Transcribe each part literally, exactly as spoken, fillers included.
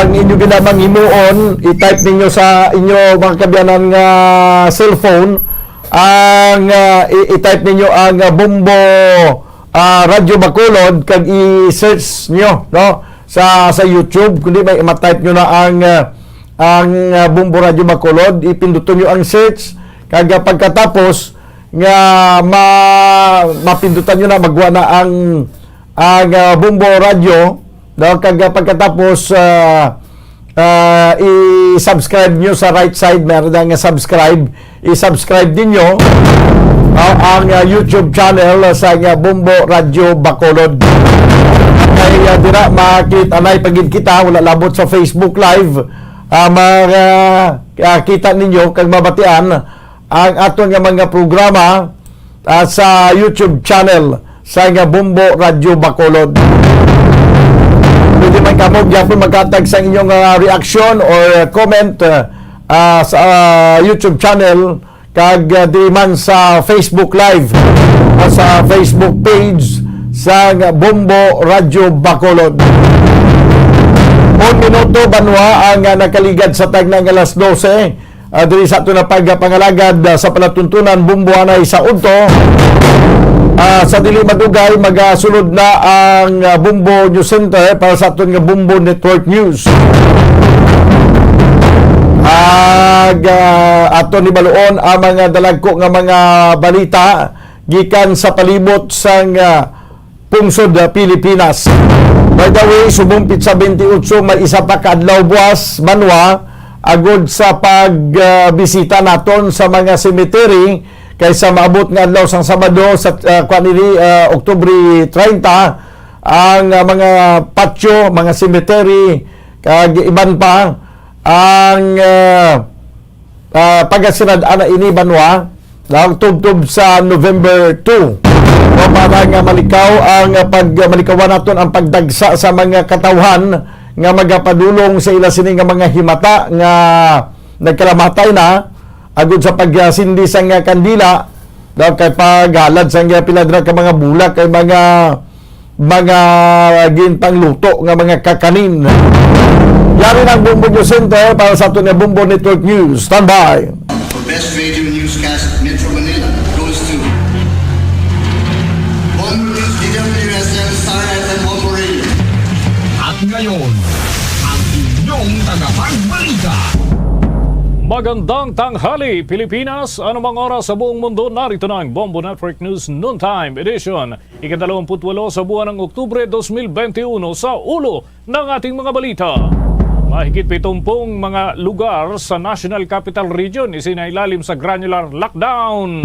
Ang inyo gid lamang himuon, i-type ninyo sa inyo mga kaabyanan nga cellphone ang, ah, i- i-type ninyo ang, ah, Bombo, ah, Radyo Bacolod kag i-search nyo, no, sa sa YouTube, kundi may ma-type nyo na ang, ah, ang, ah, Bombo Radyo Bacolod, ipinduton nyo ang search kag, ah, pagkatapos nga ma- mapindutan nyo na, magwa na ang ang, ah, Bombo Radyo, no? Kag, ah, pagkatapos, ah, ah, i-subscribe nyo sa right side, meron na nga subscribe. I-subscribe ninyo, ah, ang, ah, YouTube channel sa nga Bombo Radyo Bacolod. Kay, ah, dira makita, anay pa gid kita, wala labot sa Facebook Live. Ah, ma-, ah, ah, kita ninyo kag mabatian ang aton nga mga programa, ah, sa YouTube channel sa nga Bombo Radyo Bacolod. Pwede man kamo gyapon maghatag sa inyong, ah, reaction or comment, ah, ah, sa, ah, YouTube channel kag, ah, di man sa Facebook Live, ah, sa Facebook page sa nga Bombo Radyo Bacolod. Un minuto, banwa, ang, ah, nakaligad sa tagna nga alas dose. Ah, diri sa ato na pagpangalagad, ah, sa palatuntunan, Bombo anay sa udto. Ah, sa dili madugay, magasulod na ang, ah, Bombo News Center para sa aton nga Bombo Network News. Ag, ah, ato ni baluon ang mga dalagko nga mga balita gikan sa palibot sang, ah, pungsod, ah, Pilipinas. By the way, subong pitsa twenty-eight, may isa pa ka adlaw buwas, banwa, agod sa pag, ah, bisita naton sa mga cemetery, kay sa maabot nga adlaw sang Sabado sa, ah, kuwan ini, ah, Oktubre treinta, ang, ah, mga patio, mga cemetery, kag iban pa ang, ah, ah, pagasinad-an na ini, banwa, ang tubtob sa November two. O, para nga malikaw ang pag-, malikawan naton ang pagdagsa sa mga katawhan nga magapadulong sa ila sini nga mga himata nga nagkalamatay na agud sa pagsindi sang kandila, daw kay paghalad sang pila dira ka mga bulak kay mga mga ginpangluto nga mga kakanin. Yari na ang Bombo News Center para sa aton nga Bombo Network News. Standby. For best radio newscast, Metro Manila goes to Bombo News, D W S M, Star F M, Bombo Radio. At ngayon, ang inyong tagapagbalita. Magandang tanghali, Pilipinas. Anumang oras sa buong mundo, narito na ang Bombo Network News Noontime Edition. Ikadalawamput-walo sa buwan ng Oktubre dos mil benti uno, sa ulo ng ating mga balita. Mahigit pitumpung mga lugar sa National Capital Region isinailalim sa granular lockdown.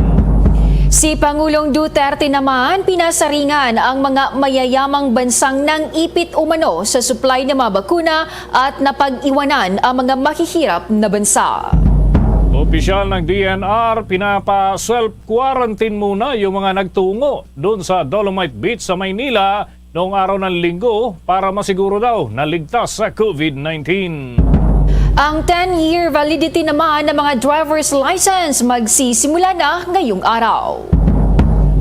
Si Pangulong Duterte naman pinasaringan ang mga mayayamang bansang nang-ipit umano sa supply ng mga bakuna at napag-iwanan ang mga mahihirap na bansa. Opisyal ng D N R, pinapa-self-quarantine muna yung mga nagtungo doon sa Dolomite Beach sa Maynila noong araw ng Linggo para masiguro daw na ligtas sa COVID nineteen. Ang ten-year validity naman ng mga driver's license magsisimula na ngayong araw.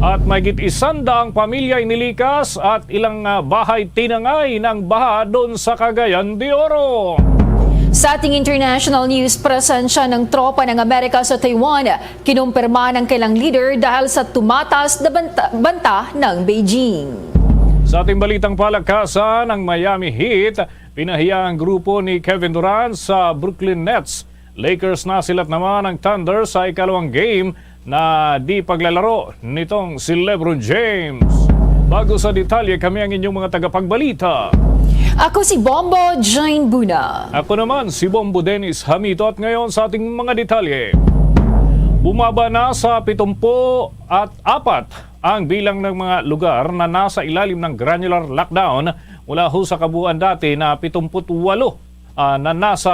At mahigit isandaang pamilya inilikas at ilang, ah, bahay tinangay ng baha doon sa Cagayan de Oro. Sa ating international news, presensya ng tropa ng Amerika sa Taiwan kinumpirma ng kailang leader dahil sa tumataas na banta, banta ng Beijing. Sa ating balitang palakasan, ang Miami Heat pinahiya ang grupo ni Kevin Durant sa Brooklyn Nets. Lakers nasilat naman ang Thunder sa ikalawang game na di paglalaro nitong si LeBron James. Bago sa detalye, kami ang inyong mga tagapagbalita. Ako si Bombo Jane Buna. Ako naman si Bombo Dennis Hamito, at ngayon sa ating mga detalye. Bumaba na sa pitumpu at apat ang bilang ng mga lugar na nasa ilalim ng granular lockdown mula ho sa kabuuan dati na pitumput walo, ah, na nasa,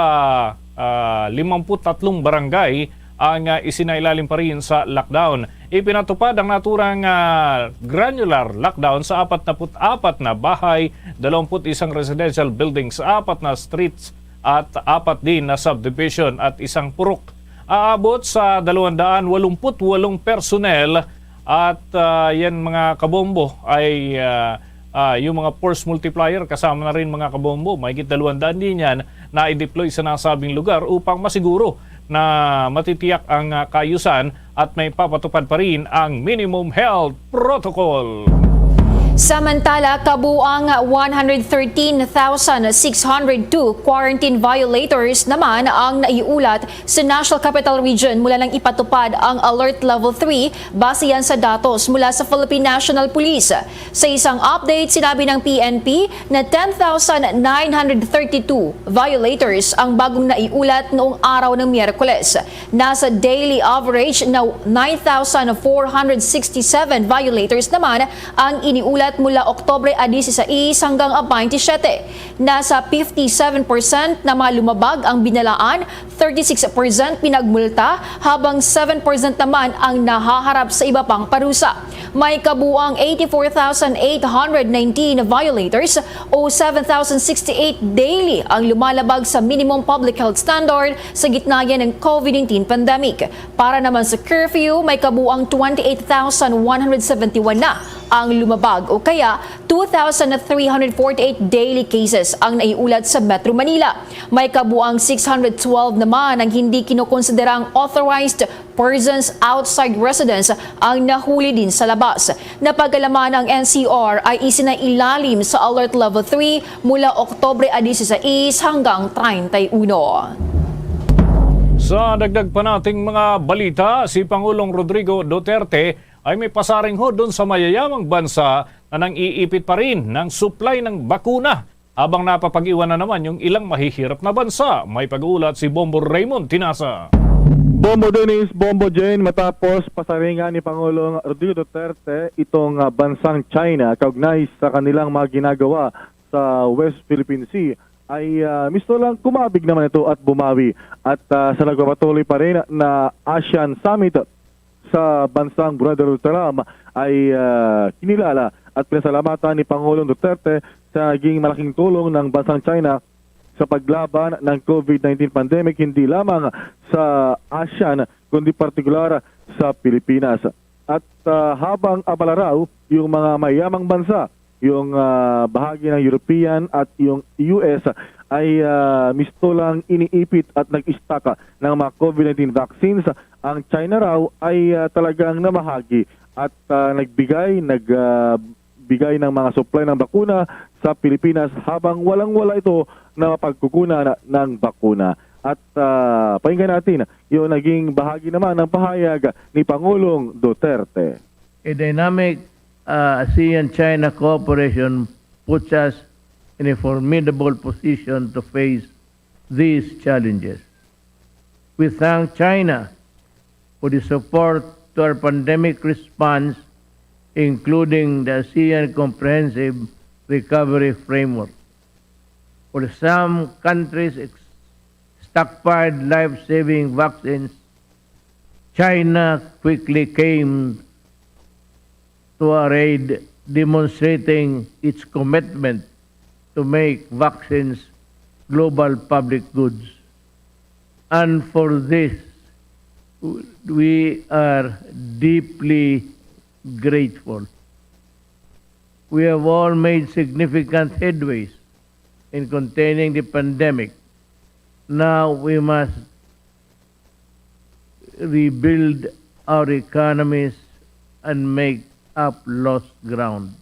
ah, limamput tatlong barangay ang, ah, isinailalim pa rin sa lockdown. Ipinatupad ang naturang, ah, granular lockdown sa apatnapu't apat na bahay, dalawamput isang residential buildings, apat na streets at apat din na subdivision at isang purok. Aabot sa dalawang daan walumput walong personnel at, ah, yan mga kabombo ay, ah, Ah, yung mga force multiplier, kasama na rin, mga kabombo, mahigit dalawang daan din yan na i-deploy sa nasabing lugar upang masiguro na matitiyak ang, ah, kaayusan at may papatupad pa rin ang minimum health protocol. Samantala, kabuang one hundred thirteen thousand six hundred two quarantine violators naman ang naiulat sa National Capital Region mula nang ipatupad ang Alert Level three, base yan sa datos mula sa Philippine National Police. Sa isang update, sinabi ng P N P na ten thousand nine hundred thirty-two violators ang bagong naiulat noong araw ng Miyerkules. Nasa daily average na nine thousand four hundred sixty-seven violators naman ang iniulat mula Oktubre a dieciséis hanggang a twenty-seven. Nasa fifty-seven percent naman lumabag ang binalaan, thirty-six percent pinagmulta, habang seven percent naman ang nahaharap sa iba pang parusa. May kabuang eighty-four thousand eight hundred nineteen violators o seven thousand sixty-eight daily ang lumalabag sa minimum public health standard sa gitna yan ng COVID nineteen pandemic. Para naman sa curfew, may kabuang twenty-eight thousand one hundred seventy-one na ang lumabag, o kaya two thousand three hundred forty-eight daily cases ang naiulat sa Metro Manila. May kabuang six hundred twelve naman ang hindi kinokonsiderang authorized persons outside residence ang nahuli din sa labas. Napagalaman ang N C R ay isinailalim sa Alert Level three mula Oktubre a dieciséis hanggang treinta y uno. Sa dagdag pa nating mga balita, si Pangulong Rodrigo Duterte ay may pasaring ho doon sa mayayamang bansa na nang-iipit pa rin ng supply ng bakuna, habang napapag-iwan na naman yung ilang mahihirap na bansa. May pag-uulat si Bombo Raymond Tinasa. Bombo Dennis, Bombo Jane, matapos pasaringan ni Pangulong Rodrigo Duterte itong, ah, bansang China kaugnay sa kanilang mga ginagawa sa West Philippine Sea, ay, ah, misto lang kumabig naman ito at bumawi. At, ah, sa nagpapatuloy pa rin na ASEAN Summit sa bansang Brunei Darussalam ay, ah, kinilala at pinasalamatan ni Pangulong Duterte sa naging malaking tulong ng bansang China sa paglaban ng COVID nineteen pandemic, hindi lamang sa ASEAN, kundi partikular sa Pilipinas. At, ah, habang abala raw yung mga mayamang bansa, yung, ah, bahagi ng European at yung U S ay, ah, misto lang iniipit at nag-stock ng mga COVID nineteen vaccines, ang China raw ay, ah, talagang namahagi at, ah, nagbigay, nag, ah, bigay ng mga supply ng bakuna sa Pilipinas, habang walang-wala ito na mapagkukunan ng bakuna. At, ah, pakinggan natin yung naging bahagi naman ng pahayag ni Pangulong Duterte. A dynamic, uh, ASEAN-China cooperation puts us in a formidable position to face these challenges. We thank China for the support to our pandemic response, including the ASEAN Comprehensive Recovery Framework. For some countries ex-, stockpiled life-saving vaccines, China quickly came to our aid, demonstrating its commitment to make vaccines global public goods. And for this, we are deeply grateful. We have all made significant headways in containing the pandemic. Now we must rebuild our economies and make up lost ground.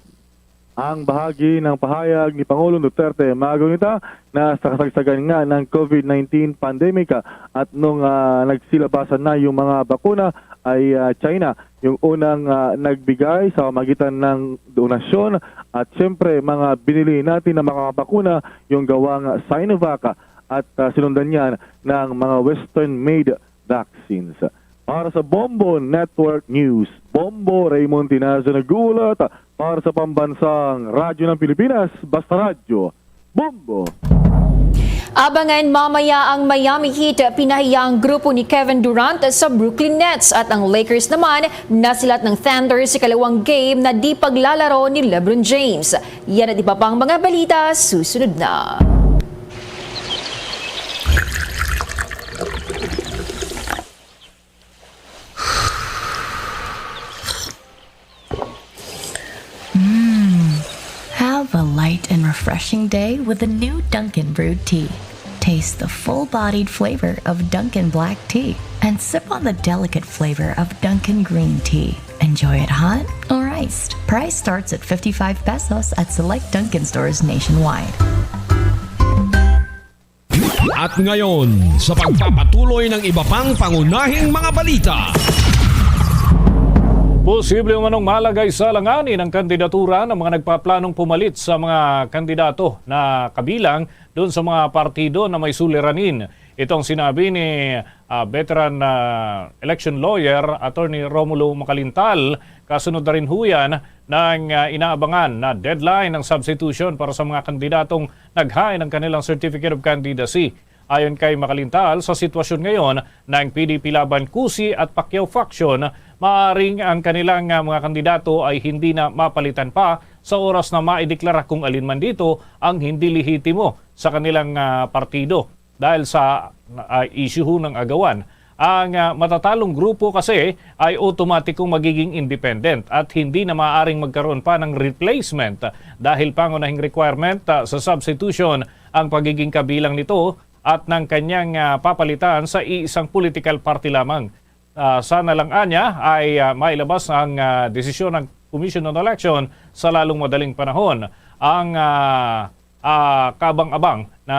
Ang bahagi ng pahayag ni Pangulong Duterte, mga gunita, na sa kasagsagan nga ng COVID nineteen pandemic, ah, at nung, ah, nagsilabasan na yung mga bakuna, ay, ah, China yung unang, ah, nagbigay sa pamagitan ng donasyon at siyempre mga binili natin na mga bakuna, yung gawang Sinovac, at, ah, sinundan yan ng mga Western-made vaccines. Para sa Bombo Network News, Bombo Raymond Tinazo nag-uulat para sa Pambansang Radyo ng Pilipinas, Basta Radyo, Bombo. Abangan mamaya ang Miami Heat, pinahiya ang grupo ni Kevin Durant sa Brooklyn Nets, at ang Lakers naman nasilat ng Thunder sa ikalawang game na di paglalaro ni LeBron James. Yan at iba pang mga balita susunod na. refreshing day with a new Dunkin' brewed tea. Taste the full-bodied flavor of Dunkin' black tea and sip on the delicate flavor of Dunkin' green tea. Enjoy it hot or iced. Price starts at fifty-five pesos at select Dunkin' stores nationwide. At ngayon, sa pagpapatuloy ng iba pang pangunahing mga balita. Posible umanong malagay sa alanganin ang kandidatura ng mga nagpaplanong pumalit sa mga kandidato na kabilang doon sa mga partido na may suliranin. Ito ang sinabi ni ah, veteran ah, election lawyer Attorney Romulo Macalintal, kasunod na rin huyan ng ah, inaabangan na deadline ng substitution para sa mga kandidatong naghain ng kanilang Certificate of Candidacy. Ayon kay Macalintal, sa sitwasyon ngayon ng P D P Laban Cusi at Pacquiao faction, maaring ang kanilang ah, mga kandidato ay hindi na mapalitan pa sa oras na maideklara kung alin man dito ang hindi lehitimo sa kanilang ah, partido dahil sa ah, issue ng agawan. Ang ah, matatalong grupo kasi ay otomatikong magiging independent at hindi na maaaring magkaroon pa ng replacement dahil pangunahing requirement ah, sa substitution ang pagiging kabilang nito at ng kanyang ah, papalitan sa iisang political party lamang. Ah, sana lang anya ay ah, mailabas ang ah, desisyon ng Commission on Election sa lalong madaling panahon. Ang ah, ah, kaabang-abang na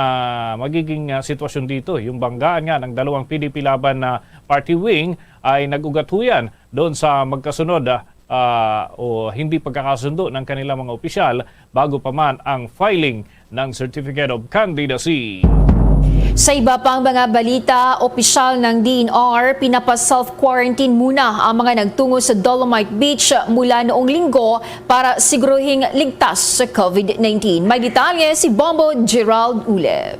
magiging ah, sitwasyon dito, yung banggaan nga ng dalawang P D P Laban na party wing ay nag-ugat huyan doon sa magkasunod ah, ah, o hindi pagkakasundo ng kanilang mga opisyal bago pa man ang filing ng Certificate of Candidacy. Sa iba pang mga balita, opisyal ng D N R pinapa-self-quarantine muna ang mga nagtungo sa Dolomite Beach mula noong Linggo para siguruhing ligtas sa COVID nineteen. May detalye si Bombo Gerald Ulep.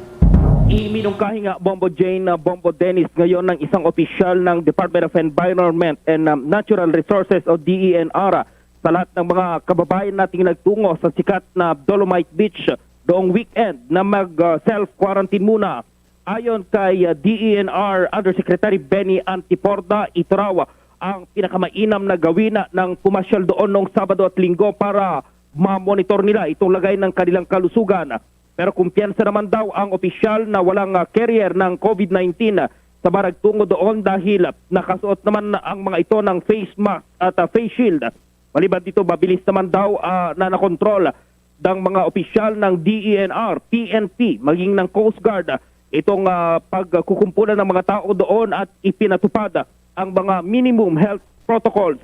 Iminungkahi nga Bombo Jane, uh, Bombo Dennis ngayon ng isang opisyal ng Department of Environment and um, Natural Resources o D E N R sa lahat ng mga kababayan nating nagtungo sa sikat na Dolomite Beach noong weekend na mag uh, self-quarantine muna. Ayon kay uh, D E N R Undersecretary Benny Antiporda, ito raw ang pinakamainam na gawin ng pumasyal doon noong Sabado at Linggo para ma-monitor nila itong lagay ng kanilang kalusugan. Pero kumpiyansa naman daw ang opisyal na walang ah, carrier ng COVID nineteen sa mga nagtungo doon dahil nakasuot naman ang mga ito ng face mask at ah, face shield. Maliban dito, mabilis naman daw ah, na nakontrol ng mga opisyal ng D E N R, P N P, maging ng Coast Guard itong ah, pagkukumpulan ng mga tao doon at ipinatupad ang mga minimum health protocols.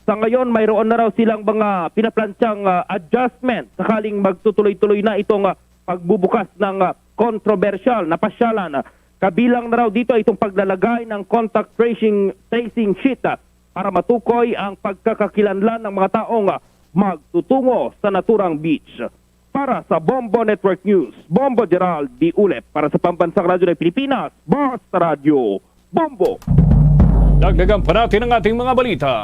Sa ngayon, mayroon na raw silang mga pinaplansyang ah, adjustment sakaling magtutuloy-tuloy na itong ah, pagbubukas ng ah, kontrobersyal na pasyalan. Kabilang na raw dito itong paglalagay ng contact tracing, tracing sheet ah, para matukoy ang pagkakakilanlan ng mga taong ah, magtutungo sa naturang beach. Para sa Bombo Network News, Bombo Gerald D. Ulep para sa Pambansang Radyo ng Pilipinas, Basta Radyo, Bombo. Dagdagan pa natin ang ating mga balita.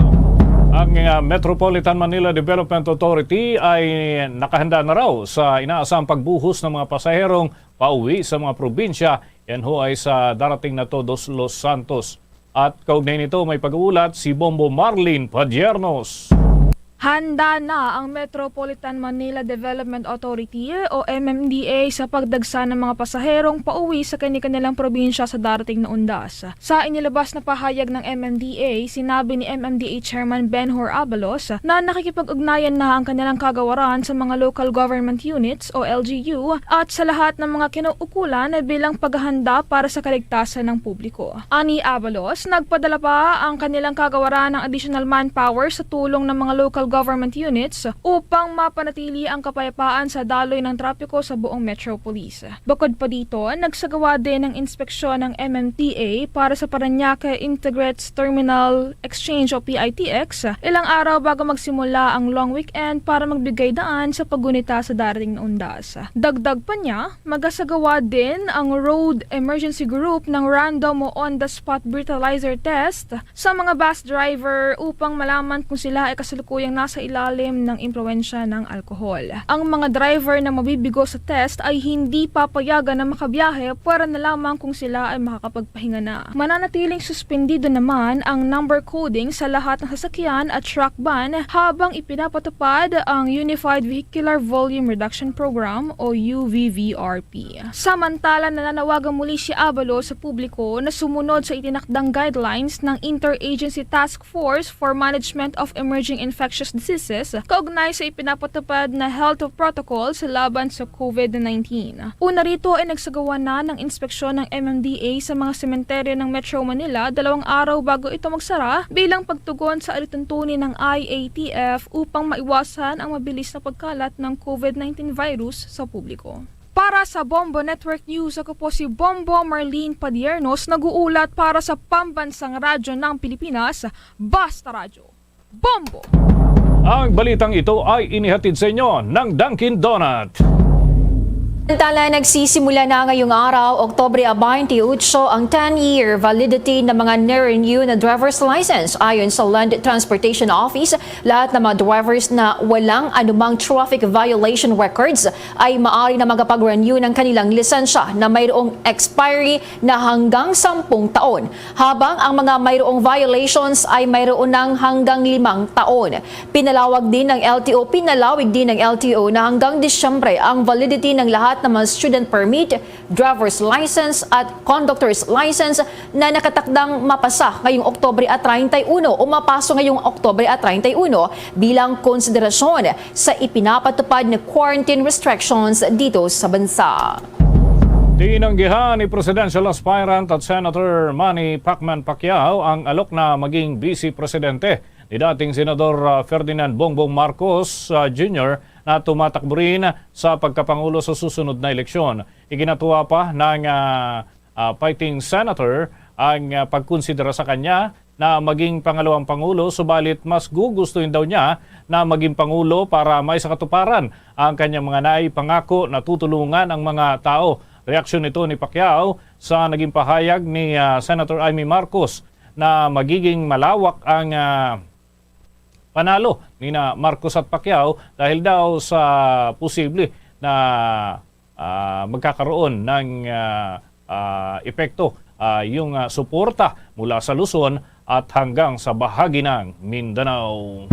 Ang ah, Metropolitan Manila Development Authority ay nakahanda na raw sa inaasahang pagbuhos ng mga pasaherong pauwi sa mga probinsya. Yan ho ay sa darating na Todos Los Santos. At kaugnay nito, may pag-uulat si Bombo Marlin Padiernos. Handa na ang Metropolitan Manila Development Authority o M M D A sa pagdagsa ng mga pasaherong pauwi sa kani-kanilang probinsya sa darating na undas. Sa inilabas na pahayag ng M M D A, sinabi ni M M D A Chairman Ben Hur Abalos na nakikipag-ugnayan na ang kanilang kagawaran sa mga local government units o L G U at sa lahat ng mga kinauukulan bilang paghahanda para sa kaligtasan ng publiko. Ani Abalos, nagpadala pa ang kanilang kagawaran ng additional manpower sa tulong ng mga local government units upang mapanatili ang kapayapaan sa daloy ng trapiko sa buong metropolis. Bukod pa dito, nagsagawa din ng inspeksyon ng M M T A para sa Parañaque Integrates Terminal Exchange o P I T X ilang araw bago magsimula ang long weekend para magbigay daan sa paggunita sa darating na undas. Dagdag pa niya, magasagawa din ang Road Emergency Group ng random o on-the-spot breathalyzer test sa mga bus driver upang malaman kung sila ay kasalukuyang nasa ilalim ng impluwensya ng alkohol. Ang mga driver na mabibigo sa test ay hindi papayagan na makabiyahe, pwera na lamang kung sila ay makakapagpahinga na. Mananatiling suspendido naman ang number coding sa lahat ng sasakyan at truck ban habang ipinapatupad ang Unified Vehicular Volume Reduction Program o U V V R P. Samantala, nananawagan muli si Abalos sa publiko na sumunod sa itinakdang guidelines ng Interagency Task Force for Management of Emerging Infectious Diseases kaugnay sa ipinapatupad na health protocols laban sa COVID nineteen. Una rito ay nagsagawa na ng inspeksyon ng M M D A sa mga sementeryo ng Metro Manila dalawang araw bago ito magsara bilang pagtugon sa alituntunin ng I A T F upang maiwasan ang mabilis na pagkalat ng COVID nineteen virus sa publiko. Para sa Bombo Network News, ako po si Bombo Marlene Padiernos, nag-uulat para sa Pambansang Radyo ng Pilipinas, Basta Radyo. Bombo! Ang balitang ito ay inihatid sa inyo ng Dunkin Donut. Samantala, nagsisimula na ngayong araw, Oktubre twenty-eight, ang ten-year validity ng mga na-renew na driver's license. Ayon sa Land Transportation Office, lahat ng mga drivers na walang anumang traffic violation records ay maaari na makapag-renew ng kanilang lisensya na mayroong expiry na hanggang sampung taon, habang ang mga mayroong violations ay mayroon ng hanggang limang taon. Pinalawag din ng L T O, pinalawig din ng L T O na hanggang Disyembre ang validity ng lahat ng mga student permit, driver's license at conductor's license na nakatakdang mapasa ngayong Oktubre at treinta y uno o mapaso ngayong Oktubre at treinta y uno bilang konsiderasyon sa ipinapatupad na quarantine restrictions dito sa bansa. Tinanggihan ni Presidential Aspirant at Senator Manny Pacman Pacquiao ang alok na maging Vice Presidente ni dating Senador, ah, Ferdinand Bongbong Marcos, ah, Junior na tumatakbo rin sa pagkapangulo sa susunod na eleksyon. Iginatuwa pa ng, ah, ah, fighting senator ang, ah, pagkonsidera sa kanya na maging pangalawang pangulo, subalit mas gugustuhin daw niya na maging pangulo para maisakatuparan ang kanyang mga naipangako na tutulungan ang mga tao. Reaksyon ito ni Pacquiao sa naging pahayag ni, ah, Senator Imee Marcos na magiging malawak ang, ah, panalo nina Marcos at Pacquiao dahil daw sa posible na, ah, magkakaroon ng, ah, ah, epekto, ah, yung, ah, suporta mula sa Luzon at hanggang sa bahagi ng Mindanao.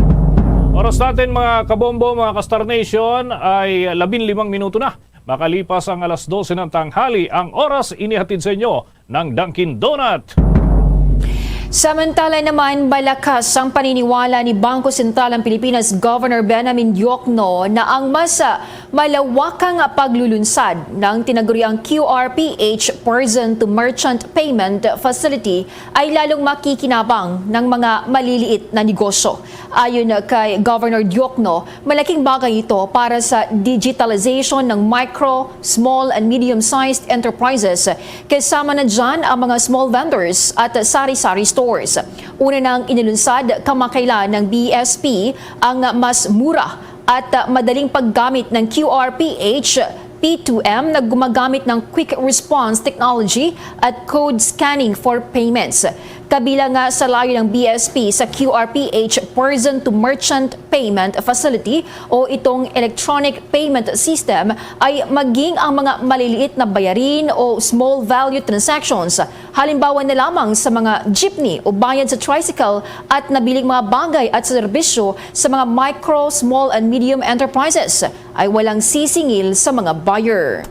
Oras natin, mga kabombo, mga ka-Star Nation, ay labing limang minuto na makalipas ang alas dose ng tanghali. Ang oras inihatid sa inyo ng Dunkin Donut. Samantala naman, malakas ang paniniwala ni Bangko Sentral ng Pilipinas Governor Benjamin Diokno na ang mas, ah, malawakang paglulunsad ng tinaguriang Q R P H, Person to Merchant Payment Facility, ay lalong makikinabang ng mga maliliit na negosyo. Ayon kay Governor Diokno, malaking bagay ito para sa digitalization ng micro, small, and medium-sized enterprises, kasama na dyan ang mga small vendors at sari-sari stores. Una nang inilunsad kamakailan ng B S P ang mas mura at madaling paggamit ng Q R P H P two M na gumagamit ng quick response technology at code scanning for payments. Kabilang nga sa layo ng B S P sa Q R P H, Person to Merchant Payment Facility, o itong electronic payment system, ay maging ang mga maliliit na bayarin o small value transactions, halimbawa na lamang sa mga jeepney o bayad sa tricycle at nabiling mga bagay at serbisyo sa mga micro, small, and medium enterprises, ay walang sisingil sa mga buyer.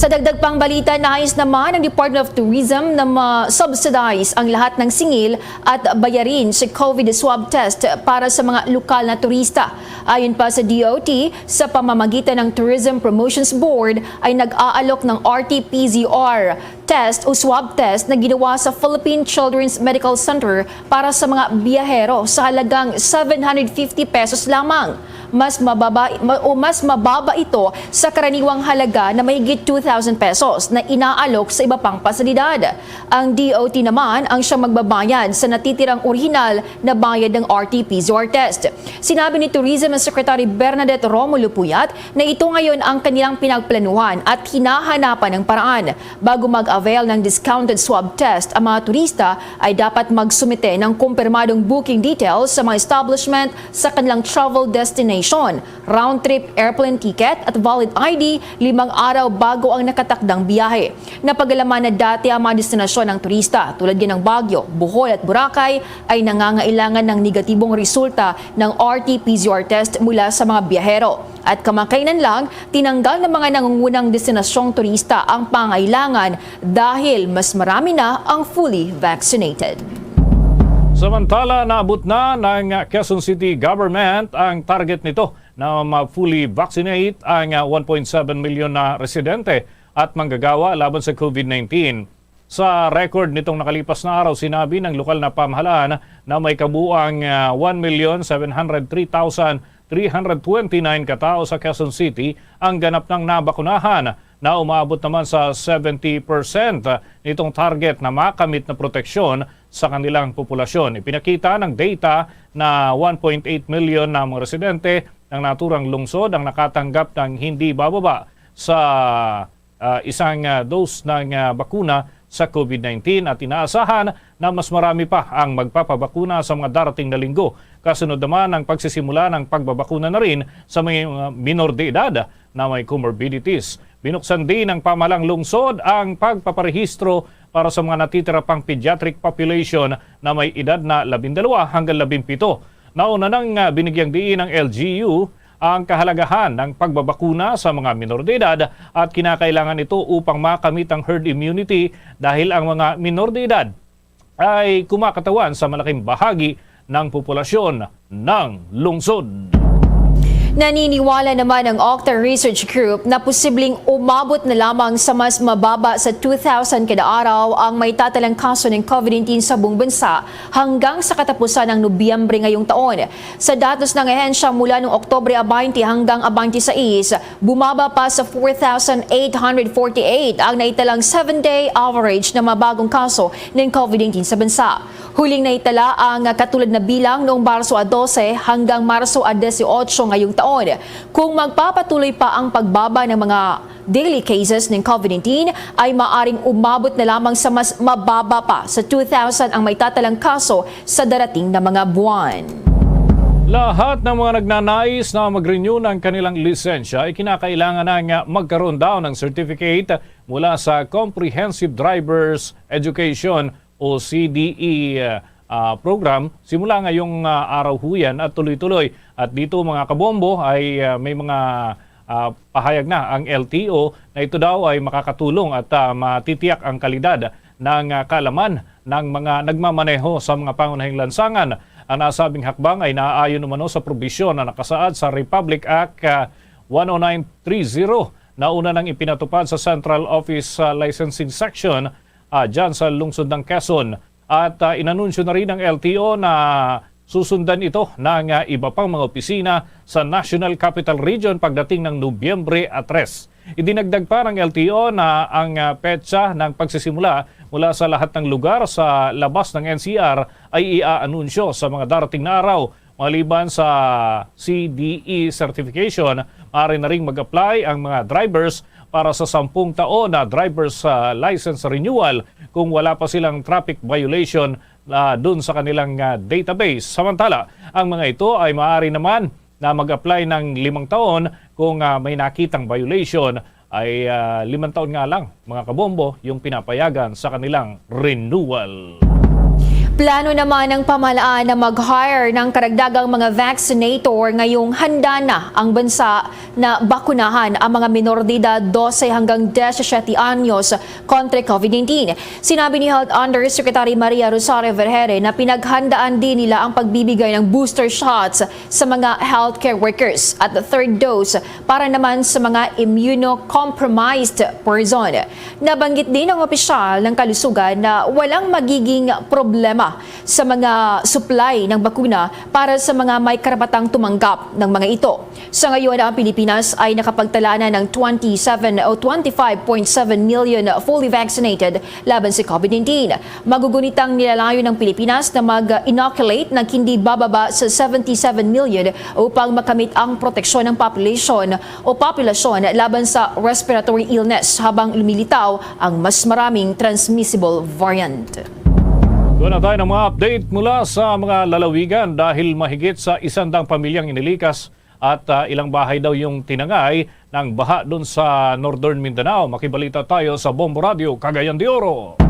Sa dagdag pang balita, nais naman ang Department of Tourism na ma-subsidize ang lahat ng singil at bayarin sa COVID swab test para sa mga lokal na turista. Ayon pa sa D O T, sa pamamagitan ng Tourism Promotions Board, ay nag-aalok ng R T P C R test o swab test na ginawa sa Philippine Children's Medical Center para sa mga biyahero sa halagang seven hundred fifty pesos lamang. Mas mababa, ma-, o mas mababa ito sa karaniwang halaga na mahigit thousand pesos na inaalok sa iba pang pasilidad. Ang D O T naman ang siyang magbabayad sa natitirang orihinal na bayad ng R T P C R test. Sinabi ni Tourism Secretary Bernadette Romulo Puyat na ito ngayon ang kanilang pinagplanuhan at hinahanapan ng paraan. Bago mag-avail ng discounted swab test ang mga turista, ay dapat magsumite ng kumpirmadong booking details sa mga establishment sa kanilang travel destination, round-trip airplane ticket at valid I D limang araw bago ang nakatakdang biyahe. Napagalaman na dati ang mga destinasyon ng turista tulad ng Baguio, Bohol at Boracay ay nangangailangan ng negatibong resulta ng R T P C R test mula sa mga biyahero. At kamakainan lang, tinanggal ng mga nangungunang destinasyong turista ang pangailangan dahil mas marami na ang fully vaccinated. Samantala, naabot na ng Quezon City Government ang target nito na ma-fully vaccinate ang ah, one point seven million na residente at manggagawa laban sa COVID nineteen. Sa record nitong nakalipas na araw, sinabi ng lokal na pamahalaan na may kabuang ah, one million seven hundred three thousand three hundred twenty-nine ka tawo sa Quezon City ang ganap nang nabakunahan, na umaabot naman sa seventy percent nitong target na makamit na proteksyon sa kanilang populasyon. Ipinakita ng data na one point eight million na mga residente ng naturang lungsod ang nakatanggap ng hindi bababa sa ah, isang ah, dose ng ah, bakuna sa COVID nineteen at inaasahan na mas marami pa ang magpapabakuna sa mga darating na linggo. Kasunod naman ang pagsisimula ng pagbabakuna na rin sa mga minor de edad na may comorbidities. Binuksan din ng pamahalang lungsod ang pagpaparehistro para sa mga natitira pang pediatric population na may edad na labindalawa hanggang labimpito. Nauna nang ah, binigyang diin ang L G U ang kahalagahan ng pagbabakuna sa mga minor de edad at kinakailangan ito upang makamit ang herd immunity dahil ang mga minor de edad ay kumakatawan sa malaking bahagi ng populasyon ng lungsod. Naniniwala naman ang Octa Research Group na posibleng umabot na lamang sa mas mababa sa two thousand kada araw ang may tatalang kaso ng COVID nineteen sa buong bansa hanggang sa katapusan ng Nobyembre ngayong taon. Sa datos ng ahensya mula noong Oktubre twenty hanggang twenty-six, bumaba pa sa four thousand eight hundred forty-eight ang naitalang seven-day average na mabagong kaso ng COVID nineteen sa bansa. Huling naitala ang katulad na bilang noong Marso a dose hanggang Marso a dieciocho ngayong taon. Kung magpapatuloy pa ang pagbaba ng mga daily cases ng COVID nineteen, ay maaring umabot na lamang sa mas mababa pa sa two thousand ang may tatalang kaso sa darating na mga buwan. Lahat ng mga nagnanais na mag-renew ng kanilang lisensya ay kinakailangan na nga magkaroon daw ng certificate mula sa Comprehensive Driver's Education o C D E ah, program simula ngayong ah, araw huyan at tuloy-tuloy. At dito, mga kabombo, ay ah, may mga ah, pahayag na ang L T O na ito daw ay makakatulong at ah, matitiyak ang kalidad ng ah, kaalaman ng mga nagmamaneho sa mga pangunahing lansangan. Ang nasabing hakbang ay naaayon umano sa probisyon na nakasaad sa Republic Act ah, one oh nine three zero na una nang ipinatupad sa Central Office ah, Licensing Section ah, dyan sa lungsod ng Quezon. At ah, inanunsyo na rin ng L T O na susundan ito ng ah, iba pang mga opisina sa National Capital Region pagdating ng Nobyembre a tres. Idinagdag pa ng L T O na ang ah, petsa ng pagsisimula mula sa lahat ng lugar sa labas ng N C R ay iaanunsyo sa mga darating na araw. Maliban sa C D E certification, maaari na ring mag-apply ang mga drivers para sa sampung taon na driver's ah, license renewal kung wala pa silang traffic violation ah, dun sa kanilang ah, database. Samantala, ang mga ito ay maaari naman na mag-apply ng limang taon kung ah, may nakitang violation ay ah, limang taon nga lang, mga kabombo, yung pinapayagan sa kanilang renewal. Plano naman ng pamahalaan na mag-hire ng karagdagang mga vaccinator ngayong handa na ang bansa na bakunahan ang mga minor de edad dose hanggang diyesisiyete anyos kontra COVID nineteen. Sinabi ni Health Undersecretary Maria Rosario Vergeire na pinaghandaan din nila ang pagbibigay ng booster shots sa mga healthcare workers at third dose para naman sa mga immunocompromised person. Nabanggit din ng opisyal ng kalusugan na walang magiging problema sa mga supply ng bakuna para sa mga may karapatang tumanggap ng mga ito. Sa ngayon, ang Pilipinas ay nakapagtala na ng twenty-seven o twenty-five point seven million fully vaccinated laban sa COVID nineteen. Magugunitang nilalayo ng Pilipinas na mag-inoculate ng hindi bababa sa seventy-seven million upang makamit ang proteksyon ng population o populasyon laban sa respiratory illness, habang lumilitaw ang mas maraming transmissible variant. Doon na tayo ng mga update mula sa mga lalawigan dahil mahigit sa isandang pamilyang inilikas at, ah, ilang bahay daw yung tinangay ng baha doon sa Northern Mindanao. Makibalita tayo sa Bombo Radio, Cagayan de Oro.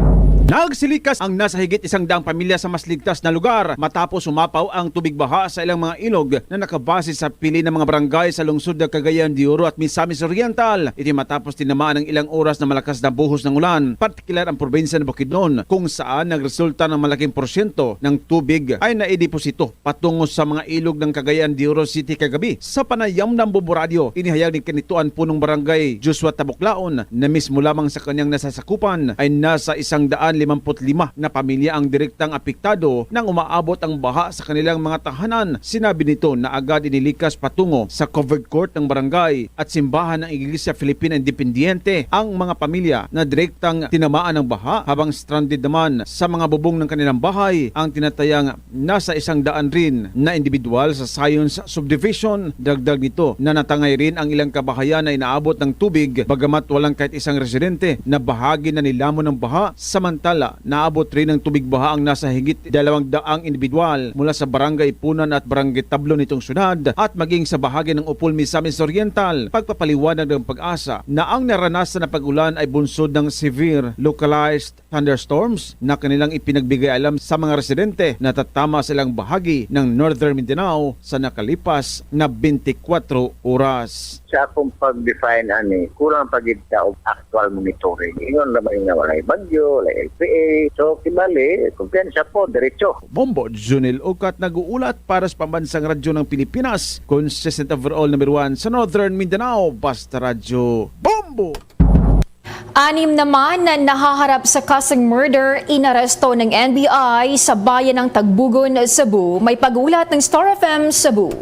Nagsilikas ang nasa higit isang daang pamilya sa mas ligtas na lugar matapos umapaw ang tubig baha sa ilang mga ilog na nakabase sa pili ng mga barangay sa lungsod ng Cagayan de Oro at Misamis Oriental. Iti matapos tinamaan ng ilang oras na malakas na buhos ng ulan, partikular ang probinsya ng Bukidnon, kung saan nagresulta ng malaking porsyento ng tubig ay naideposito patungo sa mga ilog ng Cagayan de Oro City kagabi. Sa panayam ng Bombo Radio, inihayag ni Kanituan Punong Barangay Joshua Tabuklaon na mismo lamang sa kanyang nasasakupan ay nasa isang daan limampu't lima na pamilya ang direktang apektado nang umaabot ang baha sa kanilang mga tahanan. Sinabi nito na agad inilikas patungo sa covered court ng barangay at simbahan ng Iglesia Filipina Independiente ang mga pamilya na direktang tinamaan ng baha, habang stranded naman sa mga bubong ng kanilang bahay ang tinatayang nasa isang daan rin na individual sa Science Subdivision. Dagdag nito na natangay rin ang ilang kabahayan na inaabot ng tubig, bagamat walang kahit isang residente na bahagi na nilamon ng baha. Samantala, naabot rin ng tubig baha ang nasa higit dalawang daang individual mula sa Barangay Ipunan at Barangay Tablo nitong syudad at maging sa bahagi ng Upol, Misamis Oriental. Pagpapaliwanag ng PAGASA na ang naranasan na pag-ulan ay bunsod ng severe localized thunderstorms na kanilang ipinagbigay alam sa mga residente na tatama sa ilang bahagi ng Northern Mindanao sa nakalipas na twenty-four oras. Sa akong pag-define ani, kulang pa gid ta og actual monitoring. Ingon lamang nga walay bagyo, walay L P A. So, kibali, kumpiyansa po, diretso. Bombo Junil Ukat nag-uulat para sa Pambansang Radyo ng Pilipinas, consistent overall number one sa Northern Mindanao, Basta Radyo Bombo! Anim naman na nahaharap sa kasong murder inaresto ng N B I sa bayan ng Tagbogon, Cebu. May pag-ulat ng Star F M Cebu.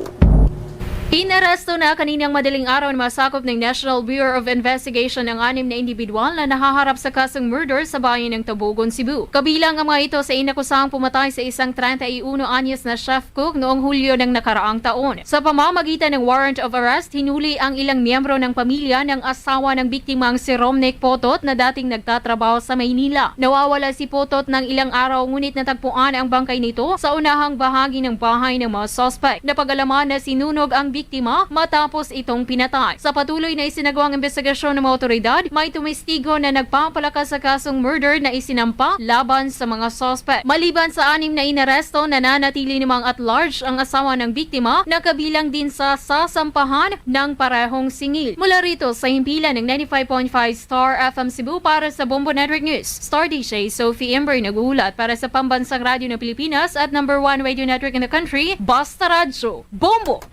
Inaresto na kaninang madaling araw ang mga sakop ng National Bureau of Investigation ang anim na individual na nahaharap sa kasong murder sa bayan ng Tabogon, Cebu. Kabilang ang mga ito sa inakusahang pumatay sa isang treinta y uno anyos na chef cook noong Hulyo ng nakaraang taon. Sa pamamagitan ng warrant of arrest, hinuli ang ilang miyembro ng pamilya ng asawa ng biktimang si Romnick Potot na dating nagtatrabaho sa Maynila. Nawawala si Potot ng ilang araw ngunit natagpuan ang bangkay nito sa unahang bahagi ng bahay ng mga suspect. Napag-alaman na sinunog ang biktima matapos itong pinatay. Sa patuloy na isinagawang investigasyon ng mga otoridad, may tumestigo na nagpapalakas sa kasong murder na isinampa laban sa mga suspect. Maliban sa anim na inaresto, nananatili namang at large ang asawa ng biktima na kabilang din sa sasampahan ng parehong singil. Mula rito sa himpilan ng ninety-five point five Star F M Cebu, para sa Bombo Network News, Star D J Sophie Ember nag-uulat. Para sa Pambansang Radyo ng Pilipinas at number one radio network in the country, Basta Radyo, Bombo!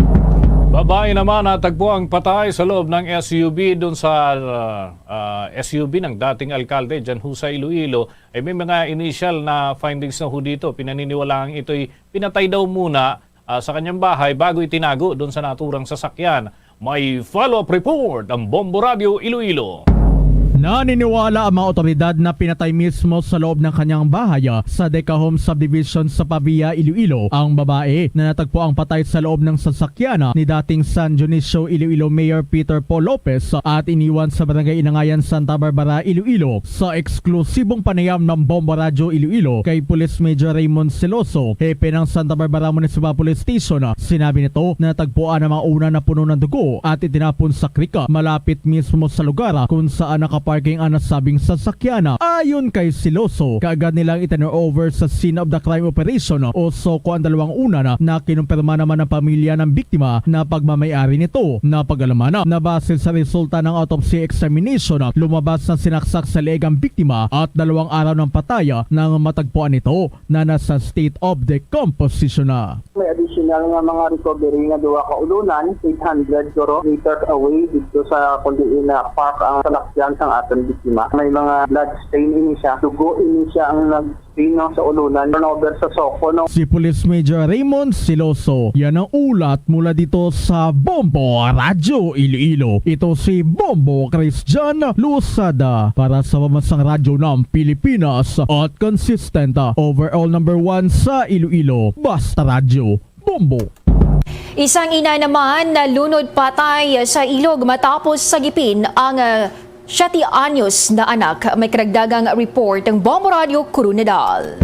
Babae naman natagpo ang patay sa loob ng S U V dun sa, ah, ah, S U V ng dating alkalde dyan ho sa Iloilo. Ay, may mga initial na findings na ho dito. Pinaniniwalaang ito'y pinatay daw muna, ah, sa kanyang bahay bago itinago dun sa naturang sasakyan. May follow-up report ang Bombo Radio Iloilo. Naniniwala ang mga otoridad na pinatay mismo sa loob ng kanyang bahay, ah, sa Deca Home Subdivision sa Pavia, Iloilo, ang babae na natagpo ang patay sa loob ng sasakyan, ah, ni dating San Dionisio, Iloilo Mayor Peter Paul Lopez, ah, at iniwan sa Barangay Inangayan, Santa Barbara, Iloilo. Sa eksklusibong panayam ng Bombo Radyo Iloilo kay Police Major Raymond Celoso, hepe ng Santa Barbara Municipal Police Station, ah, sinabi nito na natagpuan ang mga una na puno ng dugo at itinapon sa creek, ah, malapit mismo sa lugar, ah, kung saan nakaparking ang nasabing sasakyan. Ayon kay Celoso, kaagad nilang iturn over sa scene of the crime operation, ah, o SOCO, ang dalawang una na, na kinumpirma naman ng pamilya ng biktima na pagmamayari nito. Napag-alaman na base sa resulta ng autopsy examination, ah, lumabas na sinaksak sa leeg ang biktima at dalawang araw ng patay, ah, nang matagpuan ito na nasa state of decomposition na. May additional Ang nga mga recovery nga duha ka ulunan, eight hundred guro meters away dito sa kung diin na park ang salakyan sang aton biktima. May mga blood stain ini siya, dugo ini siya ang nag-stain, no, sa ulunan. Turnover sa Soco, no. Si Police Major Raymond Siloso, yan ang ulat mula dito sa Bombo Radyo Iloilo. Ito si Bombo Christian Losada para sa Pamansang Radyo ng Pilipinas at consistent overall number one sa Iloilo. Basta Radyo, Bombo. Isang ina naman nalunod patay sa ilog matapos sagipin ang, ah, siyete anyos na anak. May karagdagang report ang Bombo Radyo Coronadal.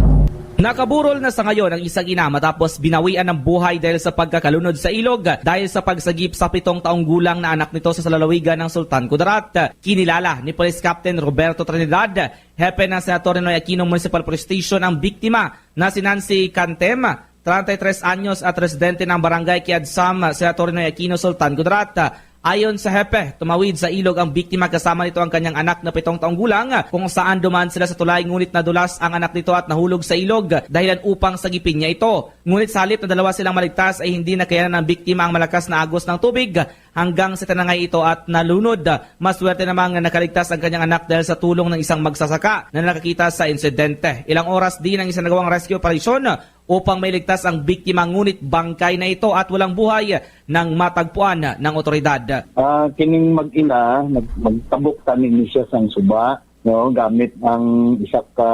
Nakaburol na sa ngayon ang isang ina matapos binawian ng buhay dahil sa pagkakalunod sa ilog dahil sa pagsagip sa pitong taong gulang na anak nito sa lalawigan ng Sultan Kudarat. Kinilala ni Police Captain Roberto Trinidad, hepe ng Senator Ninoy Aquino Municipal Police Station, ang biktima na si Nancy Cantem, treinta y tres anyos at residente ng Barangay Kiadsam, Senator Ninoy Aquino, Sultan Kudarat. Ayon sa hepe, tumawid sa ilog ang biktima kasama nito ang kanyang anak na pitong taong gulang, kung saan dumaan sila sa tulay ngunit nadulas ang anak nito at nahulog sa ilog, dahilan upang sagipin niya ito. Ngunit sa halip na dalawa silang maligtas ay hindi nakayanan ng biktima ang malakas na agos ng tubig hanggang sa tinangay ito at nalunod. Maswerte namang nakaligtas ang kanyang anak dahil sa tulong ng isang magsasaka na nakakita sa insidente. Ilang oras din ang isinagawang rescue operation upang mailigtas ang biktima, ngunit bangkay na ito at walang buhay nang matagpuan ng otoridad. Ah, kining mag-ina, nag-, magtabok tani ni siya sang suba, no, gamit ang isa ka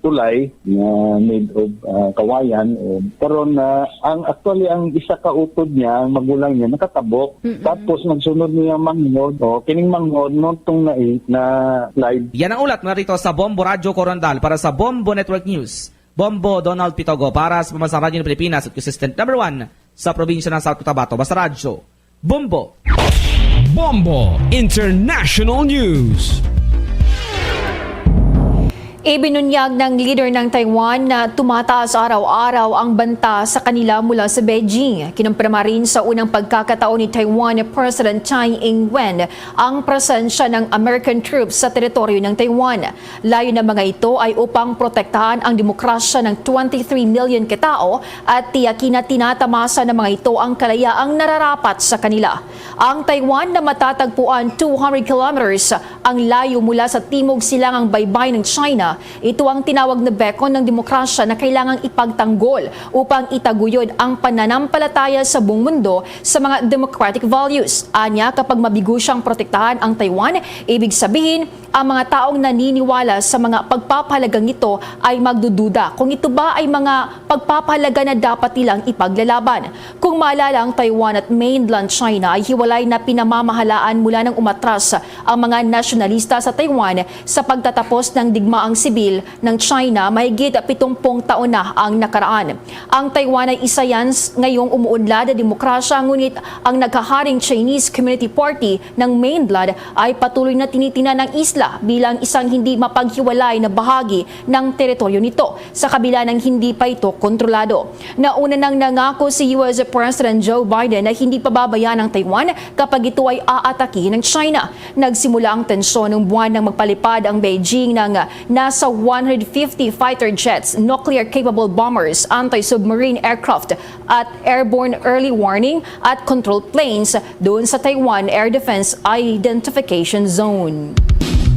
tulay nga made of, ah, kawayan. O, karon na, ang, actually, ang isa ka utod niya, ang magulang niya, nakatabok. Mm-mm. Tapos, nagsunod niya manghod. O, kining manghod, no, tong na, na slide. Yan ang ulat mula rito sa Bombo Radyo Coronadal para sa Bombo Network News. Bombo Donald Pitogo para sa Pamansang Radyo ng Pilipinas at consistent number one sa probinsya ng South Cotabato. Basta Radyo, Bombo. Bombo International News. Ibinunyag ng leader ng Taiwan na tumataas araw-araw ang banta sa kanila mula sa Beijing. Kinumpirma rin sa unang pagkakataon ni Taiwan President Tsai Ing-wen ang presensya ng American troops sa teritoryo ng Taiwan. Layo ng mga ito ay upang protektahan ang demokrasya ng twenty-three million katao at tiyakin na tinatamasa ng mga ito ang kalayaang nararapat sa kanila. Ang Taiwan na matatagpuan two hundred kilometers ang layo mula sa timog silangang baybay ng China, ito ang tinawag na bekon ng demokrasya na kailangang ipagtanggol upang itaguyod ang pananampalataya sa buong mundo sa mga democratic values. Anya, kapag mabigo siyang protektahan ang Taiwan, ibig sabihin, ang mga taong naniniwala sa mga pagpapahalagang ito ay magdududa kung ito ba ay mga pagpapahalaga na dapat nilang ipaglalaban. Kung maalala, ang Taiwan at mainland China ay hiwalay na pinamamahalaan mula nang umatras ang mga nasyonalista sa Taiwan sa pagtatapos ng digmaang sibil ng China mahigit pitumpung taon na ang nakaraan. Ang Taiwan ay isa yan s-, ngayong umuunlad na demokrasya, ngunit ang naghaharing Chinese Community Party ng mainland ay patuloy na tinitingnan ang isla bilang isang hindi mapaghiwalay na bahagi ng teritoryo nito, sa kabila ng hindi pa ito kontrolado. Nauna nang nangako si U S President Joe Biden na hindi pababayaan ang Taiwan kapag ito ay aatake ng China. Nagsimula ang tensyon nung buwan nang magpalipad ang Beijing ng nasa one hundred fifty fighter jets, nuclear-capable bombers, anti-submarine aircraft, at airborne early warning at control planes doon sa Taiwan Air Defense Identification Zone.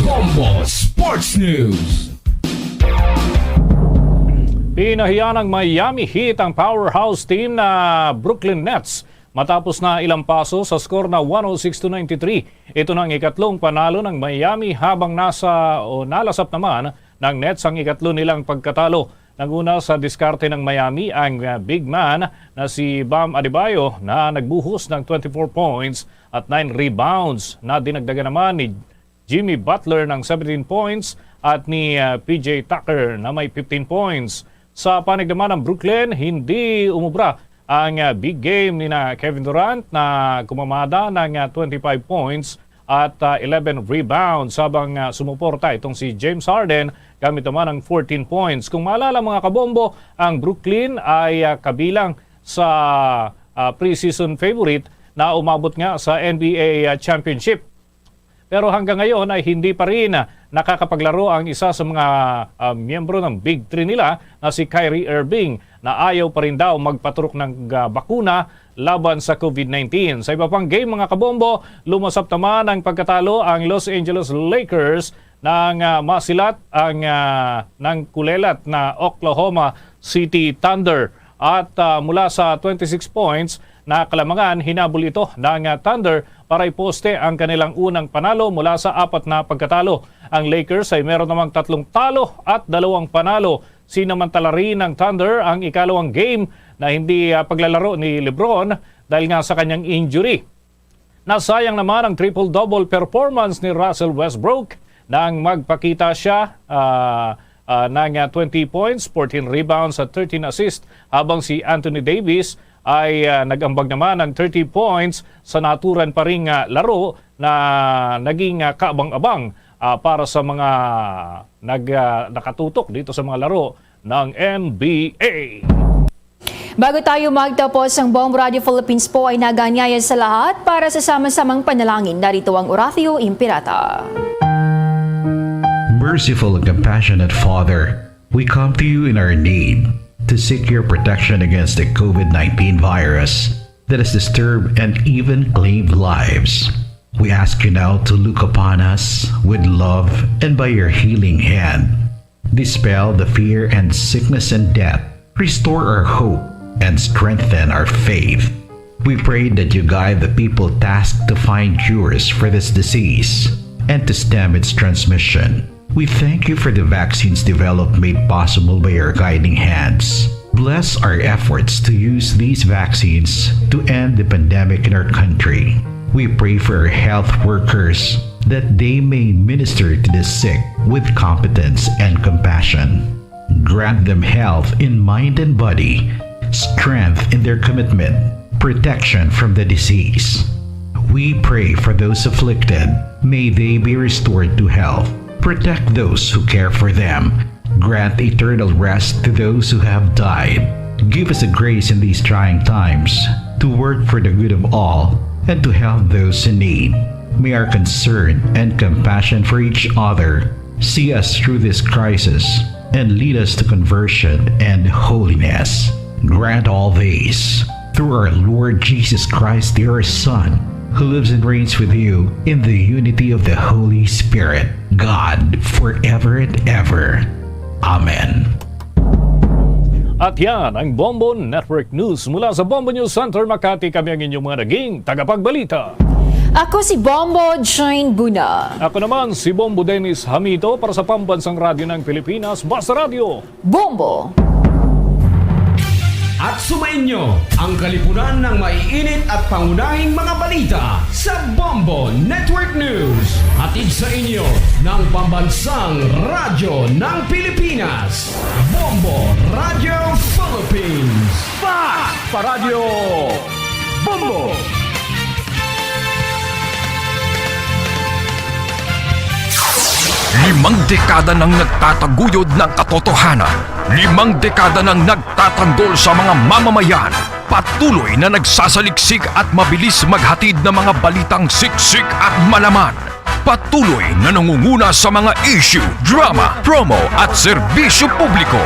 Bombo Sports News. Pinahiya ng Miami Heat ang powerhouse team na Brooklyn Nets matapos na ilampaso sa score na one oh six to ninety-three. Ito na ang ikatlong panalo ng Miami, habang nasa o nalasap naman ng Nets ang ikatlo nilang pagkatalo. Nanguna sa diskarte ng Miami ang, ah, big man na si Bam Adebayo na nagbuhos ng twenty-four points at nine rebounds na dinagdagan naman ni Jimmy Butler ng seventeen points at ni, ah, P J Tucker na may fifteen points. Sa panig naman ng Brooklyn, hindi umubra ang, ah, big game ni na Kevin Durant na kumamada ng, ah, twenty-five points at, ah, eleven rebounds, habang, ah, sumuporta itong si James Harden gamit naman ang fourteen points. Kung maalala, mga kabombo, ang Brooklyn ay, ah, kabilang sa, ah, preseason favorite na umabot nga sa N B A, ah, championship. Pero hanggang ngayon ay hindi pa rin, ah, nakakapaglaro ang isa sa mga, ah, miyembro ng Big Three nila na si Kyrie Irving, na ayaw pa rin daw magpaturok ng, ah, bakuna laban sa COVID nineteen. Sa iba pang game, mga kabombo, lumasap naman ang pagkatalo ang Los Angeles Lakers nang, ah, masilat ang, ah, nang kulelat na Oklahoma City Thunder. At, ah, mula sa twenty-six points na kalamangan, hinabol ito ng, ah, Thunder para iposte ang kanilang unang panalo mula sa apat na pagkatalo. Ang Lakers ay meron namang tatlong talo at dalawang panalo. Sinamantala rin ng Thunder ang ikalawang game na hindi, ah, paglalaro ni LeBron dahil nga sa kanyang injury. Nasayang naman ang triple-double performance ni Russell Westbrook nang magpakita siya, ah, ah, ng, ah, twenty points, fourteen rebounds at thirteen assists, habang si Anthony Davis ay, ah, nag-ambag naman ng thirty points sa naturan pa ring, ah, laro na naging, ah, kaabang-abang, ah, para sa mga nag-, ah, nakatutok dito sa mga laro ng N B A. Bago tayo magtapos, ang Bombo Radio Philippines po ay nag-aanyaya sa lahat para sa sama-samang panalangin. Narito ang Oratio Imperata. Merciful and compassionate Father, we come to you in our need to seek your protection against the COVID nineteen virus that has disturbed and even claimed lives. We ask you now to look upon us with love and by your healing hand, dispel the fear and sickness and death. Restore our hope and strengthen our faith. We pray that you guide the people tasked to find cures for this disease and to stem its transmission. We thank you for the vaccines developed made possible by your guiding hands. Bless our efforts to use these vaccines to end the pandemic in our country. We pray for our health workers that they may minister to the sick with competence and compassion. Grant them health in mind and body, strength in their commitment, protection from the disease. We pray for those afflicted. May they be restored to health. Protect those who care for them. Grant eternal rest to those who have died. Give us the grace in these trying times to work for the good of all and to help those in need. May our concern and compassion for each other see us through this crisis and lead us to conversion and holiness. Grant all this through our Lord Jesus Christ, your Son, who lives and reigns with you in the unity of the Holy Spirit, God, forever and ever. Amen. At yan ang Bombo Network News. Mula sa Bombo News Center, Makati, kami ang inyong mga naging tagapagbalita. Ako si Bombo Jane Buna. Ako naman si Bombo Dennis Hamito para sa Pambansang Radyo ng Pilipinas, Basta Radyo. Bombo. At sumainyo ang kalipunan ng maiinit at pangunahing mga balita sa Bombo Network News. Hatid sa inyo ng Pambansang Radyo ng Pilipinas, Bombo Radio Philippines. Fast pa Radyo Bombo! Limang dekada nang nagtataguyod ng katotohanan. Limang dekada nang nagtatanggol sa mga mamamayan. Patuloy na nagsasaliksik at mabilis maghatid ng mga balitang siksik at malaman. Patuloy na nangunguna sa mga issue, drama, promo at serbisyo publiko.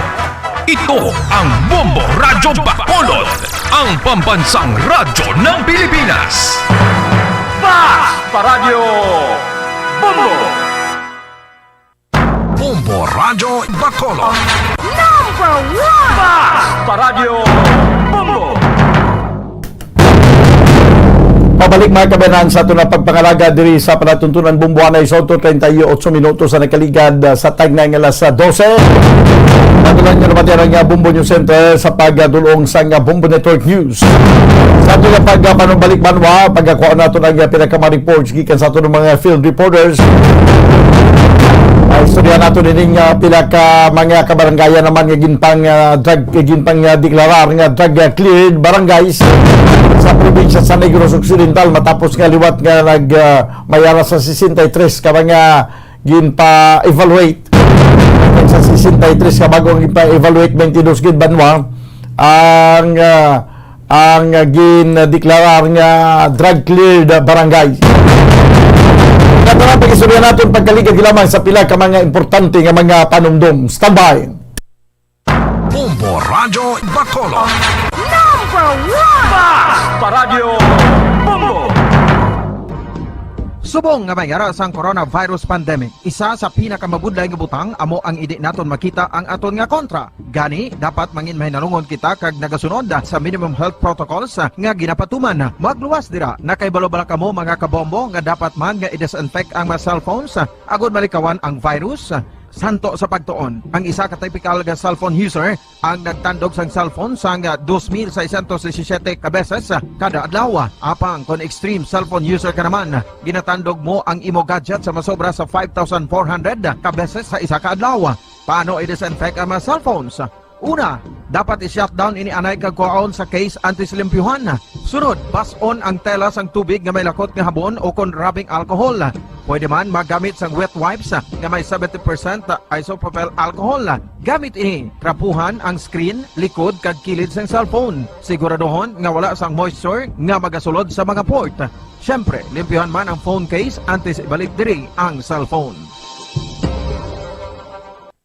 Ito ang Bombo Radyo Bacolod, ang pambansang radyo ng Pilipinas. Fast pa Radyo Bombo! Bombo Radyo Bacolod. Number one! Fast pa Radyo Bombo! Pabalik, mga kabayan, sa ato na pagpangalaga diri sa palatuntunan. Bombo anay sa otso treinta y ocho minutos sa nakaligad, ah, sa tagna nga alas dose. Natulan nyo naman yan ang, ah, Bombo News Center sa pagdulong sa, ah, Bombo Network News. Sa ato na pag, ah, panumbalik banwa, pagkakuha nato ng, ah, pinakamang reports gikan sa ato ng mga field reporters. Ay, istorya nato nining, ah, pila ka mga kabaranggayan naman nga ginpang, ah, drug, ginpang, ah, deklarar nga drug, ah, cleared barangays sa probinsya sa Negros Occidental, matapos nga liwat nga nag, ah, may ara sa sesenta y tres ka mga ginpa-evaluate. Sa sesenta y tres ka bago ang ginpa-evaluate, twenty-two gid banwa ang, ah, ang, ah, gindeklarar nga drug cleared barangay. At mga pag-istorya natin, pagkaligad lamang sa pila ka mga importante nga mga panumdum. Standby. Bombo Radyo Bacolod. Number one! Bas! Paradyo Bombo! Subong nga may ara sang coronavirus pandemic, isa sa pinakamabudlay nga butang amo ang hindi naton makita ang aton nga kontra. Gani, dapat mangin mahinalungon kita kag nagasunod sa minimum health protocols nga ginapatuman. Magluwas dira, nakahibalo bala kamo, mga kabombo, nga dapat man nga i-disinfect ang mga cellphones agud malikawan ang virus? Santo sa pagtuon, ang isa ka typical nga cellphone user ang nagtandog sang cellphone sang dos mil seiscientos disisiete ka beses kada adlaw. Apang kon extreme cellphone user ka naman, ginatandog mo ang imo gadget sa masobra sa five thousand four hundred ka beses sa isa ka adlaw. Paano i-disinfect ang mga cellphones? Una, dapat i-shutdown ini anay kag kuhaon sa case antes limpyuhan. Sunod, bas-on ang tela sang tubig nga may lakot nga habon o kon rubbing alcohol. Pwede man magamit sang wet wipes nga may seventy percent isopropyl alcohol. Gamit ini, trapuhan ang screen, likod, kag kilid sang cellphone. Siguraduhon nga wala sang moisture nga magasulod sa mga port. Siyempre, limpyuhan man ang phone case antes ibalik diri ang cellphone.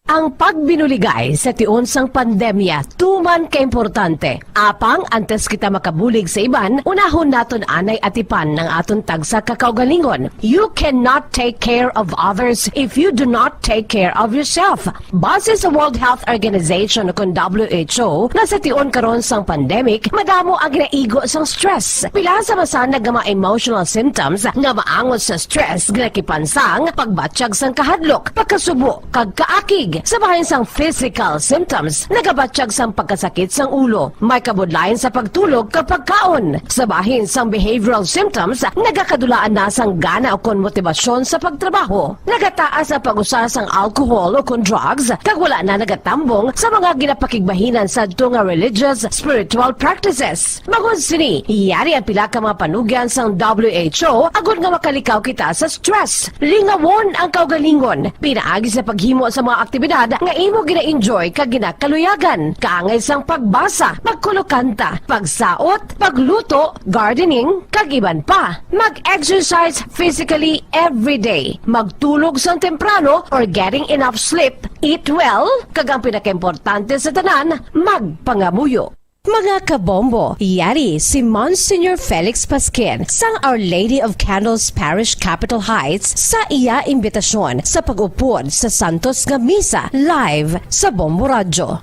Ang pagbinuligay sa tion sang pandemya tuman kaimportante. Apang antes kita makabulig sa iban, unahon naton anay atipan ang aton tagsa ka kaugalingon. You cannot take care of others if you do not take care of yourself. Base sa World Health Organization, kon W H O, nga sa tion karon sang pandemic, madamo ang ginaigo sang stress. Pila sa masanag nga mga emotional symptoms nga maangot sa stress, ginakipansang, pagbatyag sang kahadlok, pagkasubo, kag kaakig. Sa bahin sang physical symptoms, nagabatyag sang pagkasakit sang ulo, may kabudlayan sa pagtulog kag pagkaon. Sa bahin sang behavioral symptoms, nagakadulaan na sang gana ukon motibasyon sa pagtrabaho. Nagataas ang pag-usa sang alcohol ukon drugs, kag wala na nagatambong sa mga ginapakigbahinan sadto nga religious, spiritual practices. Bangod sini, yari ang pila ka mga panugyan sang W H O agod nga makalikaw kita sa stress. Lingawon ang kaugalingon pinaagi sa paghimo sa mga aktibidad nga imo gina-enjoy kag ginakaluyagan, kaangay sang pagbasa, pagkulokanta, pagsaot, pagluto, gardening, kag iban pa. Mag-exercise physically every day. Magtulog sang temprano or getting enough sleep. Eat well, kag ang pinakaimportante sa tanan, magpangamuyo. Mga kabombo, yari si Monsignor Felix Pasquin sang Our Lady of Candles Parish, Capitol Heights, sa iya imbitasyon sa pag-upod sa santos nga misa live sa Bombo Radyo.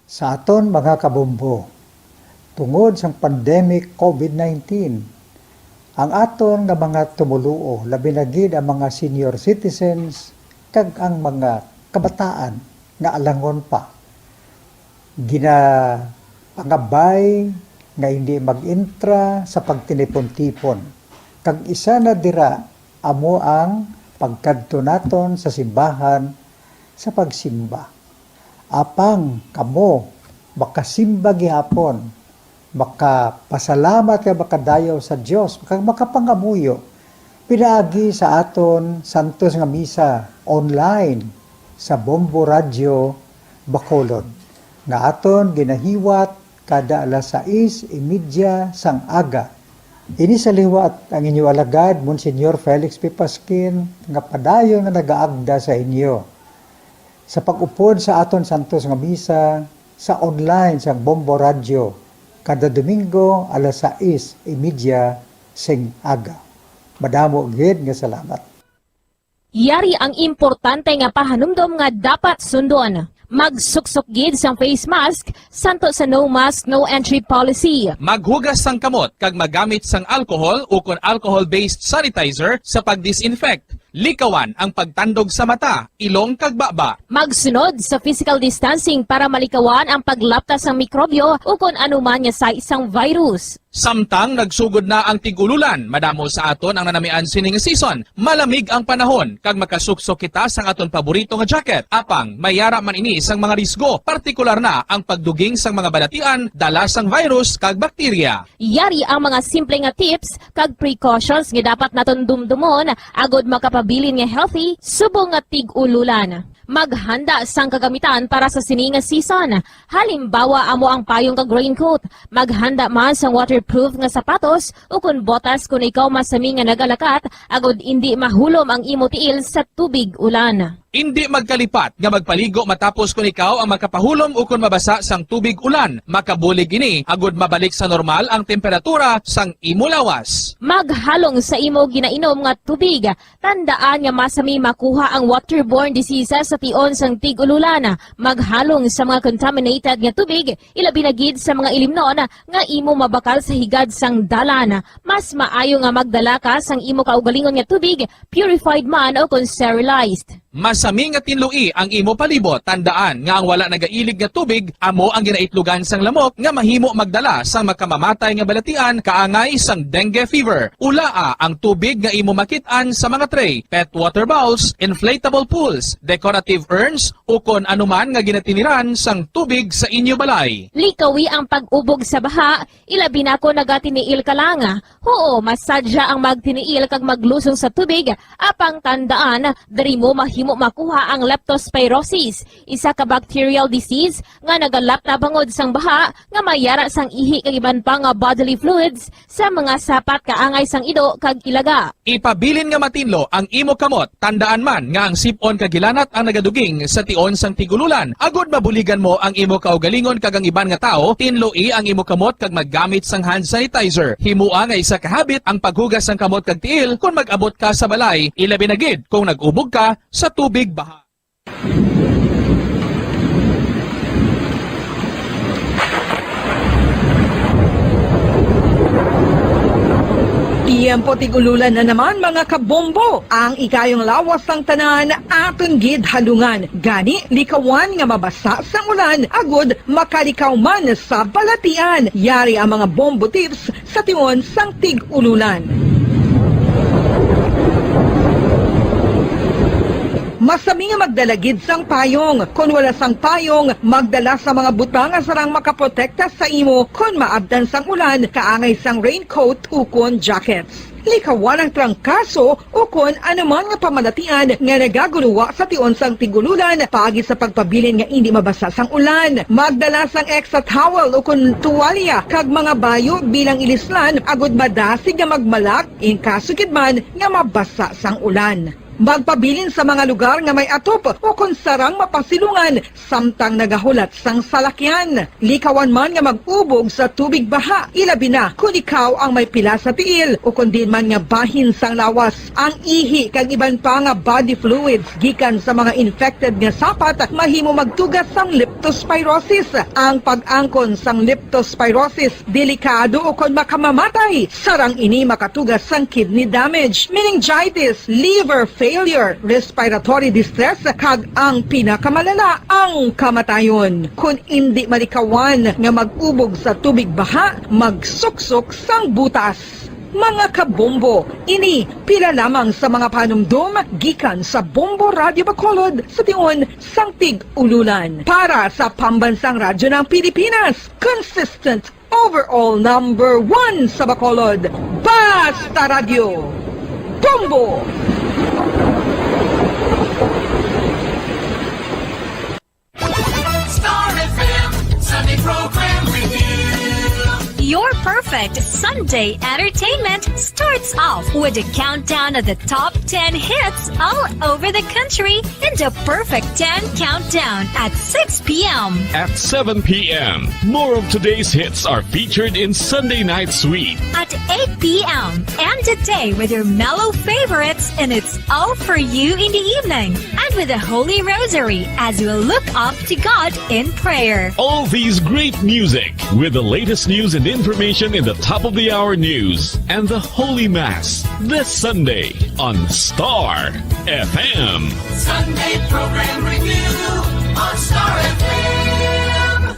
Sa aton mga kabombo, tungod sang pandemic covid nineteen, ang aton nga mga tumoluo, labi na gid ang mga senior citizens kag ang mga kabataan nga alangon pa, ginapangabay nga hindi mag-intra sa pagtinipon-tipon, kag isa na dira amo ang pagkadto naton sa simbahan sa pagsimba. Apang kamo makasimba gihapon, makapasalamat kag makadayaw sa Dios, kag makapangamuyo pinaagi sa aton santos nga misa online sa Bombo Radyo Bacolod, nga aton ginahiwat kada alas sais y media sang aga. Ini sa liwat ang inyo alagad, Monsignor Felix P. Pasquin, nga padayon nga nagaagda sa inyo sa pag-upod sa aton santos nga misa sa online sang Bombo Radyo kada Domingo alas sais y media sing aga. Madamo gid nga salamat. Yari ang importante nga pahanumdom nga dapat sundon. Magsuksok gid sang face mask, santo sa no mask, no entry policy. Maghugas sang kamot kag magamit sang alcohol ukon alcohol-based sanitizer sa pag-disinfect. Likawan ang pagtandog sa mata, ilong kag baba. Magsunod sa physical distancing para malikawan ang paglapta sang mikrobyo ukon anuman nga sais sang virus. Samtang nagsugod na ang tig-ululan, madamo sa aton ang nanamian sining season. Malamig ang panahon, kag makasuksok kita sang aton paborito nga jacket. Apang, may ara man ini sang mga risgo, partikular na ang pagduging sang mga balatian dala sang virus kag bakterya. Yari ang mga simple nga tips kag precautions nga dapat naton dumdumon agod makapabilin nga healthy subong nga tig-ululan. Maghanda sang kagamitan para sa sini nga season. Halimbawa, amo ang payong kag raincoat. Maghanda man sang waterproof nga sapatos ukon botas kon ikaw masami nga nagalakat, agod indi mahulom ang imo tiil sa tubig ulan. Indi magkalipat nga magpaligo matapos kon ikaw ang makapahulom ukon mabasa sang tubig ulan. Makabulig ini agod mabalik sa normal ang temperatura sang imo lawas. Maghalong sa imo ginainom nga tubig. Tandaan nga masami makuha ang waterborne diseases sa tion sang tig-ululan. Maghalong sa mga contaminated nga tubig, ilabi na gid sa mga ilimnon nga imo mabakal sa higad sang dalan. Mas maayo nga magdala ka sang imo kaugalingon nga tubig, purified man o kon sterilized. Masami nga tinloi ang imo palibot. Tandaan nga ang wala nagailig nga tubig amo ang ginaitlogan sang lamok nga mahimo magdala sang makamamatay nga balatian kaangay sang dengue fever. Ulaa ang tubig nga imo makit-an sa mga tray, pet water bowls, inflatable pools, decorative urns, ukon anuman nga ginatiniran sang tubig sa inyo balay. Likawi ang pag-ubog sa baha, ilabi na kon nagatiniil ka lang. Huo, masadya ang magtiniil kag maglusong sa tubig, apang tandaan, diri mo mahimo makuha ang leptospirosis, isa ka bacterial disease nga nagalapta bangod sang baha nga may yara sang ihi kag iban pa nga bodily fluids sa mga sapat kaangay sang ido kag ilaga. Ipabilin nga matinlo ang imo kamot. Tandaan man nga ang sip-on kag hilanat ang nagaduging sa tion sang tig-ululan. Agod mabuligan mo ang imo kaugalingon kag ang iban nga tawo, tinloi ang imo kamot kag maggamit sang hand sanitizer. Himoa nga isa ka habit ang paghugas sang kamot kag tiil kon mag-abot ka sa balay, ilabi na gid kung nag-ubog ka sa tubig baha. Tiyempo tig-ululan na naman, mga kabombo. Ang ikayong lawas sang tanan aton gid halungan. Gani, likawan nga mabasa sang ulan agod makalikaw man sa balatian. Yari ang mga bombo tips sa tion sang tig-ululan. Masami nga magdala gid sang payong. Kon wala sang payong, magdala sa mga butang nga sarang makaprotekta sa imo kon maabtan sang ulan, kaangay sang raincoat ukon jackets. Likawan ang trangkaso ukon anuman nga pamalatian nga nagaguluwa sa tion sang tig-ululan paagi sa pagpabilin nga indi mabasa sang ulan. Magdala sang extra towel ukon tuwalya kag mga bayo bilang ilislan agud madasig nga magmalak in kaso gid man nga mabasa sang ulan. Magpabilin sa mga lugar nga may atop ukon sarang mapasilungan samtang nagahulat sang salakyan. Likawan man nga mag-ubog sa tubig baha, ilabi na kon ikaw ang may pila sa tiil ukon diin man nga bahin sang lawas. Ang ihi kag iban pa nga body fluids gikan sa mga infected nga sapat mahimo magtuga sang leptospirosis. Ang pag-angkon sang leptospirosis delikado ukon makamamatay, sarang ini makatuga sang kidney damage, meningitis, liver failure, respiratory distress, kag ang pinakamalala, ang kamatayon. Kon indi malikawan nga mag-ubog sa tubig baha, magsuksok sang butas. Mga kabombo, ini pila lamang sa mga panumdom gikan sa Bombo Radyo Bacolod sa tion sang tig-ululan. Para sa Pambansang Radyo ng Pilipinas, consistent overall number one sa Bacolod, Basta Radyo, Bombo! Star F M Sunday Program Review. Your perfect Sunday entertainment starts off with a countdown of the top ten hits all over the country in the Perfect ten Countdown at six p m. At seven p m, more of today's hits are featured in Sunday Night Sweet. At eight p m, end the day with your mellow favorites, and it's all for you in the evening. And with the Holy Rosary as we look up to God in prayer. All these great music with the latest news and information in the top of the hour news and the Holy Mass this Sunday on Star F M. Sunday Program Review on Star F M.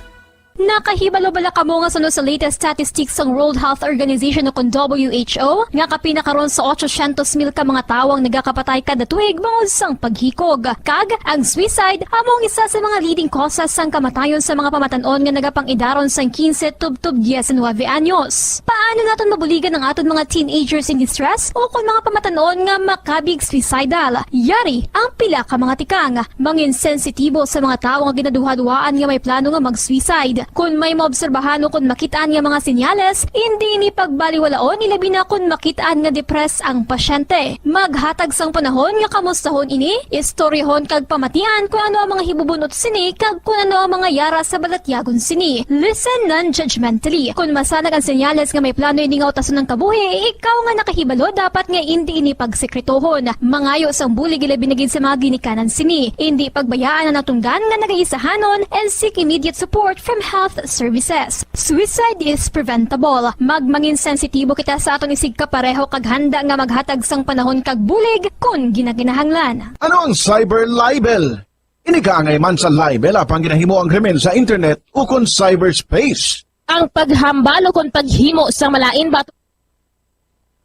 Nakahibalo bala kamo nga suno sa latest statistics sang World Health Organization o kon W H O, nga kapin na karon sa otsosyentos mil ka mga tawo ang nagakapatay kada tuig bangod sang paghikog? Kag ang suicide amo ang isa sa mga leading causes sang kamatayon sa mga pamatan-on nga nagapang-idaron sang quince tubtob diecinuebe anyos. Paano naton mabuligan ang aton mga teenagers in distress o kon mga pamatan-on nga makabig suicidal? Yari ang pila ka mga tikang. Mangin sensitibo sa mga tawo nga ginaduhaduhaan nga may plano nga mag-suicide. Kon may maobserbahan o kon makit-an nga mga senyales, indi ini pagbaliwalaon, ilabi na kon makit-an nga depressed ang pasyente. Maghatag sang panahon nga kamustahon ini, istoryahon kag pamatian kon ano ang mga hibubunot sini kag kon ano ang mga yara sa balatyagon sini. Listen non-judgmentally. Kon masanag ang senyales nga may plano ini nga utason ang kabuhi, ikaw nga nakahibalo dapat nga indi ini pagsekretohon. Mangayo sang bulig ilabi na gid sa mga ginikanan sini. Indi pagbayaan ang natunggan nga nagaisahanon and seek immediate support from health services. Suicide is preventable. Magmangin sensitibo kita sa aton isigkapareho kag handa nga maghatag sang panahon kag bulig kon ginakinahanglan. Ano ang cyber libel? Ini kaangay man sa libel apang ginahimo ang krimen sa internet ukon cyberspace. Ang paghambal ukon paghimo sang malain batok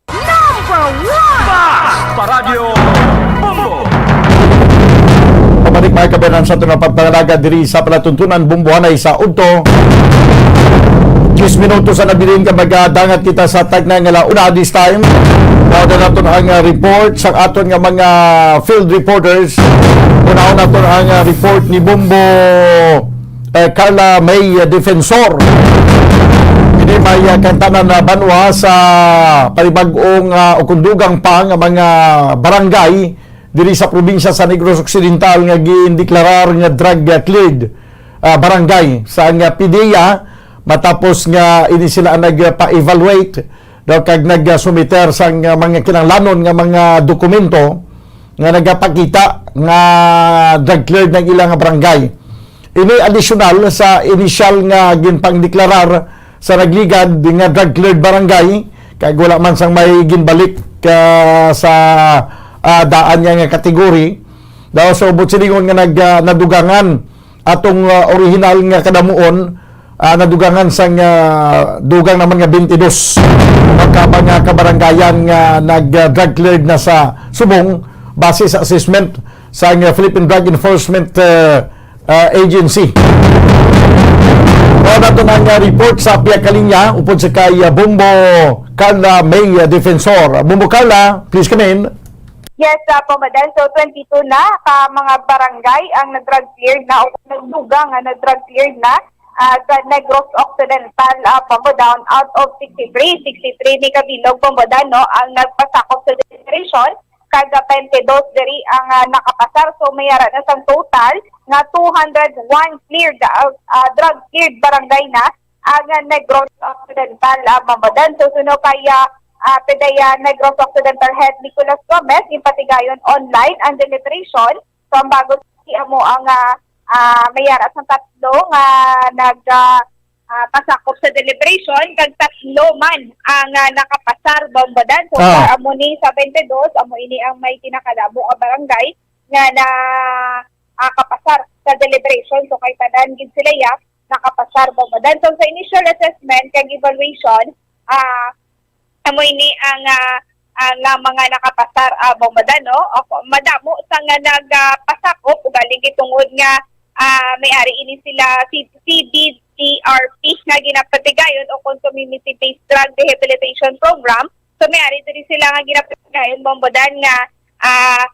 Number one! Paradyo Bombo! Pabalik, mga kabayan, sa aton nga pagpangalaga diri sa palatuntunan, Bombohanay sa udto. Diyes minutos ang nabilin ka magadangat kita sa tagna nga launa this time. Daw na naton ang, ah, report sa aton nga mga field reporters. Unahon naton ang, ah, report ni Bombo, eh, Carla May, ah, Defensor. Ini may, ah, kantanan na banwa sa panibag-ong, ah, o kung dugang pa nga mga barangay diri sa probinsya sa Negros Occidental nga gindeklarar nga drug, ah, cleared, ah, barangay sa nga PDEA matapos nga ini sila ang nagpa-evaluate daw kag nagsumiter sang, ah, mga kinahanglanon nga mga dokumento nga nagapakita nga drug cleared ang ilang barangay. Ini additional sa inisyal nga ginpangdeklarar sa nagligad nga drug cleared barangay, kag wala man sang may ginbalik, ah, sa, ah, daan niya nga kategory. Daw sa ubot silingon nga nag, ah, nadugangan atong, ah, orihinal nga kadamuon, ah, nadugangan sang, ah, dugang naman nga twenty-two ka mga kabarangayan nga nag, ah, drug cleared na sa subong base sa assessment sang, ah, Philippine Drug Enforcement, ah, ah, Agency. Mao na to ang, ah, report sa Pia Kalinya upod sa kay, ah, Bombo Carla May, ah, Defensor. Bombo Carla, please come in. Yes, ah, Bombo Dan. So, twenty-two na ka mga barangay ang nag-drug cleared na o nagdugang nga nag-drug cleared na, ah, sa Negros Occidental, ah, Bombo Dan, out of sixty-three, sixty-three ni kabilog, Bombo Dan, no, ang nagpasakop sa deliberation, kag twenty-two diri ang, ah, nakapasar. So, may ara na sang total nga two hundred one cleared, ah, ah, drug cleared barangay na ang, ah, Negros Occidental, ah, Bombo Dan. So, suno kay, ah, ah, PDEA Negros Occidental Head Nicolas Gomez, ginpatigayon online ang deliberation. So, ang bago si amo ang, ah, ah, may ara sang tatlo nga nag, ah, ah, pasakop sa deliberation, kag tatlo man ang, ah, nakapasar, Bombo Dan. So, Ah. Amo ni sa twenty-two, amo ini ang may pinakalabo nga barangay nga na, ah, kapasar sa deliberation. So, kay tanan gid sila ya nakapasar, Bombo Dan. So, sa initial assessment kag evaluation, ah, amo ini ang, ah, ang, ah, mga nakapasar, ah, Bombo Dan, no? Ako, madamo sa nga nagpasakop, ugaling kay tungod nga, ah, may ari ini sila si C B D R P nga ginapatigayon o kon Community-Based Drug Rehabilitation Program. So, may ari diri sila nga ginapatigayon, Bombo Dan, nga, ah,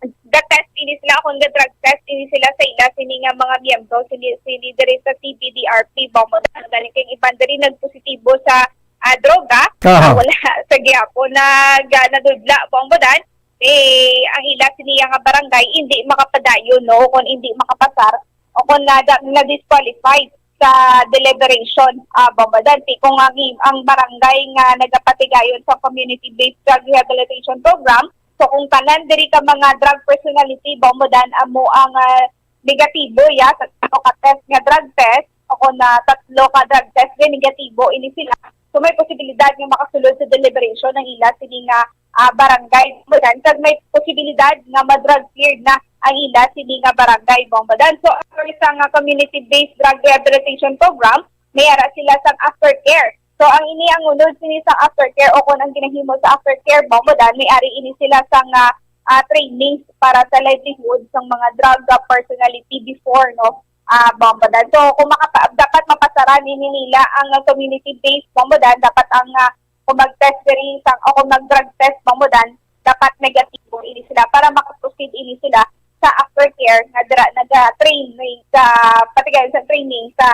ga-test ini sila, kung ga-drug test ini sila sa ila sini nga mga miyembro sini, sini diri sa C B D R P, Bombo Dan. Galing kay iban diri nagpositibo sa, ah, droga. Aha. Ah, wala sa gihapon nag, ah, nadudla, Bombo Dan. Eh, ang ila sini nga barangay hindi makapadayon, no, kung hindi makapasar o kung na, na-disqualified sa deliberation, ah, Bombo Dan. Ti kung ang, ang barangay nga nagapatigayon sa community-based drug rehabilitation program, so kung tanan diri ka mga drug personality, Bombo Dan, amo ang, ah, negatibo, ya, sa tatlo ka test nga drug test, o kung na tatlo ka drug test nga negatibo, ini sila. So may posibilidad nga makasulod sa deliberation ang ila sini nga, ah, barangay, Bombo Dan, kag may posibilidad nga ma-drug cleared na ang ila sini nga barangay, Bombadan. So, after sa nga community-based drug rehabilitation program, may ara sila sang aftercare. So, ang ini ang unod sini sang aftercare o kung ang ginahimo sa aftercare, Bombadan, may ari ini sila sang ah, ah, trainings para sa livelihood sang mga drug ah, personality before, no? Ah, Bombadan. So, kung makapa- dapat mapasaran ini nila ang ah, community-based, Bombadan, dapat ang ah, kung mag-test diri sang o kung mag-drug test, Bombadan, dapat negatibo ini sila para makaproceed ini sila sa aftercare nga dira naga-training sa patigayon sa training sa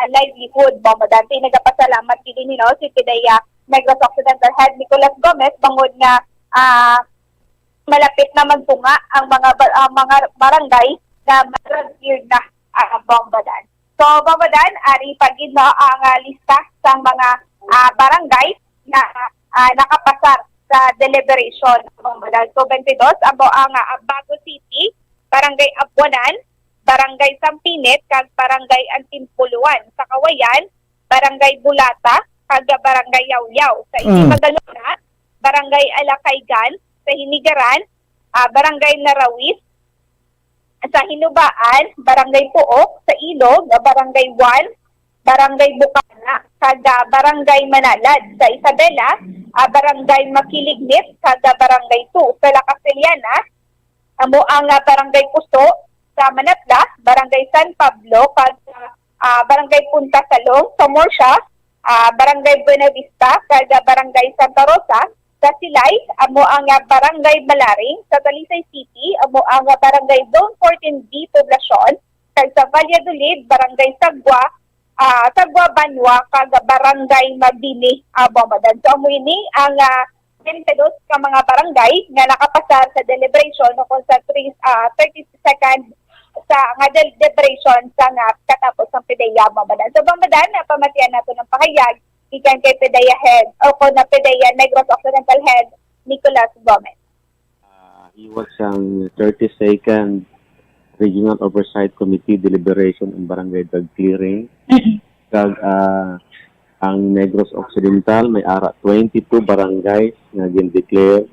ah, livelihood, Bombadan. Kay nagapasalamat gid ini, no, si PDEA Negros Occidental Head Nicolas Gomez bangod nga ah, malapit na magtunga ang mga ba- ang mga barangay na ma-drug cleared na, ah, Bombadan. So, Bombadan, ari pa gid, no, ang ah, lista sang mga ah, barangay na ah, nakapasar sa deliberation, Bombadan. So, twenty-two amo ang ah, Bago City, Barangay Abuanan, Barangay Sampinit, kag Barangay Antipuluan. Sa Cauayan, Barangay Bulata, kag Barangay Yauyao. Sa Mm. Isimagalona, Barangay Alacaygan. Sa Hinigaran, ah, Barangay Narawis. Sa Hinubaan, Barangay Puok. Sa Ilog, Barangay One, Barangay Bukana, kag ah, Barangay Manalad. Sa Isabela, ah, Barangay Makilignit, kag ah, Barangay Two. Sa La Castellana, amo ang ah, Barangay Puso. Sa Manatla, Barangay San Pablo, kag ah, Barangay Punta Salong. Sa Murcia, ah, Barangay Buenavista, kag ah, Barangay Santa Rosa. Sa Silay, amo ang ah, Barangay Malaring. Sa Talisay City, amo ang ah, Barangay Zone fourteen B Poblacion. Kag sa Valladolid, Barangay Sagwa, ah, Sagwa Banwa, kag Barangay Mabini, ah, Bombadan. So, amo ini ang ah, twenty-two ka mga barangay nga nakapasar sa deliberation o kung sa three, ah, thirty-second sa nga deliberation sa nga katapos sang PDEA, Bombadan. So, Bombadan, napamatian nato ng pahayag gikan kay PDEA Head o kung na PDEA Negros Occidental Head, Nicolas Gomez. Ah, hiwag sang thirty-second Regional Oversight Committee deliberation on barangay drug clearing. Kag ah, ang Negros Occidental may ara twenty-two barangays nga gin-declare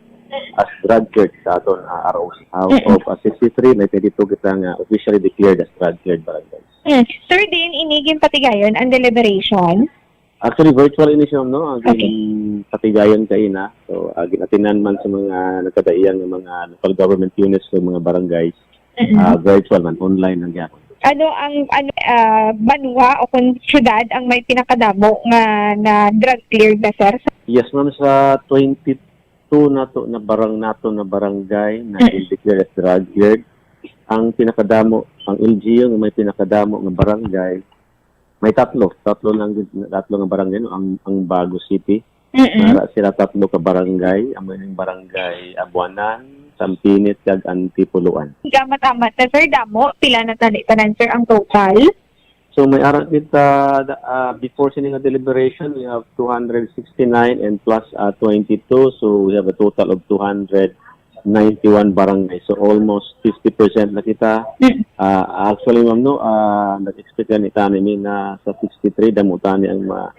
as drug cleared sa aton ah, R O C. Out of ah, sixty-three, may twenty-two kita nga officially declared as drug cleared barangays. Mm. Sir Dean, ini ginpatigayon ang deliberation? Actually, virtual ini siya, no? Ang Okay. patigayon kaina. So, uh, ginatinan man sa mga nagkadaiya nga mga local government units o mga barangays, Mm-mm. uh, virtual man, online ang gyapon. Ano ang ano ah, banwa o kung syudad ang may pinakadamo nga na drug cleared na, sir? Yes, ma'am, sa twenty-two nato na barang nato na barangay na Mm. declared as drug cleared. Ang pinakadamo, ang L G U nga may pinakadamo nga barangay, may tatlo, tatlo lang gid, tatlo nga barangay, no? Ang ang Bago City, Mm-mm. Nara sila tatlo ka barangay, amo ning barangay Abuanan, Sampinit, kag Antipuluan. Gamat-amat na, sir, damo, pila na tani tanan, sir, ang total? So may ara kita, ah, before sini nga deliberation, we have two hundred sixty-nine and plus ah, twenty-two, so we have a total of two hundred ninety-one barangay. So almost fifty percent na kita. Mm. Ah, actually, ma'am, no, ah, nag-expect gani tani mi na sa sixty-three damo tani ang ma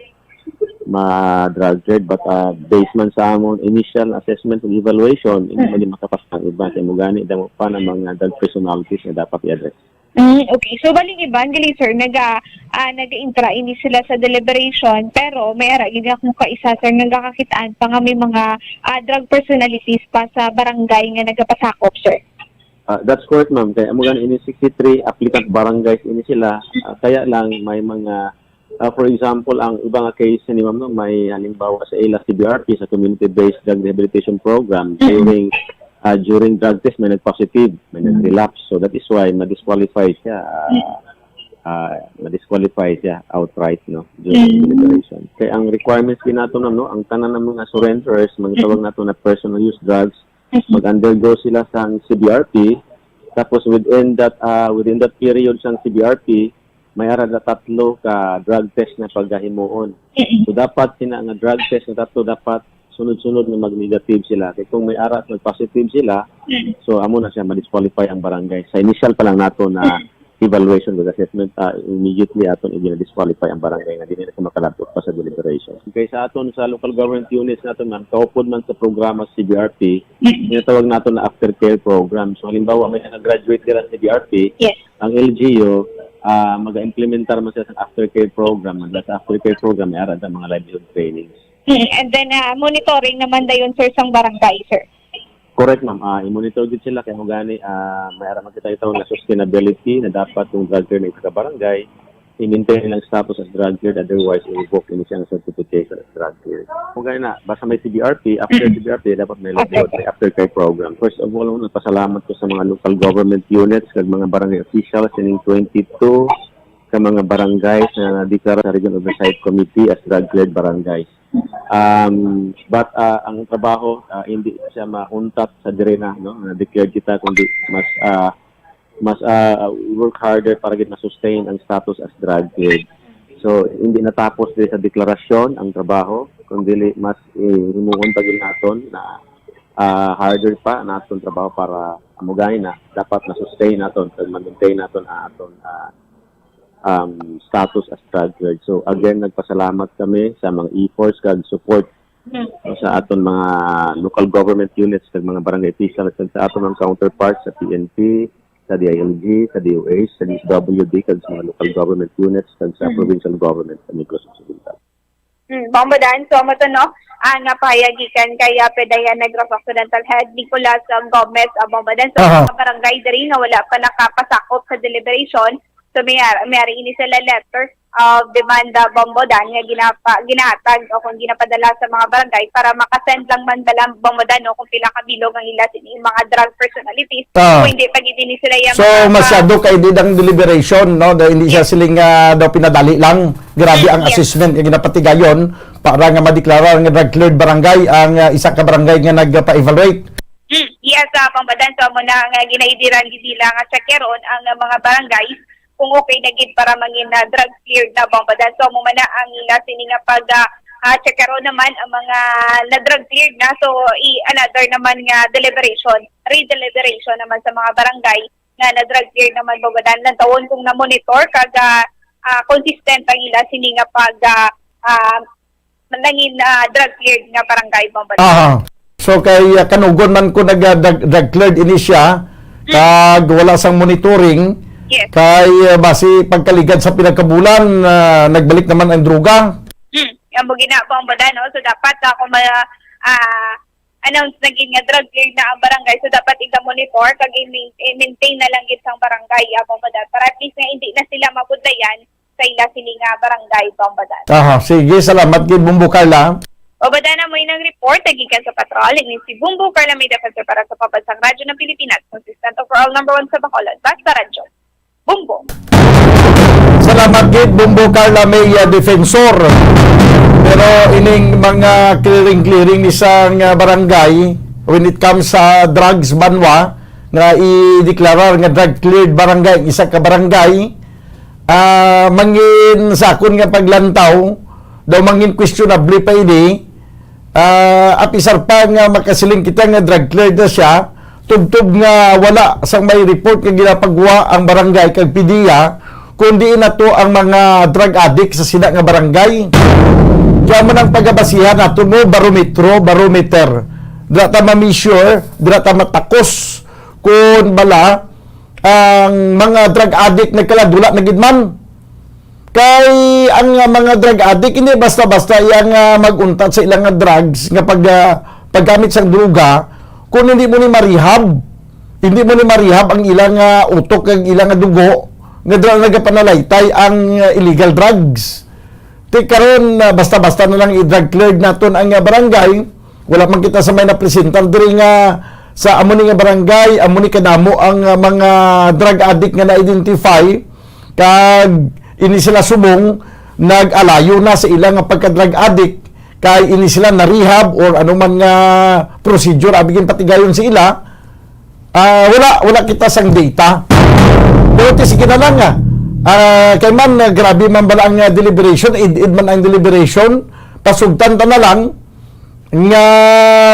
ma-drug cleared, but ah, based man sa among initial assessment and evaluation, hindi Mm. man makapasang iba kay mo gani damo pa na mga drug personalities na dapat i-address. Mm, okay. So, baling iban, gali, sir, naga, ah, naga-intra ini sila sa deliberation, pero may ara gid akong kaisa, sir, nga gakakitaan pa nga may mga ah, drug personalities pa sa barangay nga nagapasakop, sir? Ah, that's correct, ma'am. Kaya amo gani ini sixty-three applicant barangays ini sila. Ah, kaya lang may mga, ah, for example, ang iba nga case ni ma'am, no, may halimbawa sa ila C B R P, sa Community-Based Drug Rehabilitation Program, Mm-mm. during ah, during drug test may nag-positive, may Mm. nag-relapse. So that is why ma-disqualify siya. Ah, Mm. ah, ma-disqualify siya outright, no, during Mm. deliberation. Kaya ang requirements din nato, no, ang tanan ng mga surrenderers, mga tawag Mm. nato na personal use drugs, Mm. mag-undergo sila sa C B R P. Tapos within that ah, within that period sa C B R P, may ara na tatlo ka drug test na pagahimuon. Mm-mm. So dapat sina nga drug test na tatlo dapat sunod-sunod nga mag-negative sila. Kay kung may ara mag-positive sila, Mm. so amo na siya ma-disqualify ang barangay. Sa initial pa lang nato na Mm. evaluation kag assessment, ah, immediately aton i-disqualify ang barangay nga dili na siya makalabot pa sa deliberation. Kay sa aton sa local government units naton, ma'am, kaupod man sa programa sa C B R P, ginatawag naton na aftercare program. So, halimbawa, may nag-graduate dira sa C B R P, Yes. ang L G U, ah, mag-implementar man sila sa aftercare program. Ang sa aftercare program, may ara sa mga livelihood trainings. Mm, and then, ah, monitoring naman dayon, sir, sang barangay, sir. Correct, ma'am. Ah, i-monitor gid sila kay mo gani, ah, may ara man kita itaw na sustainability na dapat yung drug clear na isa ka barangay, i-maintain nilang status as drug cleared, otherwise i-revoke ini siya nga certification as drug cleared. Mo gani na, basta may C B R P, after C B R P, dapat may Okay. livelihood, may aftercare program. First of all, nagpasalamat ko sa mga local government units kag mga barangay officials ining twenty-two ka mga barangay na nadeklara sa Regional Oversight Committee as drug cleared barangays. Um, but, ah, ang trabaho, ah, hindi siya mauntat sa diri na, no? Na declared kita, kundi mas, ah, mas, ah, we work harder para gid ma-sustain ang status as drug cleared. So, hindi natapos diri sa deklarasyon ang trabaho, kundi mas, eh, himuon pa gid naton na, ah, harder pa naton trabaho para amo gani na dapat ma-sustain naton, ma-maintain naton ang aton, ah, um, status as drug cleared. So again, nagpasalamat kami sa mga efforts kag support, Hmm. no, sa aton mga local government units kag mga barangay officials kag sa aton mga counterparts sa P N P, sa D I L G, sa D O H, sa D S W D, kag sa mga local government units kag sa Hmm. provincial government sa Negros Occidental. Hmm, Bambadan, so amo to, no? Ang, ah, pahayag gikan kay, ah, Pedaya Negros Occidental Head Nicolas, ah, Gomez, ah, Bambadan, so Aha. mga barangay diri nga wala pa nakapasakop sa deliberation, so may, may ari ini sila letter of demand, ah, Bambadan, nga ginapa-, ginahatag o kung ginapadala sa mga barangay para makasend lang man bala, Bambadan, no, kung pila ka bilog ang ila sini mga drug personalities. Ah. Kung hindi pa gid ini sila yung So, mga masyado kay di ang deliberation, no? Dahil hindi siya Yes. siling, ah, daw pinadali lang. Grabe Mm, ang yes. assessment nga ginapatigayon para nga madeklara nga drug cleared barangay ang, ah, isa ka barangay nga nagpa-evaluate. Mm, yes, ah, Bambadan, so amo na nga ginaidiran gid nila nga check-eron ang, ah, mga barangay kung okay na gid para mangin, ah, drug cleared na, Bambadan. So amo man na ang ila sini nga pag, ah, ah, check-eron naman ang mga na drug cleared na. So i-another naman nga deliberation, re-deliberation naman sa mga barangay nga na drug cleared naman, Bambadan. Lantawon kung na-monitor kag, ah, ah, consistent ang ila sini nga pag, ah, ah, nangin, ah, drug cleared nga barangay, Bambadan. Aha. So kay, ah, kanugon man ko nag, ah, drug, drug cleared ini siya, Mm. kag wala sang monitoring, Yes. kay, ah, basi pagkaligad sa pila ka bulan, ah, nagbalik naman ang droga. Mm. Amo gina, Bambadan, no? So dapat, ah, kung ma-, ah, announce na gid nga drug cleared na ang barangay, so dapat iga-monitor kag i-main-, i-maintain na lang gid sang barangay, ah, Bambadan, para at least nga hindi na sila mabudlayan sa ila sini nga barangay, Bambadan. Aha, sige, salamat gid, Bumbo Carla. Bambadan, amo inang report gikan sa patrol. Ini si Bumbo Carla, may defensor para sa Pambansang Radyo ng Pilipinas, consistent overall number one sa Bacolod. Basta Radyo. Bumbo. Salamat gid, Bumbo Carla May, ah, Defensor. Pero ining mga clearing-clearing ni sang, ah, barangay, when it comes sa drugs, banwa, nga i-deklarar nga drug cleared barangay, isa ka barangay, ah, mangin sa akon nga paglantaw, daw mangin questionable pa ini, ah, apisar pa nga makasiling kita nga drug cleared na siya, tubtob nga wala sang may report nga ginapagwa ang barangay kag PDEA, kundi na to ang mga drug addict sa sina nga barangay. Kaya mo nang pagabasihan nato mo, barometro, barometer. Dira ta ma-measure, dira ta matakos kung bala ang mga drug addict nagkaladula na gid man. Kay ang, ah, mga drug addict, hindi basta-basta iya nga mag-untat sa ilang nga drugs nga pag, ah, paggamit sang droga, kung hindi mo ni marehab, hindi mo ni marehab ang ilang, ah, utok kag ilang nga dugo, nga dira nagapanalaytay ang, ah, illegal drugs. Ti karon, ah, basta-basta na lang i-drug cleared naton ang, ah, barangay, wala man kita sa may napresentar diri nga sa amo ni nga barangay, amo ni kadamo ang, ah, mga drug addict nga na-identify, kag ini sila subong nag-alayo na sa ila nga pagka-drug addict, kay ini sila na-rehab or ano man nga procedure abi ginpatigayon sa ila. Ah, wala, wala kita sang data. Pero ti sige na lang nga. Ah, kay man, ah, grabe man bala ang, ah, deliberation, id-id man ang deliberation, pasugtan ta na lang nga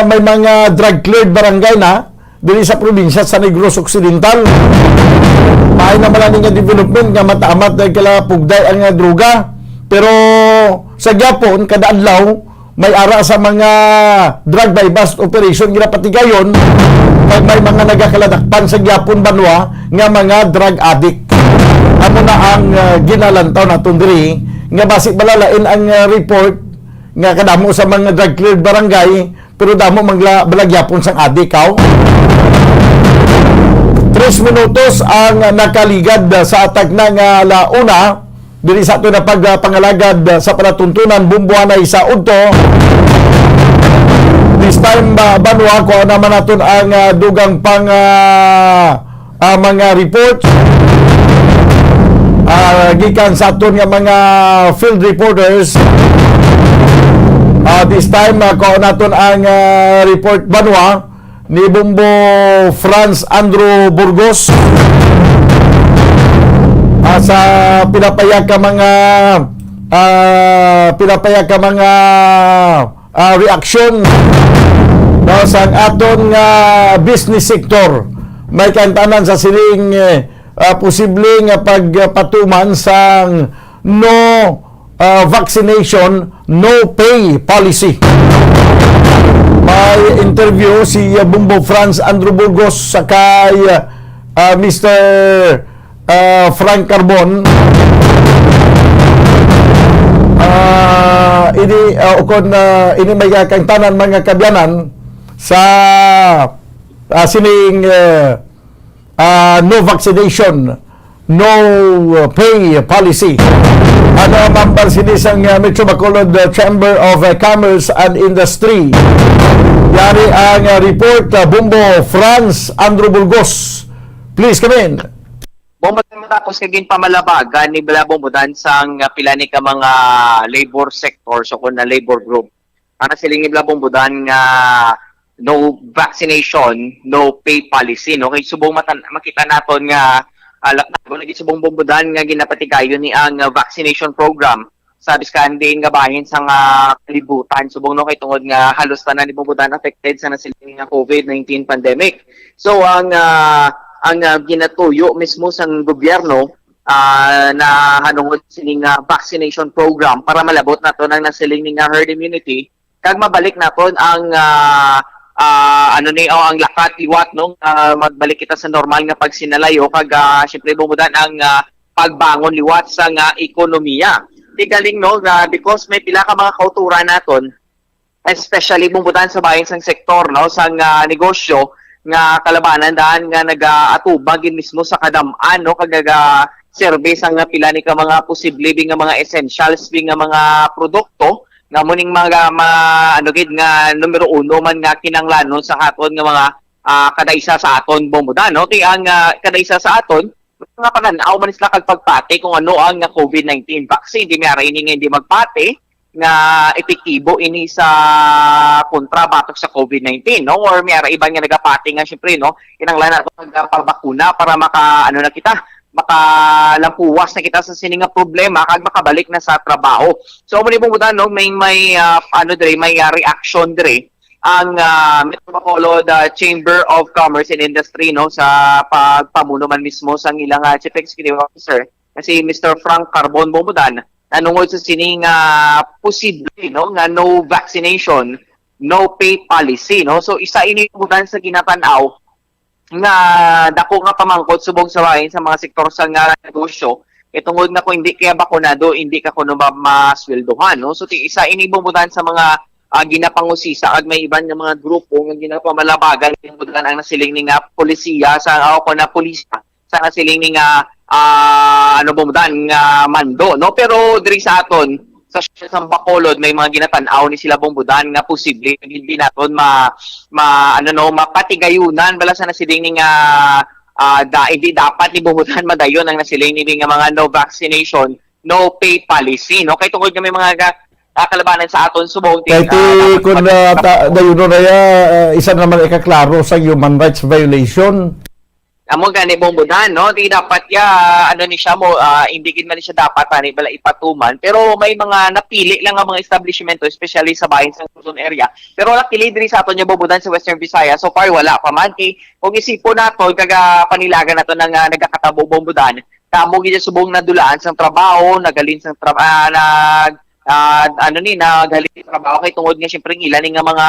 may mga drug cleared barangay na, diri sa probinsya sa Negros Occidental. May na man ni nga development nga matamat na kala pugday ang, ah, droga. Pero sa gyapon, kada adlaw, may ara sa mga drug buy-bust operation ginapatigayon, kag may mga nagakaladakpan sa gyapon banwa nga mga drug addict. Amo na ang, ah, ginalantaw naton diri, nga basi malalain ang, ah, report nga kadamo sa mga drug cleared barangay, pero damo man la-, bala gyapon sang addict, aw. Tres minutos ang nakaligad sa atak na nga ala una, diri sa ato na pagpangalagad sa palatuntunan, bumbuhanay sa udto. This time, ba, banwa, kuha naman naton ang, ah, dugang pang, ah, ah, mga report, ah, gikan sa aton nga mga field reporters. Ah, this time, ah, kuha naton ang, ah, report banwa ni Bombo Franz Andrew Burgos, ah, sa pinapayak ka mga, ah, pinapayak ka mga, ah, reaksyon, no, sa aton nga business sector. May kantanan sa siling, eh, ah, posible nga pagpatuman sang no, ah, vaccination, no pay policy. May interview si, ah, Bombo Franz Andrew Burgos sa kay, ah, Mister, ah, Frank Carbon. Ah, ini, ah, ukon, ah, ini may kangtanan, mga kabyanan, sa, ah, sining, ah, ah, no vaccination, no, uh, pay policy. Ano ang member sini sang, uh, Metro Bacolod, uh, Chamber of, uh, Commerce and Industry? Yari ang, uh, report, uh, Bombo Franz Andrew Burgos. Please come in. Bombo, matapos kag ginpamalabagan ni Bala Bombo Dan sang, uh, pila ni ka mga labor sector, so kung na labor group, ang nasiling ni Bala Bombo Dan nga no vaccination, no pay policy, no? Kay subong matan-, makita naton nga, ah, lak-, lagi subong Bombo Dan nga ginapatigayon ni ang, ah, vaccination program sa biskan diin nga bahin sa nga kalibutan, subong, no, kay tungod nga halos tanan ni Bombo Dan affected sa nasiling nga covid nineteen pandemic. So ang, ah, ang, ah, ginatuyo mismo sang gobyerno, ah, na hanungod sini nga vaccination program para malabot nato nang nasiling ni nga herd immunity, kag mabalik naton ang, ah, ah, ano ni, o ang lakat liwat, no, ah, magbalik kita sa normal nga pagsinalayo kag, ah, syempre, Bombo Dan, ang, ah, pagbangon liwat sa nga ekonomiya. Tigaling, no, nga because may pila ka mga kauturan naton, especially, Bombo Dan, sa bahin sang sektor, no, sang, ah, negosyo nga kalabanan daan nga nagaatubang gid mismo sa kadam-an, no, kag naga-serve sang pila ni ka mga posible bi nga mga essentials bi nga mga produkto, nga mo ning mga, ma-, ano gid nga numero uno man nga kinahanglanon sa aton nga mga, ah, kada isa sa aton, Bombo Dan, no? Kay ang, ah, kada isa sa aton, mga panan-aw man sila kag pagpati kung ano ang nga covid nineteen vaccine. Di may ara ini nga hindi magpati nga epektibo ini sa kontra batok sa covid nineteen, no? Or may ara iban nga nagapati nga, syempre, no, kinahanglan nato magpabakuna para maka, ano na kita, makalampuwas na kita sa sini nga problema kag makabalik na sa trabaho. So, amo ni, Bombo Dan, no, may, may, ah, ano dire, may, ah, reaction dire ang, ah, Metro Bacolod, ah, Chamber of Commerce and Industry, no, sa pagpamuno man mismo sang ilang, ah, Chief Executive Officer nga si Mister Frank Carbon, Bombo Dan, nanungod sa sini nga posible, no, nga no vaccination, no pay policy, no. So, isa ini, Bombo Dan, sa ginatan-aw nga dako nga pamangkot subong sa bahin sa mga sektor sa nga negosyo, kay tungod nga kung hindi kaya bakunado, hindi ka kuno ma-, masweldohan, no? So, ti-, isa ini, Bombo Dan, sa mga, ah, ginapangusisa kag may iban nga mga grupo nga ginapamalabagan, Bombo Dan, ang nasiling ni nga polisiya sa, o kung na polisiya sa nasiling ni nga, ah, ano, Bombo Dan, nga mando, no? Pero diri sa aton, sa, sa Bacolod, may mga ginatan-aw ni sila, Bombo Dan, nga posible nga hindi naton ma-, ma-, ano, no, mapatigayunan bala sa nasiling ni nga, ah, da-, hindi dapat ni, Bombo Dan, madayon ang nasiling ni nga mga no vaccination, no pay policy, no? Kay tungod nga may mga ga-, ah, kalabanan sa aton subong, kay ti, ah, dapat kun, mag- ah, ta-, dayon na ya, ah, isa naman ikaklaro sa human rights violation. Amo gani, Bong Budan, no? Di dapat ya, ano ni siya mo, ah, hindi gid man ni siya dapat ani bala ipatuman. Pero may mga napili lang nga mga establishmento, especially sa bahin sa Luzon area. Pero napili diri sa aton nga, Bong Budan, sa Western Visayas, so far wala pa man. Kay kung isipon nato, kaga panilagan nato na nga nagakatabo, Bong Budan, kamo gid subong nadulaan sang trabaho, naghalin sang tra-, ah, nag, ah, ano ni, naghalin sa trabaho kay tungod nga siyempre ang ila ni nga mga,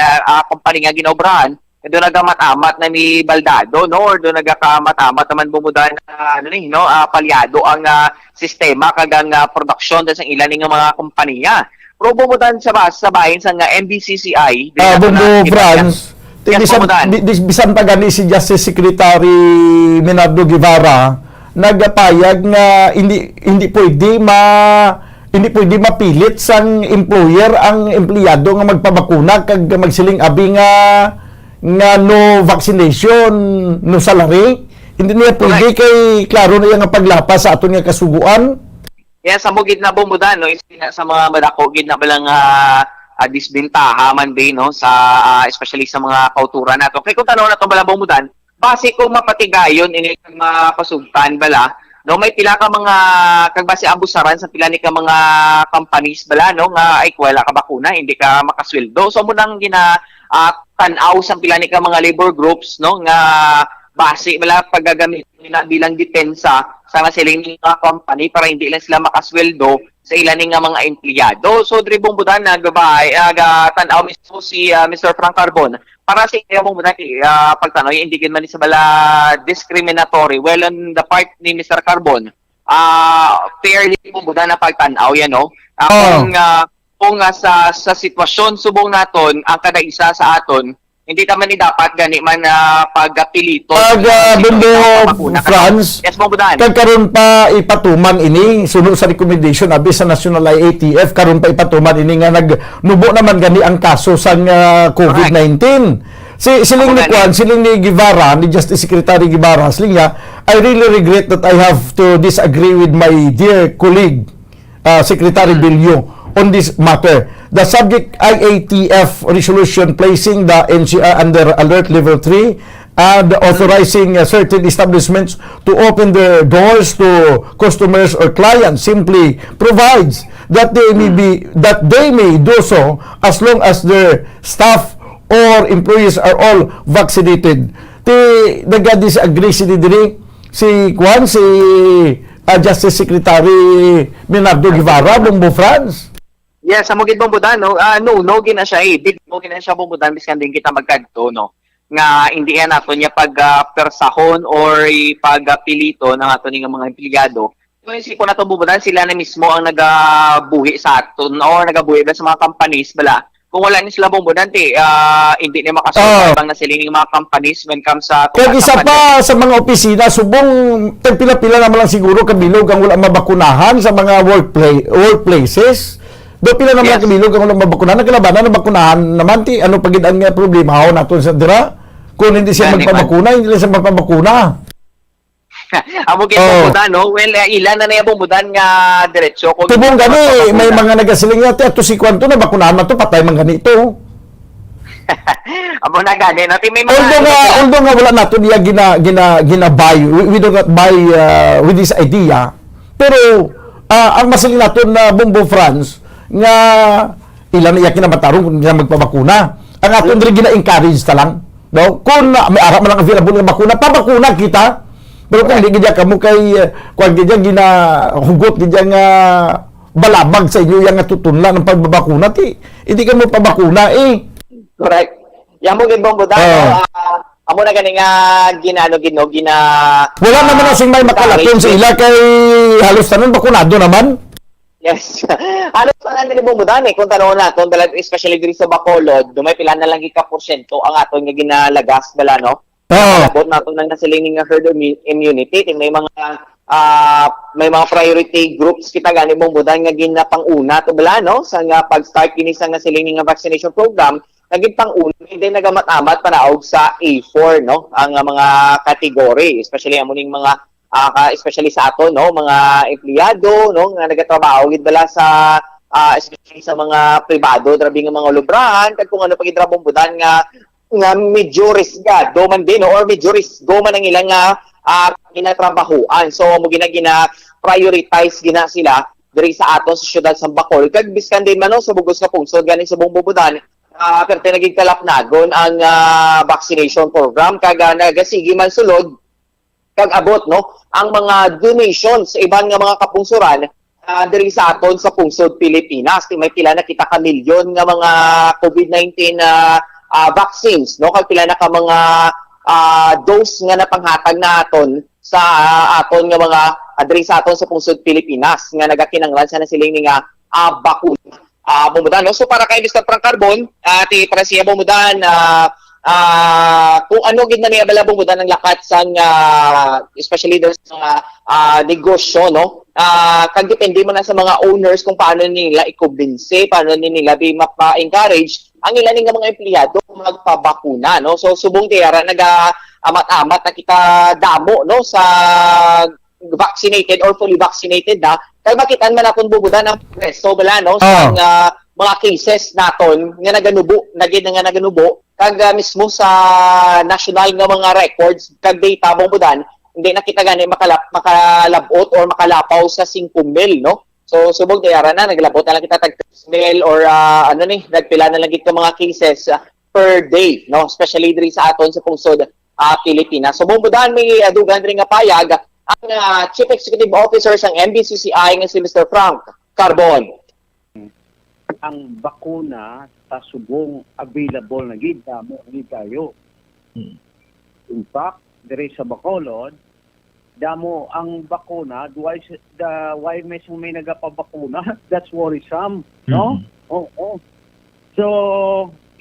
ah, ah, company nga ginaobrahan, do nagamat-amat na ni baldado, no? Or do nagakamat-amat naman, Bong Budan, na, ano ni, no? Ah, palyado ang, ah, sistema kag ang, ah, produksyon sa ila ni nga mga kompanya. Pero, Bong Budan, sa ba-, sa bahin sa nga M B C C I, diri Ah, nato Bong na Bo kita- Franz, ti- Yes, bisan, Bong Budan. bi- bis- bisan pa gani si Justice Secretary Menardo Guevara nagapayag nga hindi hindi pwede ma hindi pwede mapilit sang employer ang empleyado nga magpabakuna kag magsiling abi nga nga no vaccination, no salary. Hindi niya pwede Correct. kay klaro na iya nga paglapas sa aton nga kasugoan. Yes, amo gid na, Bong Budan, no? Isa na sa mga madako gid na balang, ah, ah, disbentaha man din, no, sa, ah, especially sa mga kauturan nato. Kay kung tanaw nato bala, Bong Budan, base kung mapatigayon ini kag mapasugtan bala, no, may pila ka mga, kag base abusaran sa pila ni ka mga companies bala, no, nga ay wala ka bakuna, hindi ka makasweldo. So, amo nang gina, ah, tan-aw sa pila ni ka mga labor groups, no, nga base bala paggagamit nila bilang depensa sa nga siling mga company para hindi lang sila makasweldo sa ila ni nga mga empleyado. So, diri, Bong Budan, nagbabahay, nagatan-aw mismo si, ah, Mister Frank Carbon. Para sa iya, Bong Budan, ah, pagtanaw, hindi gid man ni sa bala discriminatory. Well, on the part ni Mister Carbon, ah, fairly, Bong Budan, na pagtanaw yan, no? Ah, Oh. kung, ah, kung, ah, sa, sa sitwasyon subong naton, ang kada isa sa aton, hindi naman ni dapat gani man, ah, pagapiliton Pag, sa ah, sitwasyon Bumbo sa bakuna. Franz, Yes, Bong Budan. kag karon pa ipatuman ini, suno sa recommendation abi sa National I A T F, karon pa ipatuman ini nga nagnubo naman gani ang kaso sang, ah, Correct. covid nineteen. Si, siling Amo ni gani. Kwan, siling ni Guevara, ni Justice Secretary Guevara, siling niya, "I really regret that I have to disagree with my dear colleague, uh, Secretary Bilyo on this matter. The subject I A T F resolution placing the N C R under alert level three and authorizing, uh, certain establishments to open their doors to customers or clients simply provides that they may be, that they may do so as long as their staff or employees are all vaccinated." Ti nagadisagree sini diri si, kuan, si, ah, Justice Secretary Menardo Guevara, Bumbo Franz. Yes, amo gid, Bumbo Dan, no? Ah, no, no, gina siya, eh. Big no, gina siya, Bumbo Dan, biskan din kita magkadto, no? Nga, hindi yan nato niya pag, ah, persahon or pag, ah, piliton ang ato ning mga empleyado. Kung isipon nato, Bumbo Dan, sila na mismo ang nagabuhi sa aton, no? Nagabuhi ba sa mga companies, bala? Kung wala ni sila, Bumbo Dan, ti, ah, hindi ni makasurvive Oh. ang nasiling mga companies when comes sa Kag isa pa, sa mga opisina, subong, tagpila-pila naman lang siguro kabilog ang wala mabakunahan sa mga workpla-, workplaces. Do pila naman Yes. lang kabilog ang wala mabakunahan. Nagkalabanan, nabakunahan naman, ti, ano pa gid ang, eh, problema ho nato sa dira? Kung hindi siya Gani man. magpabakuna, hindi lang siya magpabakuna. Amo gid, Oh. Bumbo Dan, no? Well, eh, ila na na yung, Bumbo Dan, nga diretso. Kung Tubong hindi gani, may magpabakuna. mga nagasiling nga, "Ti, ato si kwan to, nabakunahan man to, patay man gani to." Amo na gani, no? Ti, may mga Although ano nga, sila. although nga wala nato niya gina-, gina-, gina-buy, we, we do not buy, uh, with this idea. Pero, ah, ang masiling nato na, Bumbo Franz, nga ila na iya kinamatarong kung ila magpabakuna. Ang aton diri gina-encourage ta lang, no? Kung, ah, may ara man lang available nga bakuna, pabakuna kita. Pero kung Correct. di gid kamo kay, eh, kuwan gid yan, ginahugot gid yan nga balabag sa inyo yang nga tutunlan ang pagbabakuna, ti, hindi kamo pabakuna, eh. Correct. Yan mo gid, Bumbo Dan, Oh. no? Ah, amo na gani nga gina-, ano gid, no? Gina-, Wala naman ah, na sing may makalaton sa encourage. ila kay halos tanan bakunado naman. Yes. Halos pa nga ni Bumbo Dan, eh, kung tanong naton, dala, especially diri sa Bacolod, do may pila na lang ka porsyento ang aton nga ginalagas, dala, no? Oo. Abot nato nang nasiling nga herd immu-, immunity, ti may mga, ah, may mga priority groups kita gani, Bumbo Dan, nga ginapanguna to, bala, no? Sa nga pag-start kini sa nga siling nga vaccination program, naging panguna, hindi nagamat-amat panaog sa A four, no? Ang, ah, mga category, especially amo ning mga ah, ka-, especially sa aton, no, mga empleyado, no, nga nagatrabaho gid bala sa, ah, especially sa mga pribado, grabe nga mga lubrahan, kag kung ano pa gid ra, Bumbo Dan, nga nga medyo risgado man din, no? Or medyo risgo man ang ilang, ah, ah, ginatrabahoan. So, mo gina-, gina-prioritize gina sila diri sa aton sa siyudad sa Bacol. Kag biskan din man, no, sa bugos nga pungsod, gani sa Bumbubudan, ah, pero naging kalapnagon ang, ah, vaccination program. Kag, ah, nagasige man sulod kag abot, no, ang mga donation sa iban nga mga kapungsoran, ah, diri sa aton sa pungsod Pilipinas. Ti may pila na kita ka milyon nga mga covid nineteen, ah, ah, vaccines, no, kag pila na ka mga, ah, dose nga napanghatag naton sa, ah, aton nga mga, ah, diri sa aton sa pungsod Pilipinas nga nagakinanglan sa nasiling ni nga, ah, bakuna. Ah, Bumudan, no? So, para kay Mister Frank Carbon, ah, ti para siya Bumudan, ah, ah, kung ano gid na niya bala Bumudan ang lakat sang, ah, especially there's mga, ah, negosyo, no? Ah, kag depende man na sa mga owners kung paano nila ikumbinsi, paano nila bi mapa-encourage ang ila ni nga mga empleyado magpabakuna, no? So, subong ti ara naga-amat-amat na kita damo, no, sa vaccinated or fully vaccinated na, kay makitaan man naton Bumudan ang progreso bala, no, sa Ah. mga, mga cases naton nga naganubo, na gid nga naganubo, kag, ah, mismo sa national nga mga records kag data Bumudan, hindi na kita gani makalap-, makalab-ot or makalapaw sa singko mil, no? So, subong ti ara na, naglabot na lang kita tag tres mil or, ah, ano ni, nagpila na lang gid ka mga cases, ah, per day, no? Especially diri sa aton sa pungsod, ah, Pilipinas. So, Bumudan, may, ah, dugang diri nga payag ang, ah, Chief Executive Officer sang M B C C I nga si Mister Frank Carbon. Ang bakuna ta subong available na gid, damo na gid kayo. Hmm. In fact, diri sa Bacolod, damo ang bakuna, why s-, the, why may, may nagapabakuna? That's worrisome, no? Mm. Oo. So,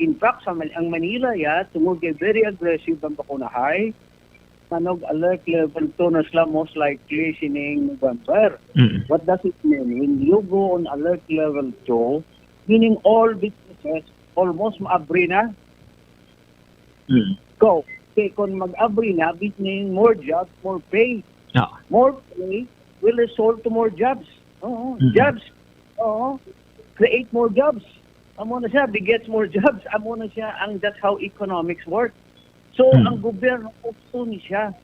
in fact, sa Man-, ang Manila, ya, tungod kay very aggressive ang bakunahay, manog alert level two na sila most likely sining November. Mm. What does it mean? When you go on alert level two, meaning all businesses almost maabri na. Mm. Go. Kay kung mag-abri na, meaning more jobs, more pay. Ah. More pay will result to more jobs. Oo, Mm. jobs. Oo. Create more jobs. Amo na siya, begets more jobs. Amo na siya ang, that's how economics work. So, Mm. ang gobyerno, gusto ni siya.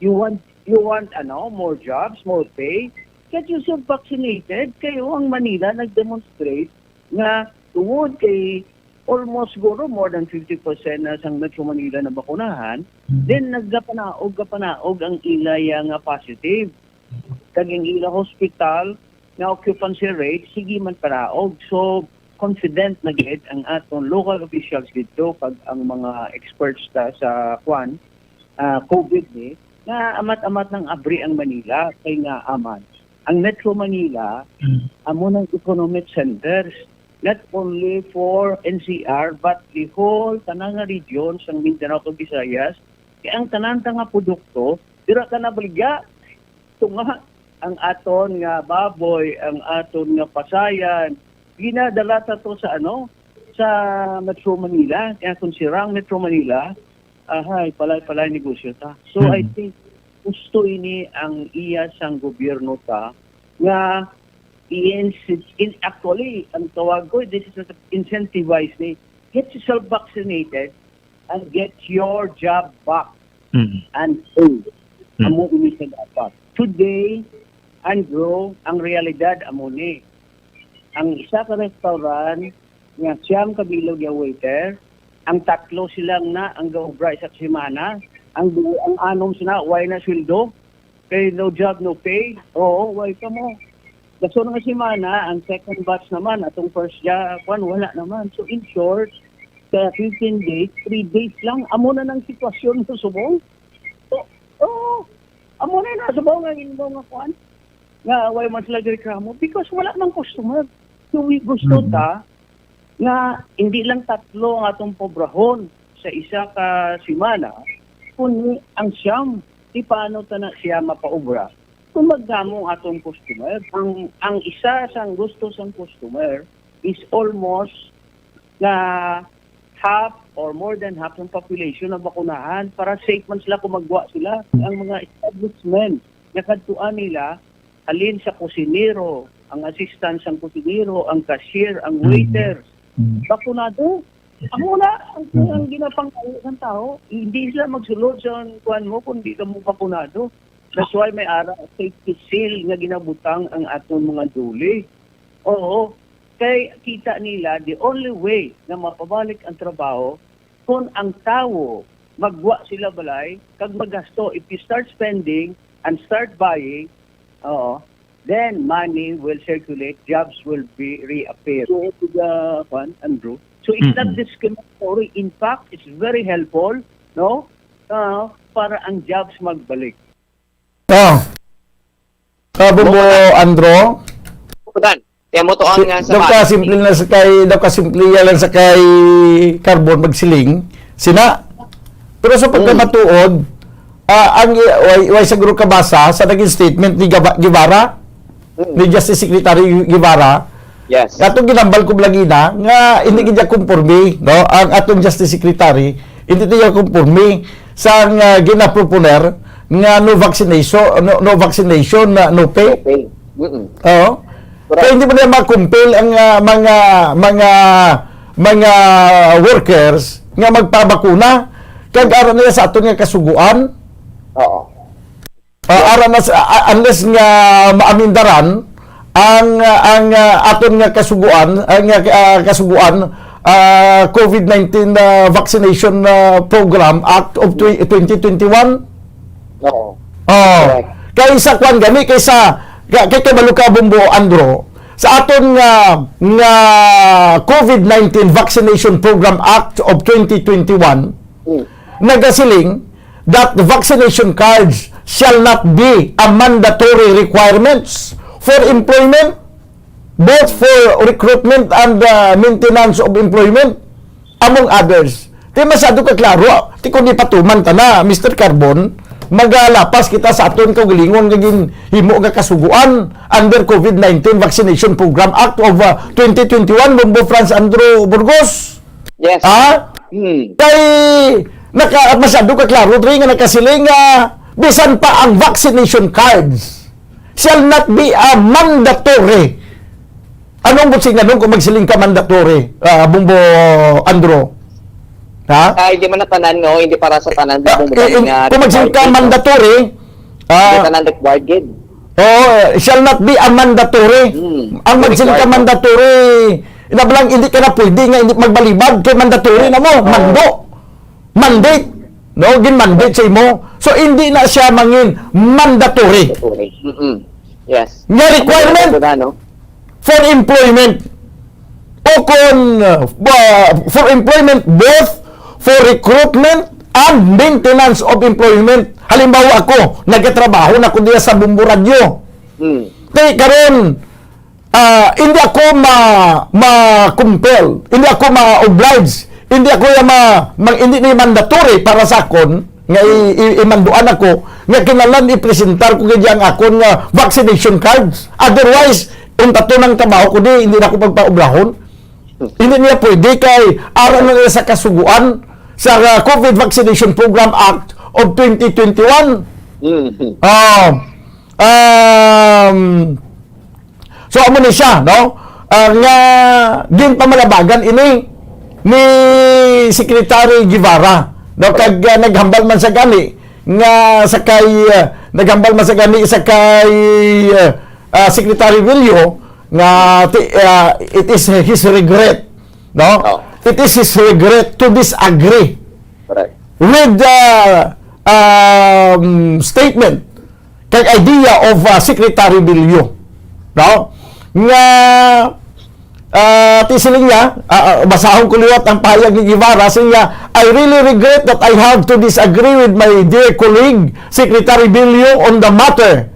You want, you want, ano, more jobs, more pay? Get yourself vaccinated. Kayo ang Manila nag-demonstrate nga tungod kay almost siguro more than fifty percent na sang Metro Manila na bakunahan, Mm. then nagkapanaog, kapanaog ang ilaya nga positive. Kag ang ila hospital nga occupancy rate, sige man paraog. So, confident na gid ang aton local officials dito kag ang mga experts ta sa, kwan, ah, covid ni, nga amat-amat nang abri ang Manila, kay nga aman. Ang Metro Manila, Mm. amo nang economic centers, not only for N C R, but the whole tanan nga region sang Mindanao kag Visayas. Kay ang tanan ta nga produkto, dira ta nabaligya. Tunga, ang aton nga baboy, ang aton nga pasayan, ginadala ta to sa, ano, sa Metro Manila. Kaya kung sira ang Metro Manila, ahay, palay-palay negosyo ta. So, I Mm. think gusto ini ang iya sang gobyerno ta nga i-inci-, in, actually, ang tawag ko, this is not incentivize ni. Get yourself vaccinated and get your job back Mm. and pay. Mm. Amo ini sa dapat. Today, Andrew, ang realidad amo ni. Ang isa ka restaurant nga siyam ka bilog nga waiter, ang tatlo sila na ang gaobra isa ka semana, ang du-, ang anom sila, way na sweldo, kay no job, no pay. Oo, way ka mo. Dason nga semana, ang second batch naman, atong first job, kwan, wala naman. So, in short, sa fifteen days, three days lang, amo na nang sitwasyon sa subong. So, oo, amo na na subong ang imo nga kwan, nga way man sila reklamo because wala mang customer. So, we gusto Mm. ta nga hindi lang tatlo ang atong pobrahon sa isa ka semana, kundi ang siyam. Di paano ta na siya mapaobra kung magdamo ang atong customer? Ang, ang isa sang gusto sang customer is almost na half or more than half ng population na bakunahan para safe man sila kung magwa sila. Ang mga establishment na kadtuan nila, halin sa kusinero, ang assistant sang kusinero, ang cashier, ang Mm. waiter, Mm. bakunado. Amo na ang, ang ginapanglayo sang tawo. Hindi sila magsulod sa kuan mo kung di ka mo bakunado. That's why may ara safety seal nga ginabutang ang aton mga duli. Oo, kay kita nila the only way na mapabalik ang trabaho kung ang tawo magwa sila balay kag magasto. If you start spending and start buying, oo, then money will circulate, jobs will be reappear. So, to the, kuan, Andrew. So, it's not Mm-mm. discriminatory. In fact, it's very helpful, no? Ah, para ang jobs magbalik. Ah. Ah, Bumbo Andro? Kudan. Kaya mo to ang Si-, nga sa daw ka simple na sa kay, daw ka simple lang sa kay Carbon magsiling. Sina? Pero sa pagkamatuod, ah, ang i-, way, way sa guro kabasa sa naging statement ni Gaba-, Guevara, Mm. ni Justice Secretary Guevara, Yes. Katong ginambal ko lagi na nga hindi gid siya kumporme, no? Ang atong Justice Secretary, hindi siya kumporme sa nga ginaproponer nga no vaccination, no, no vaccination, na no pay. Okay. Mm-mm. Oo. Correct. Kaya hindi mo na ma-compel ang, ah, mga, mga, mga workers nga magpabakuna. Kag ara nila sa aton nga kasuguan. Oo. Ah, ara na sa, ah, unless nga maamindaran ang, ah, ang, ah, aton nga kasuguan, ang, ah, ah, kasuguan, ah, COVID nineteen, ah, Vaccination, ah, Program Act of tw-, twenty twenty-one. Oo. Oh. Correct. Kaysa kwan gani, kaysa, ka-, kay kabalo ka, Bumbo Andro, sa aton nga, nga COVID nineteen Vaccination Program Act of twenty twenty-one, Mm. nagasiling that the vaccination cards shall not be a mandatory requirements for employment, both for recruitment and, uh, maintenance of employment, among others. Di masyado ka klaro. Di kung ipatuman ta na, Mister Carbon, magalapas kita sa aton kaugalingon nga ginhimo nga kasuguan under COVID nineteen Vaccination Program Act of, uh, twenty twenty-one, Bumbo Franz Andrew Burgos. Yes. Ha? Hmm. Kay naka-, masyado ka klaro diri nga nakasiling nga bisan pa ang vaccination cards shall not be a mandatory. Anong businganon kung magsiling ka mandatory, ah, Bumbo Andro? Ha? Ay, di man na tanan, no? Hindi para sa tanan, Ah, Bumbo, eh, eh, nga kung magsiling ka required, no? Mandatory, Hindi ah, tanan required, gid. Oo, shall not be a mandatory. Hmm. Ang magsiling ka mandatory, ina ba lang, hindi ka na pwede nga hindi magbalibad kay mandatory na mo, mando. Mandate, no? Gin-mandate sa imo. So, hindi na siya mangin mandatory. Mandatory. Mm-mm. Yes. Nga requirement Ano na, no? for employment. O kung, uh, ba-, for employment, both for recruitment and maintenance of employment. Halimbawa ako, nagatrabaho na ko diya sa Bumbo Radyo. Hmm. Kay karon, ah, hindi ako ma-, ma-compel, hindi ako ma-oblige, hindi ako ya ma-, ma-, hindi ni mandatory para sa akon nga i-, i-, imanduan ako nga kinahanglan i-presentar ko gid ang akon nga vaccination cards. Otherwise, unta to nang trabaho ko di, hindi na ako pagpaobrahon. Hindi niya pwede kay ara na nila sa kasuguan sa, uh, COVID Vaccination Program Act of twenty twenty-one. Mm. Ah, um, so, amo ni siya, no? Ah, nga ginpamalabagan ini ni Secretary Guevara, no? Kag, ah, naghambal man sa gani nga sa kay, ah, naghambal man sa gani sa kay, ah, ah, Secretary Villo nga ti-, ah, it is his regret, no? Oh. It is his regret to disagree Correct. with the, um, statement kag idea of, uh, Secretary Villo, no? Nga, uh, ti siling niya, uh, uh, basahon ko liwat ang pahayag ni Guevara, siling niya, "I really regret that I have to disagree with my dear colleague, Secretary Villo, on the matter.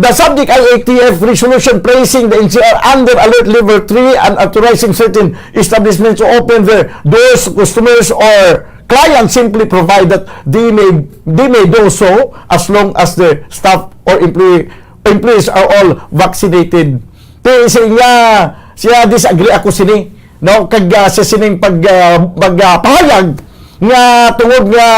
The subject I A T F resolution placing the N C R under alert level three and authorizing certain establishments to open their doors to customers or clients simply provide that they may, they may do so as long as the staff or employee, employees are all vaccinated." Ti siya, siya disagree ako sini, no? Kag, ah, sa sining pag, ah, pag, ah, pahayag nga tungod nga,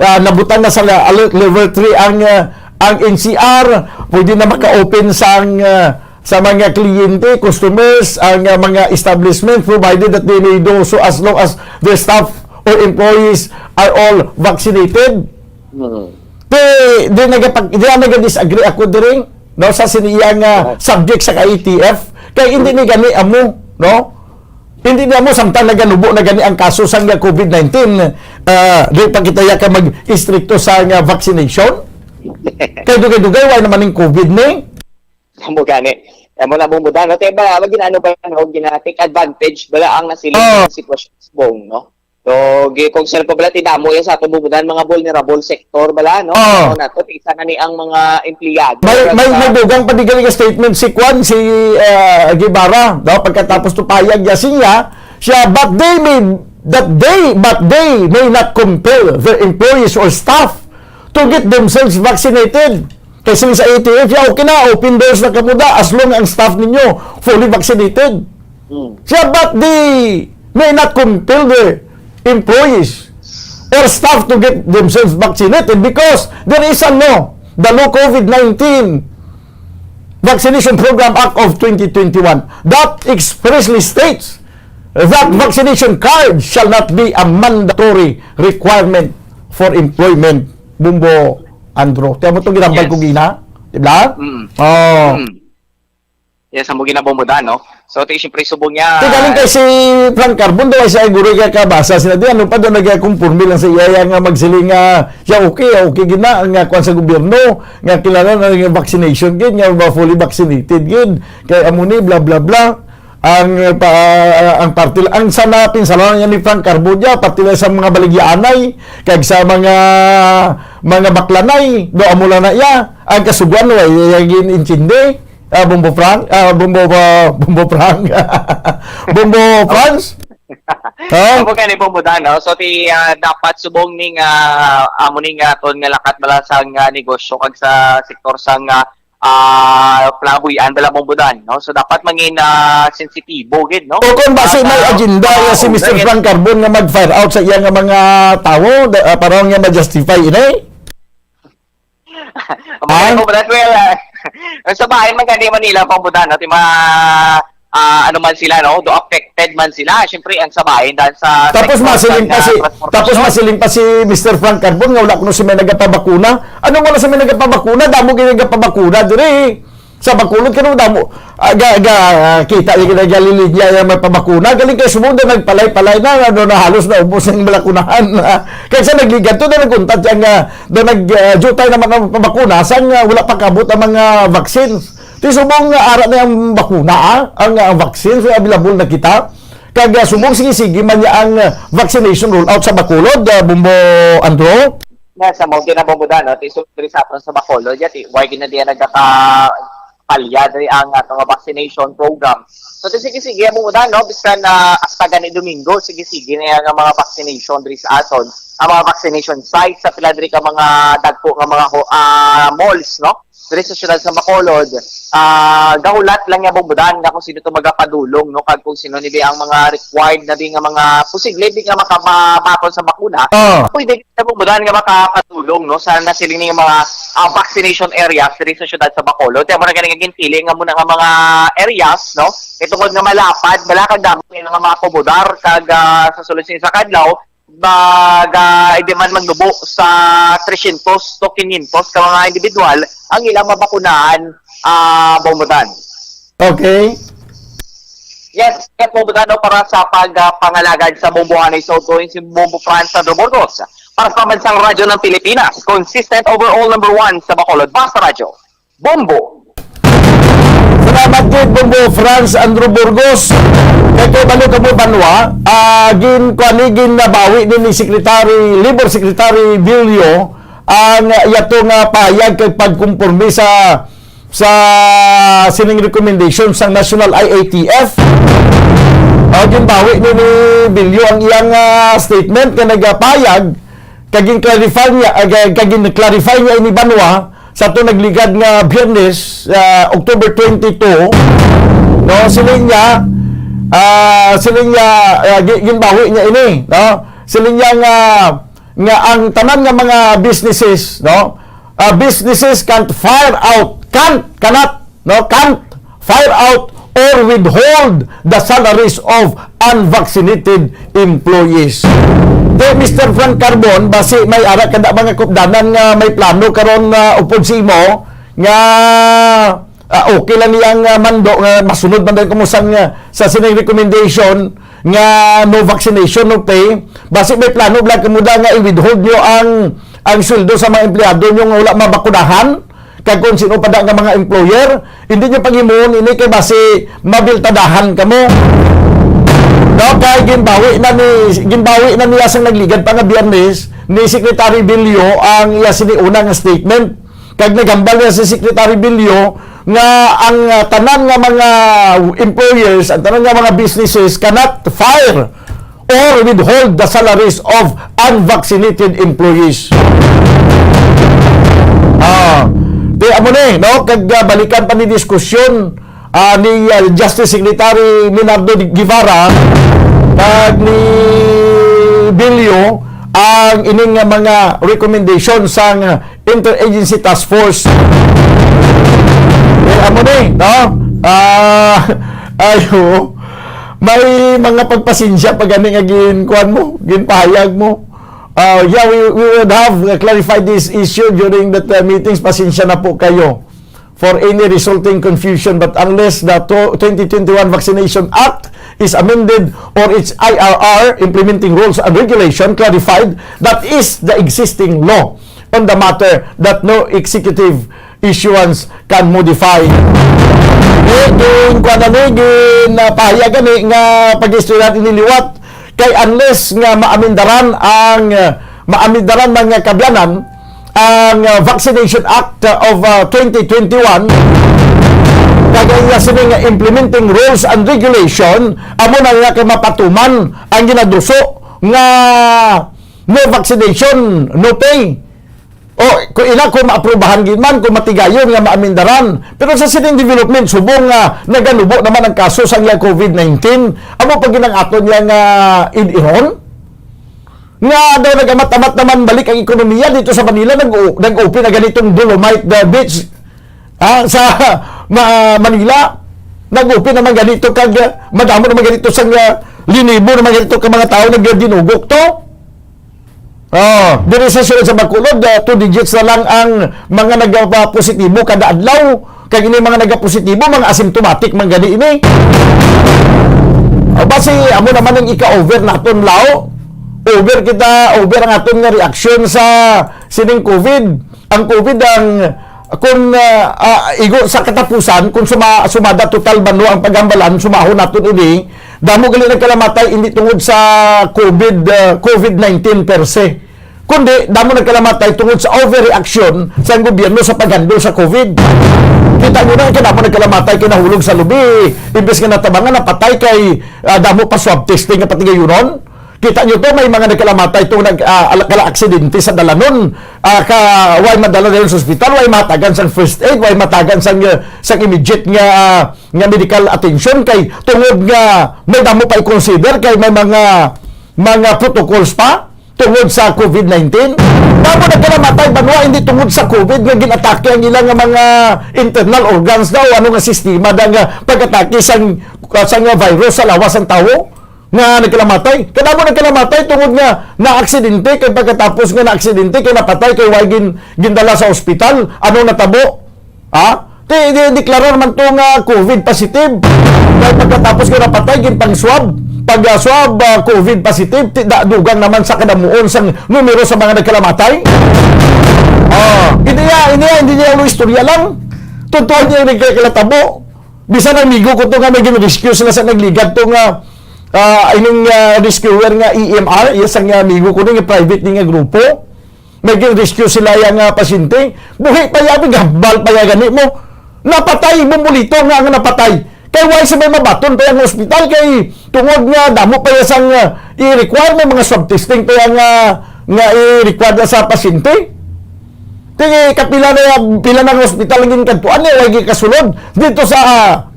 ah, nabutang na sa la-, alert level three ang, ah, ang N C R, pwede na maka-open sang, ah, sa mga kliyente, customers, ang, ah, mga establishment, provided that they may do so as long as their staff or employees are all vaccinated. Mm. Di, di nagapag-, di nag-disagree ako diri, no, sa sini iya nga Oo. subject sa A T F. Kay hindi ni gani amo, no? Hindi ni amo samtang naganubo na gani ang kaso sa nga COVID nineteen, ah, di pa kita ya ka mag-istrikto sa nga vaccination. Kay dugay-dugay, wala naman ning COVID ni. Amo gani. Amo na, Bong Budan, no? Te, ba, ba, ginaano ba, no? Gina-take advantage bala ang nasiling Oo. nga sitwasyon sa Bong, no? So, gi-, kung sino pa bala, tinamo yan sa ato, Bong Budan, mga vulnerable sector bala, no? Oo. Ano na to, isa na ni ang mga empleyado. May, Pero may, sa may dugang pa di gali nga statement si Kwan, si, ah, Guevara, no? Pagkatapos to payag niya, siya, siya, "But they may, that they, but they may not compel their employees or staff to get themselves vaccinated." Kay siling sa A T F, "Ya, okay na, open doors na kamo da, as long ang staff ninyo fully vaccinated." Mm. Siya, "But they may not compel the employees or staff to get themselves vaccinated because there is a law, the law COVID nineteen Vaccination Program Act of twenty twenty-one, that expressly states that vaccination card shall not be a mandatory requirement for employment." Bumbo Andro. Tiyan mo itong ginambal Yes. ko gina? Di ba? Mm. Oh. Mm. Yes, amo gina, Bong Budan, no? So, ti, siyempre, subong niya. Ti, galing kay si Frank Carbon, daw ay siya ay guro kay kabasa sila. Di, ano pa daw, nagkakumpurmi lang sa iya nga magsiling nga, siya okay, okay gina, nga kuwan sa gobyerno, nga kilala na nga vaccination gid, nga ba fully vaccinated gid, kay amo ni, bla, bla, bla. Ang, eh, pa, ang party, ang sana pinsalanan niya ni Frank Carbon, ya, party lang sa mga baligyaanay, kag sa mga, mga baklanay, do amo lang na iya. Ang kasuguan, wa iya gin-intindi. Ah, Bombo Frank? Ah, Bombo, ah, Bombo Frank? Bombo Franz? Ha? Amo gani, Bombo Dan, no? So, ti, ah, dapat subong ning, ah, amo ning, ah, ton nga lakat bala sang, ah, negosyo kag sa sektor sang, ah, ah, palabuyan bala, Bombo Dan, no? So, dapat mangin, ah, sensitibo gid, no? O kung basi Ah, may sa agenda mga ya si Mister owner. Frank Carbon nga mag-fire out sa iya nga mga tawo, da-, ah, para nga ma-justify ini? Ang Ah? Mga Bombo Dan, well, ah, sa bahin man gani Manila, Bombo Dan, no? Ti ma-, ah, ano man sila, no? Do affected man sila. Siyempre, ang sa bahin dan sa Tapos sektor masiling sa, pa ah, si, transportasyon. Tapos masiling pa si Mister Frank Carbon nga wala kuno si may nagapabakuna. Ano wala si may nagapabakuna? Damo gid nagapabakuna diri. Sa Bacolod, kano damo. Ah, ga, ga, ah, kita yung ginagaliligya yung may pabakuna. Galing kay subong na nagpalay-palay na, ano, na halos na ubos ang balakunahan. Kaysa nagligan to, na nagkuntat siya nga, na nag, ah, jutay naman ang pabakuna, sang, ah, wala pa kabot ang mga vaccines. Ti subong nga ara na ang bakuna, ah, ang, ah, ang vaccines, available na kita. Kag, ah, subong sige-sige man niya ang, ah, vaccination rollout sa Bacolod, ah, Bombo Andro. Na sa Mountain na Bombo Dan, no? Ti subong diri sa aton sa Bacolod, ya, ti, why gina diya nagaka-, palya diri ang ato nga vaccination program. So, ti sige-sige, Bombo Dan, no? Bisan na hasta gani Domingo, sige-sige na yan ang mga vaccination diri sa aton. Ang mga vaccination sites sa pila diri ka mga dagko nga mga ho-, ah, malls, no? Diri sa siyudad sa Bacolod, ah, gahulat lang niya, Bombo Dan, nga kung sino to magapadulong, no? Kag kung sino ni ang mga required na di nga mga posible di nga makabaton sa bakuna, Ah. pwede sa Bombo Dan nga makakatulong, no, sa nasiling nga mga, ah, vaccination areas diri sa siyudad sa Bacolod. Kaya mo na ganing ginpili nga muna nga mga areas, no, itungod nga malapad, wala kag damo nga mga komodar, kag, ah, sa sulod sa isa ka adlaw, mag, ah, hindi man magnubo sa tresyentos to kinyentos ka mga individual ang ilang mabakunahan, ah, Bombo Dan. Okay. Yes, yes, Bombo Dan, no, para sa pag, ah, pangalagad sa Bombo Hanay Soto, si Bombo Franz Sandro Burgos. Para sa Pambansang Radyo ng Pilipinas, consistent overall number one sa Bacolod. Basta Radyo, Bombo! Salamat gid, Bombo Franz Andrew Burgos. Kay kay balo kamo banwa, ah, gin, kuan ni, ginabawi ni, ni Secretary, Labor Secretary Villo ang yato nga pahayag kag pagkumporme sa sa sining recommendation sang National I A T F. Ah, ginbawi ni, ni Bilyo ang iyang, ah, statement nga nagapayag kag gin-clarify niya, ah, kag, kag gin-clarify niya ini banwa sa ato nagligad nga Biyernes, ah, October twenty-two, no, siling niya, ah, siling niya, ah, gi-, ginbawi niya ini, no? Siling niya nga nga ang tanan nga mga businesses, no? Ah, businesses can't fire out, can't, cannot, no? Can't fire out or withhold the salaries of unvaccinated employees. Kay Mister Frank Carbon, basi may ara ka na mga kupdanan nga may plano karon nga upod sa imo nga, ah, okay lang niyang, ah, mando nga masunod man dayon kamo sang, ah, sa sining recommendation nga no vaccination, no pay. Basi may plano bala kamo da nga i-withhold niyo ang, ang sweldo sa mga empleyado niyo nga wala mabakunahan. Kag kung sino pa da nga mga employer, hindi nyo paghimuon ini kay basi mabiltadahan kamo. No, kay ginbawi na ni, ginbawi na niya sang nagligad pa nga Biyernes ni Secretary Bilyo ang iya sini una nga statement. Kag naghambal niya si Secretary Bilyo nga ang, ah, tanan nga mga employers, ang tanan nga mga businesses cannot fire or withhold the salaries of unvaccinated employees. Ah, di amo ni, no? Kag, ah, balikan pa ni diskusyon, ah, ni, ah, Justice Secretary Minardo Guevara kag ni Bilyo ang ining nga mga recommendation sang Interagency Task Force. Eh, amo ni, no? Ah, ayo. May mga pagpasensya pa gani nga ginkuan mo, ginpahayag mo. Ah, yeah, we, we would have, uh, clarified this issue during that, uh, meetings. Pasensya na po kayo for any resulting confusion, but unless the to-, twenty twenty-one Vaccination Act is amended or its I R R, implementing rules and regulation, clarified, that is the existing law on the matter that no executive issuance can modify. Eh, gin-, kuwan na ni, gin-, ah, pahayag gani nga pag-istorya ini liwat. Kay unless nga maamindaran ang, ah, maamindaran, mga kaabyanan, ang, ah, Vaccination Act, ah, of, ah, twenty twenty-one, kag ang iya sini nga implementing rules and regulation, amo na nga kay mapatuman ang ginaduso nga no vaccination, no pay. O, kung ina, kung maaprubahan gid man, kung matigayon nga maamindaran. Pero sa sining development, subong nga naganubo naman ang kaso sang iya COVID nineteen, amo pa gid ang aton niya nga id-iron? Nga daw nag-amat-amat naman balik ang ekonomiya dito sa Manila, nag-, nag-open na ganitong Dolomite, uh, Beach, ah, sa Ma-, Manila. Nag-open naman ganito kag, uh, madamo naman ganito sang, uh, linibo naman ganito ka mga tao nagdinugok to. Oh, diri sa siyudad sa Bacolod, ah, two digits na lang ang mga nagapositibo kada adlaw. Kag ini mga nagapositibo, mga asymptomatic man gani ini. Ah, basi, amo naman ang ika-over naton, Lao. Over kita, over ang aton nga reaksyon sa sining COVID. Ang COVID ang, kung, ah, ah, igo sa katapusan, kung suma-, sumada total banwa ang paghambalan, sumahon naton ini, damo gali nagkalamatay, hindi tungod sa COVID, ah, COVID nineteen per se, kundi damo nagkalamatay tungod sa overreaction sa gobyerno sa paghandle sa COVID. Kita nyo na, kay damo nagkalamatay, kay nahulog sa lubi, imbes nga natabangan, napatay kay, ah, damo pa swab testing nga patigayunon. Kita nyo to, may mga nagkalamatay tong nag, ah, ala-, kala aksidente sa dalanon. Ah, ka, way madala dayon sa ospital, way matagan sang first aid, way matagan sang, ah, sang immediate nga, ah, nga medical attention kay tungod nga may damo pa i-consider kay may mga, mga protocols pa tungod sa COVID nineteen. Damo nagkalamatay banwa hindi tungod sa COVID nga ginatake ang ilang nga mga internal organs daw, ano nga sistema da nga pag-atake sang, sang virus sa lawas sang tawo nga nagkalamatay. Kadamo nagkalamatay tungod nga naaksidente, kay pagkatapos nga naaksidente, kay napatay, kay way gin-, gindala sa ospital. Ano natabo? Ha? Kay di-, deklarar man to nga COVID positive. Kay pagkatapos nga napatay, ginpang-swab. Pag, ah, swab, ah, COVID positive, ti-, da-, dugang naman sa kadamuon sang numero sa mga nagkalamatay. Ah, hindi niya, hindi niya, hindi niya ulo istorya lang. Totoo niya yung nagkakatabo. Bisan ang amigo ko to nga may gin-rescue sila sa nagligad to nga, ah, ining, ah, rescuer nga E M R, iya sang amigo ko ni nga private ni nga grupo. May gin-rescue sila yang, ah, pasyente. Buhi pa ya, gahambal pa ya gani mo. Napatay, bumulito nga, nga napatay. Kay why sa may mabaton pa yang ospital kay tungod nga damo pa ya sang, ah, i-require, may mga swab testing pa ya nga, nga i-require na sa pasyente. Kay kapila na, pila na nga ospital ang ginkadtuan niya, way gikasulod. Dito sa,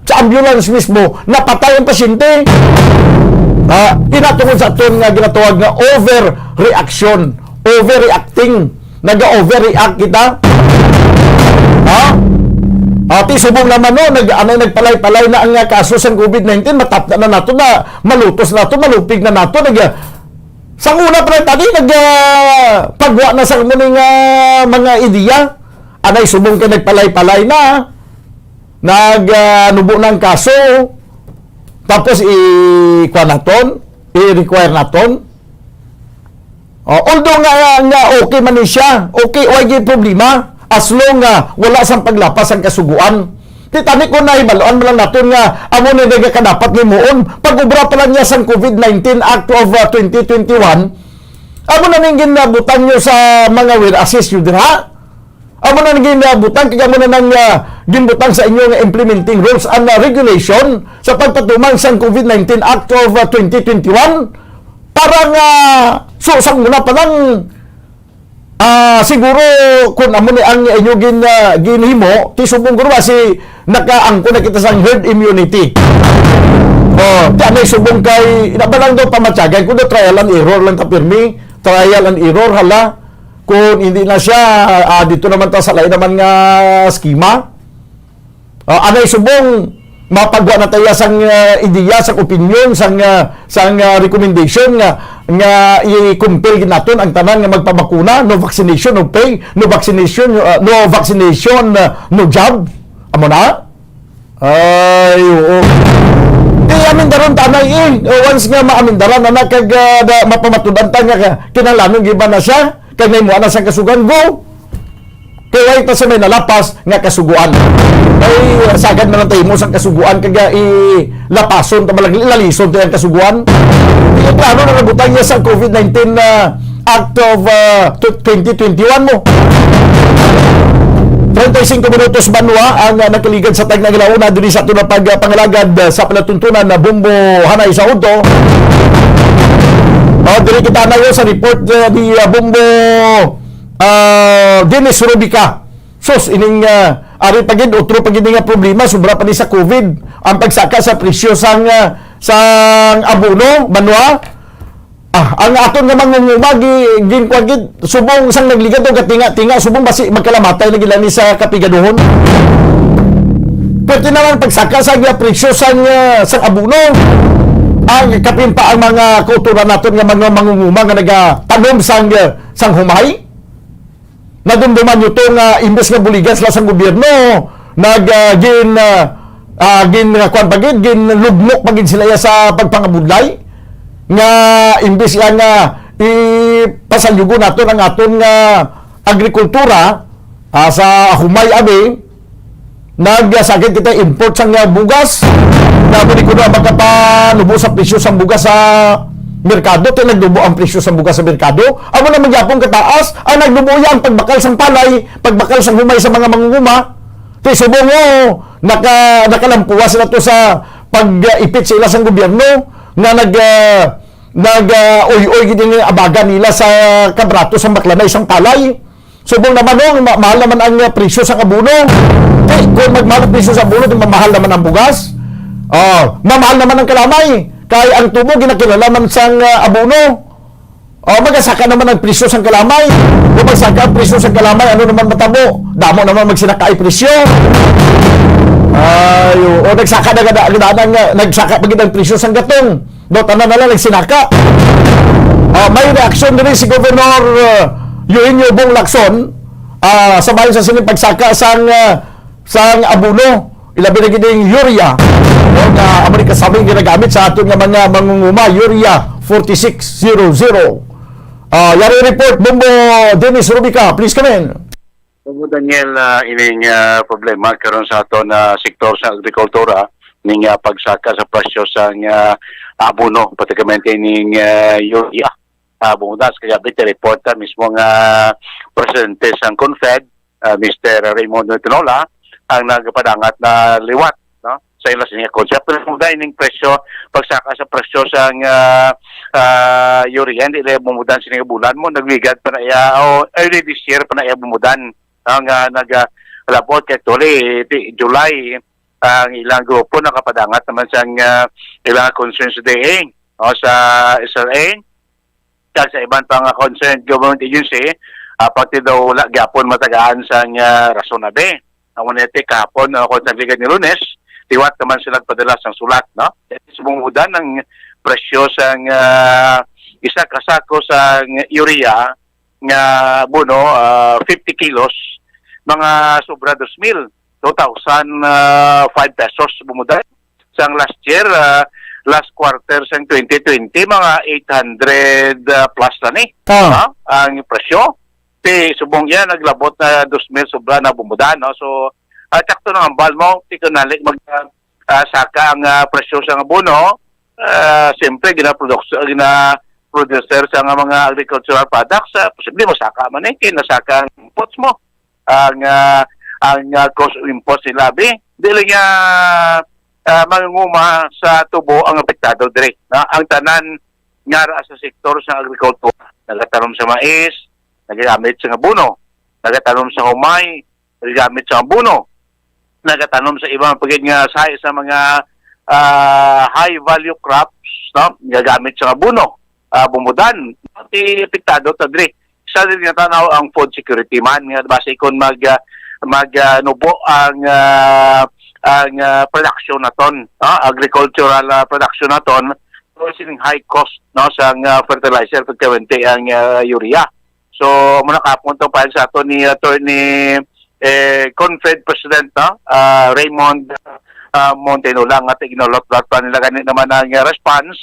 sa ambulance mismo, napatay ang pasyente. Ah, ina tungod sa aton nga ginatawag nga overreaction, overreacting. Naga-overreact kita. Ha? Pati subong naman, no, nag-, anay nagpalay-palay na ang, ah, kaso sang covid nineteen, matapna na nato na, malutos nato, malupig na nato, nag-, sang una pa lang tani, nag-, ah, pagwa na sa amo ning, ah, mga ideya. Anay subong kay nagpalay-palay na, nag, ah, nubo na ang kaso, tapos i-, kuha naton, i-require naton. Oh, although nga, nga okay man ni siya, okay, way gyud problema, as long nga wala sang paglapas ang kasugoan. Ti tani ko nahibal-an man lang naton nga amo ni nga kadapat himuon, pag-obra pa lang niya sang covid nineteen Act of, uh, twenty twenty-one, amo na ning ginabutang niyo sa mga whereases niyo dira. Amo na ning ginabutang, kag amo na nang, uh, ginbutang sa inyo nga implementing rules and, uh, regulation sa pagpatuman sang covid nineteen Act of, uh, twenty twenty-one. Para nga, so, sang una pa lang, ah, siguro, kung amo ni ang inyo gin-, ah, ginhimo, ti subong guro basi nakaangkon na kita sang herd immunity. Oh, ti anay subong kay, ina ba lang daw pamatyagan, kung daw trial and error lang ta pirmi, trial and error, hala. Kung hindi na siya, ah, dito naman ta sa lain naman nga schema. Ah, anay subong, mapagwa na tayo sang, ah, ideya, sang opinion, sang, ah, sang, ah, recommendation nga, nga i-compel gid naton ang tanan nga magpabakuna, no vaccination, no pay, no vaccination, no, ah, no vaccination, ah, no job. Amo na? Ay, oo. Di amindaron tanay eh. O, once nga maamindaran na na kag, ah, da, mapamatud-an ta nga ka-, kinahanglanon giba na siya, kag may muha na sang kasugan, go. Kay way pa sa may nalapas nga kasuguan. Ay, sagad na lang tayo mo sang kasuguan, kag, ah, i-, lapason ta malang, ilalison ta yung kasuguan. Di, klaro na nabutang niya sa covid nineteen na Act of, ah, tw-, twenty twenty-one mo. Treinta y cinco minutos banwa ang, ah, nakaligad sa tagna nga launa diri sa aton na pag, ah, pangalagad, ah, sa palatuntunan na Bumbo Hanay sa Udto. Oh, diri kita na sa report, ah, di, ah, Bumbo, ah, Dennis Rubica. Sus, ining, ah, ari pa gid, otro pa gid nga problema, sobra pa ni sa covid. Ang pagsaka sa presyo sang, ah, sang abono, banwa. Ah, ang aton nga mangunguma, gi-, ginkuha gid, subong sang nagligad o gatinga-tinga, subong basi magkalamatay na gila ni sa kapigaduhon. Pwerte naman pagsaka sa nga presyo sang, ah, sang abono. Ang kapin pa ang mga kauturan naton nga mga mangunguma nga nagatanom sang, ah, sang humay. Nadumduman nyo to nga imbes nga buligan sila sang gobyerno, nag, ah, gin, ah, ah, gin, ah, kuwan pa gid, ginlugmok pa gid sila iya sa pagpangabudlay, nga imbes iya nga ipasalyugon naton ang aton nga agrikultura, ah, sa humay abi, nagsakit kita import sang, ah, bugas. Nga mo di ko na makapanubo sa presyo sang bugas sa merkado, kay nagdubo ang presyo sang bugas sa merkado. Amo na man gyapon kataas, ang nagdubo iya ang pagbakal sang palay, pagbakal sang humay sa mga mangunguma. Kay subong mo, naka-, nakalampuwas sila to sa pag-ipit sa ila sang gobyerno nga nag, ah, nag, ah, uy-uy gid ang abaga nila sa kabrato sang baklanay sang palay. Subong naman, no, ma-, mahal naman ang, ah, presyo sang abono. Di, kung magmahal ang presyo sa abono, di mamahal naman ang bugas. Oh, mamahal naman ang kalamay. Kay ang tubo, ginakilala man sang, ah, abono. Oh, magasaka naman ang presyo sang kalamay. Kung magsaka ang presyo sang kalamay, ano naman matabo? Damo naman magsinaka ay presyo. Ay, oo, nagsaka na gada, gada, nga, nagsaka pa gid ang presyo sang gatong. Daw tanan na lang nagsinaka. Ah, may reaksyon diri si Governor, ah, Eugenio Bong Lacson, ah, sa bahin sa sining pagsaka sang, ah, sang abono, ilabi na gid ang urea, no, nga amo ni kasabing ginagamit sa aton nga mga mangunguma, urea forty-six zero zero. Ah, yari report, Bombo Dennis Rubica, please come in. Opo, Daniel, ah, ining, ah, problema karon sa aton, ah, sektor sa agrikultura, ning, ah, pagsaka sa presyo sa nga abono, particularmente ning, ah, urea. Ah, bungod na sa kagabi, report ta mismo nga presidente sang CONFED, ah, Mister Raymundo Tinola, ang nagpadangat na liwat, no, sa ila sini nga konsep. Pero kung dahil ning presyo, pagsaka sa presyo sa nga, ah, urea, hindi na bumudan sini nga bulan mo, nagligad pa na iya, o early this year pa na iya bumudan, no, nga nag, ah, labot kay actually, di, July, ang ilang grupo nakapadangat naman sa nga ilang concerns diin, o sa S R A, kag sa iban pa nga concerned government agency, ah, pati daw wala gyapon matagaan sa nga rason abi. Ang Monete kahapon, uh, kung sa liga ni Lunes, liwat naman sila padala sang sulat, no? Subong mudan ang presyo sang, ah, isa ka sako sang urea nga abono, ah, fifty kilos, mga sobra dos mil, two thousand five pesos bumudan. Sang last year, ah, last quarter sang twenty twenty, mga eight hundred, ah, plus na ni, Ah. no? Ang presyo. Ti subong iya naglabot na dos mil sobra na bumudan, no? So, ah, sakto na ang bal mo, ti kunali mag, ah, ah, saka ang, ah, presyo sa abono, ah, siyempre, gina-produce-, gina-producer sa nga mga agricultural products, ah, posible masaka man eh, kay nasaka ang inputs mo, ang, ah, ang, ah, cost of inputs nila, abi. Dili nga, ah, mangunguma sa tubo ang apektado diri, no? Ang tanan nga ra sa sektor sa agrikultura, nagatanom sa mais, nagagamit sa abono, nagatanom sa humay, nagagamit sa abono, nagatanom sa ibang pagid nga sa, sa mga, ah, high value crops, no? Gagamit sa abono, ah, bumudan. Ti apektado ta diri. Sa diri nga tanaw ang food security man nga basi kon mag, ah, mag, ah, nubo ang, ah, ang, ah, production naton, no? Agricultural, ah, production naton, so sining high cost, no, sang, ah, fertilizer pagkawenti ang, ah, urea. So, muna kapon tong pail sa ato ni Attorney, eh, Confed President, no? Ah, Raymond, ah, Montenula, nga tiginulot-lot pa nila gani naman ang, ah, response,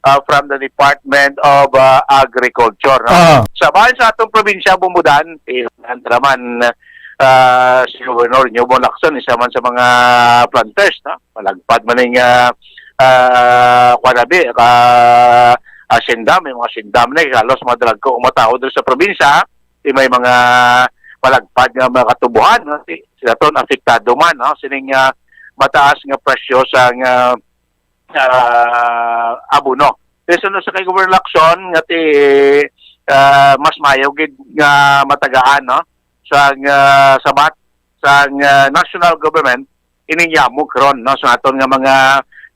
ah, from the Department of, ah, Agriculture, no? Ah. Sa bahin sa atong probinsya, bumudan, eh, naman, ah, si Governor Newbong Lacson, isa man sa mga planters, no? Malagpad man ning, ah, ah, kuwan abi, ka, ah, sindam, may mga sindam na, eh, halos mga dalagko ang mga tao diri sa probinsya, di may mga malagpad nga mga katubuhan, no? Ti-, sila ton apektado man, no? Sining, ah, mataas nga presyo sa nga, ah, abono. Ti sunod sa kay Governor Lacson, nga ti, ah, mas mayo gid nga matagaan, no? Sa nga sabat sa nga national government, ining yamog karon, no, sa aton nga mga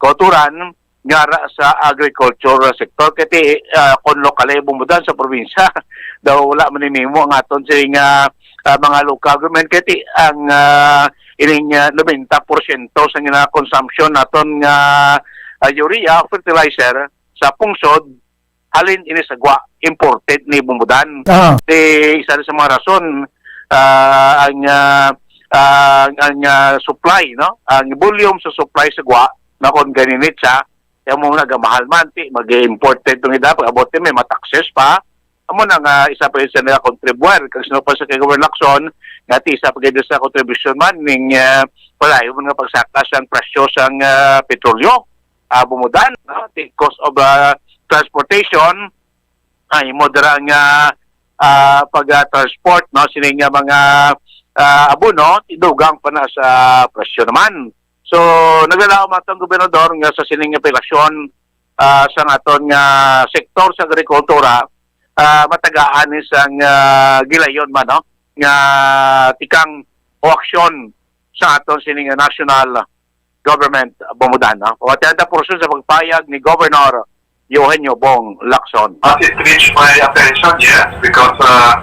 kauturan nga ra sa agriculture sector. Kay ti, ah, kung lokal ay bumudan sa probinsya, daw wala man ni mahimo ang aton sini nga, ah, mga local government. Kay ti ang, ah, ining, ah, nobenta porsyento sa gina-consumption naton nga, ah, urea fertilizer sa pungsod, halin ini sa gwa, imported ni bumudan. Ah. Ti isa sa mga rason, ah, ang, ah, ang, ang, ah, supply, no? Ang volume sa supply sa gwa, na kon ganinit siya, kaya mo nagamahal man, ti, mag-imported tong ida, pag-abot ti may mataxes pa. Amo na nga isa pa yun sa nakakontribuir, kag sino pa sa kay Governor Lacson, nga ti isa pa gid sa kontribusyon man ning, ah, palayo man nga pagsaka sang presyo sang, ah, petrolyo, ah, bumudan, no? Ti cost of, ah, transportation, ay mo dira nga, ah, pag-transport, no, sining nga mga, ah, abono, ti dugang pa na sa presyo naman. So, naglalaom atong gobernador nga sa sining nga operasyon, ah, sa aton nga sektor sa agrikultura, ah, matagaan ni sang, ah, gilayon man, no, nga tikang o aksyon sa aton sining nga national government bumudan, no? Pamatian ta portion sa pagpayag ni Governor Eugenio Bong Lacson. Has it reached my attention? Yes, because, uh,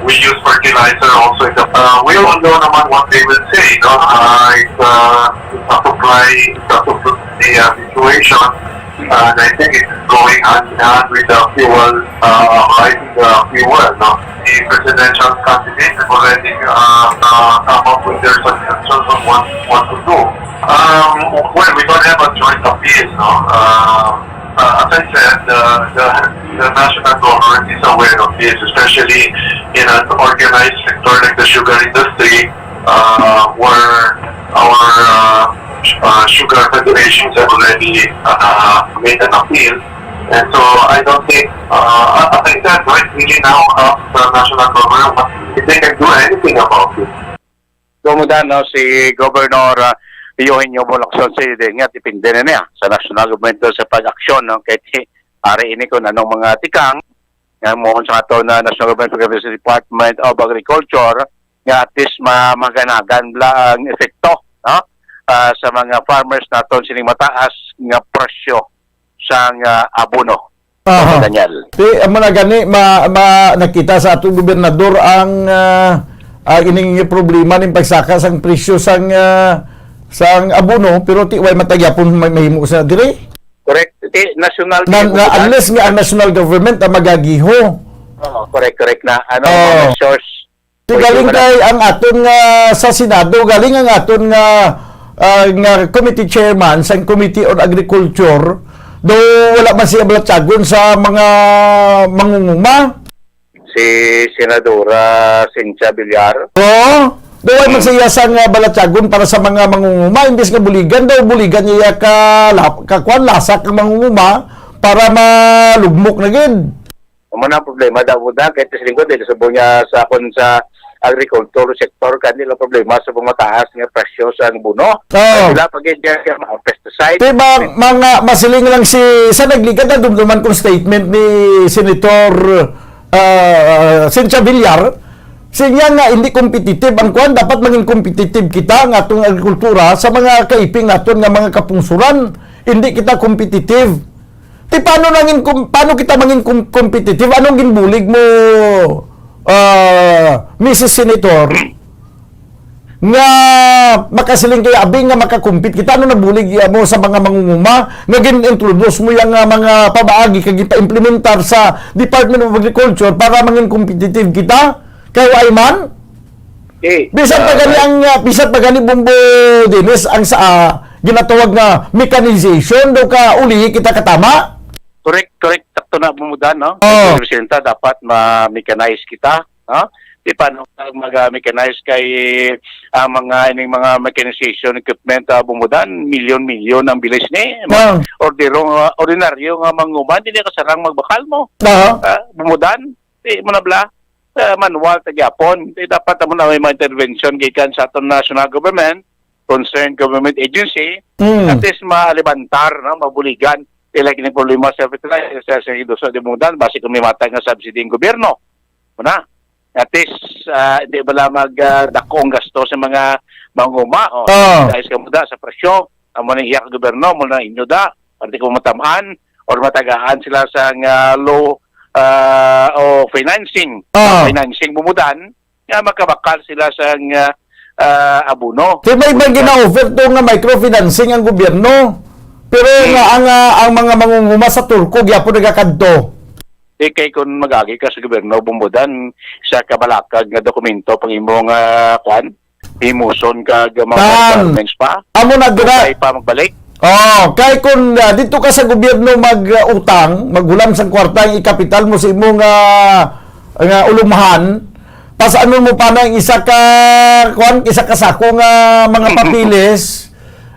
we use fertilizer also in the, uh, we all know naman what they will say, no? Uh, it's, uh, it's a supply, it's a supply, uh, situation. Uh, and I think it's going hand in hand with the fuel, uh, rising, uh, fuel, no? The presidential candidate have already, uh, uh, come up with their suggestions on what, what to do. Um, well, we don't have a joint appeal, no? Uh, uh, as I said, the, the, the national government is aware of this, especially in an organized sector like the sugar industry, uh, where our, uh, sh-, uh, sugar federations have already, uh, made an appeal. And so I don't think, uh, as I said, no, it's really now up to the national government what, if they can do anything about it. Tumudan, no, si Governor, ah, Eugenio Bong Lacson, si, di nga, depende na niya sa national government sa pag-aksyon, no? Kay ti-, ari ini kung anong mga tikang nga mo sa ato na National Government Department of Agriculture nga at least ma-, maganagan bla ang epekto, no? Ah, sa mga farmers naton sining mataas nga presyo sang, ah, abono. Aha. Daniel. Ti, amo na gani, ma-, ma-, nakita sa atong gobernador ang, ah, Ah, ining problema ning pagsaka sang presyo sang, ah, sang abono, pero ti way man ta gyapon may mahimo sa diri. Correct. Ti, national Na, nga na, bubutan. Unless nga ang national government ang magagiho. Oo, correct, correct na. Ano, Oo. Mga source. Ti galing kay ang aton nga sa Senado, galing ang aton nga, ah, nga committee chairman sang Committee on Agriculture, do wala man siya balatyagon sa mga mangunguma. Si Senadora Cynthia Villar. Oo. Do wala man siya sa nga balatyagon para sa mga mangunguma, imbis nga buligan daw, buligan niya ka, lap-, ka kwan, lasak ang mangunguma para malugmok na gid. Amo na ang problema daw na, kahit sa lingkod, eh, subong niya sa akon sa agriculture sector, kani lang problema sa mga mataas nga presyo sa abono. Oo. Sila pag mga pesticide. Di ba, mga masiling lang si, sa nagligad na dumduman kong statement ni Senator, ah, Cynthia Villar, siya nga hindi competitive ang kwan, dapat mangin competitive kita nga atong agrikultura sa mga kaiping naton nga mga kapungsuran, hindi kita competitive. Ti paano nangin kum-, paano kita mangin kum-, competitive? Anong ginbulig mo, ah, Misis Senator, nga makasiling kay abi nga makakumpit kita? Ano nabulig, ah, mo sa mga mangunguma nga gin-introduce mo yang, ah, mga pabaagi kag ipa-implementar sa Department of Agriculture para mangin competitive kita? Kay wa man? Eh, bisan pa ah, gani ang, ah, bisan pa gani, Bombo Dennis, ang sa, ah, ginatawag nga mechanization, daw ka uli kita katama? Correct, correct. Sakto na, Bumudan, no? Oh. Presidenta, dapat ma-mechanize kita, no? Di pa, no, mag-, ah, mechanize kay, ah, mga, ining mga mechanization equipment, ah, Bumudan, milyon-milyon ang bilis ni. Oh. Ordero nga, ordinaryo nga manguma, hindi na kasarang magbakal mo. Oh. Ah, Bumudan, di mo na bla, ah, manual ta gyapon. Di dapat amo na may mga intervention gikan sa aton national government, concerned government agency, Mm. at least maalibantar, no, mabuligan. Di lagi ni problema sa fertilizer, sa, sa industriya di Bumudan, basi kung may matag nga subsidy ang gobyerno. Muna, at least, ah, hindi bala mag, ah, dako ang gasto sa mga manguma, o, Ah. dahil sa muda, sa presyo, amo na iya ka gobyerno, amo na inyo da, parte ko matamaan, or matagaan sila sa nga low, ah, o financing, Ah. financing Bumudan, nga makabakal sila sa nga, ah, abono. Kay may ibang gina-offer to nga microfinancing ang gobyerno. Pero Hmm. nga ang, ah, ang mga mangunguma sa Turko gyapon nagakadto. Di kay kung mag-agi ka sa gobyerno, Bumudan, sa kabalakag nga dokumento pang imo nga, kwan, himuson kag mga Tan. requirements pa. Amo na dira. Kay pa magbalik. Oh, kay kung, ah, dito ka sa gobyerno mag, ah, utang, maghulam sang kwarta, ang ikapital mo sa imo nga, nga ulumhan, pasanon mo pa na ang isa ka, kwan, isa ka sako nga mga papeles,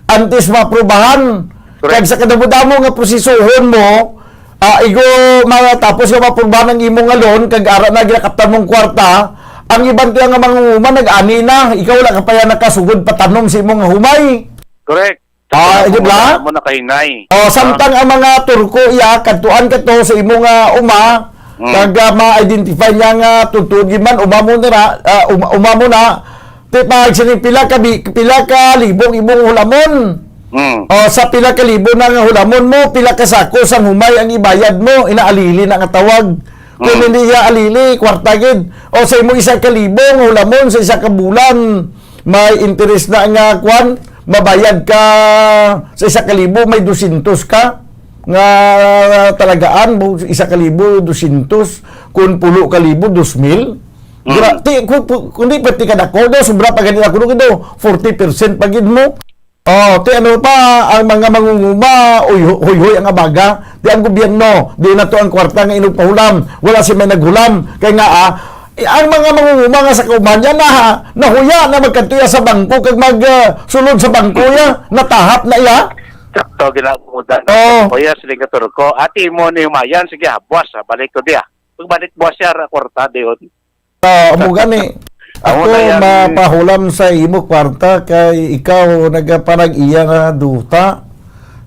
antes maaprubahan. Correct. Kag sa kadamo-damo nga prosesohon mo, ah, igo matapos nga maaprubahan ang imo nga loan, kag ara na ginakaptan mong kwarta, ang iban tiya nga mangunguma nag-ani na, ikaw wala ka pa yan nakasugod patanom sa imo nga humay. Correct. Ah, Sa di ba? Mga mo nakahinay. Oh, Ah. samtang ang mga Turko, iya, kadtuan ka to sa imo nga uma, Mm. kag, ah, ma-identify niya nga tuod-tuod gid man, uma mo nira, ah, uma, uma mo na. Ti pag sining pila ka bi-, pila ka libo ang imong hulamon. Mm. Oh, sa pila ka libo na nga hulamon mo, pila ka sako sang humay ang ibayad mo, inaalili na nga tawag. Kung Mm. hindi iya alili, kwarta gid. O sa imo isa ka libo nga hulamon sa isa ka bulan, may interes na nga kwan, mabayad ka sa isa ka libo, may dosyentos ka nga talagaan mo, isa ka libo, dosyentos, kung pulo ka libo, dos mil. Mm. Gra-, ti-, ku-, ku-, kung di pa ti kadako, daw, sobra pa gani ako, daw, forty percent pa gid mo. Oh, ti ano pa, ang mga mangunguma, uy, hu-, huyhoy ang abaga. Di ang gobyerno, di na to ang kwarta nga inugpahulam. Wala si may naghulam. Kay nga, ah, eh, ang mga mangunguma nga sa kauman niya, na, nahuya na magkadto iya sa bangko, kag mag, ah, sulod sa bangko iya, natahap na iya. Sakto, ginabuda. Oh. Kuya, siling ka Turko. Ati mo ni Humayan, sige, habwas, ah, balik ko diya. Pagbalik buwas siya, ra-, kwarta, diyon. Ah, amo gani. Amo Ako na yan. Mapahulam sa imo kwarta kay ikaw nagapanag-iya nga duta.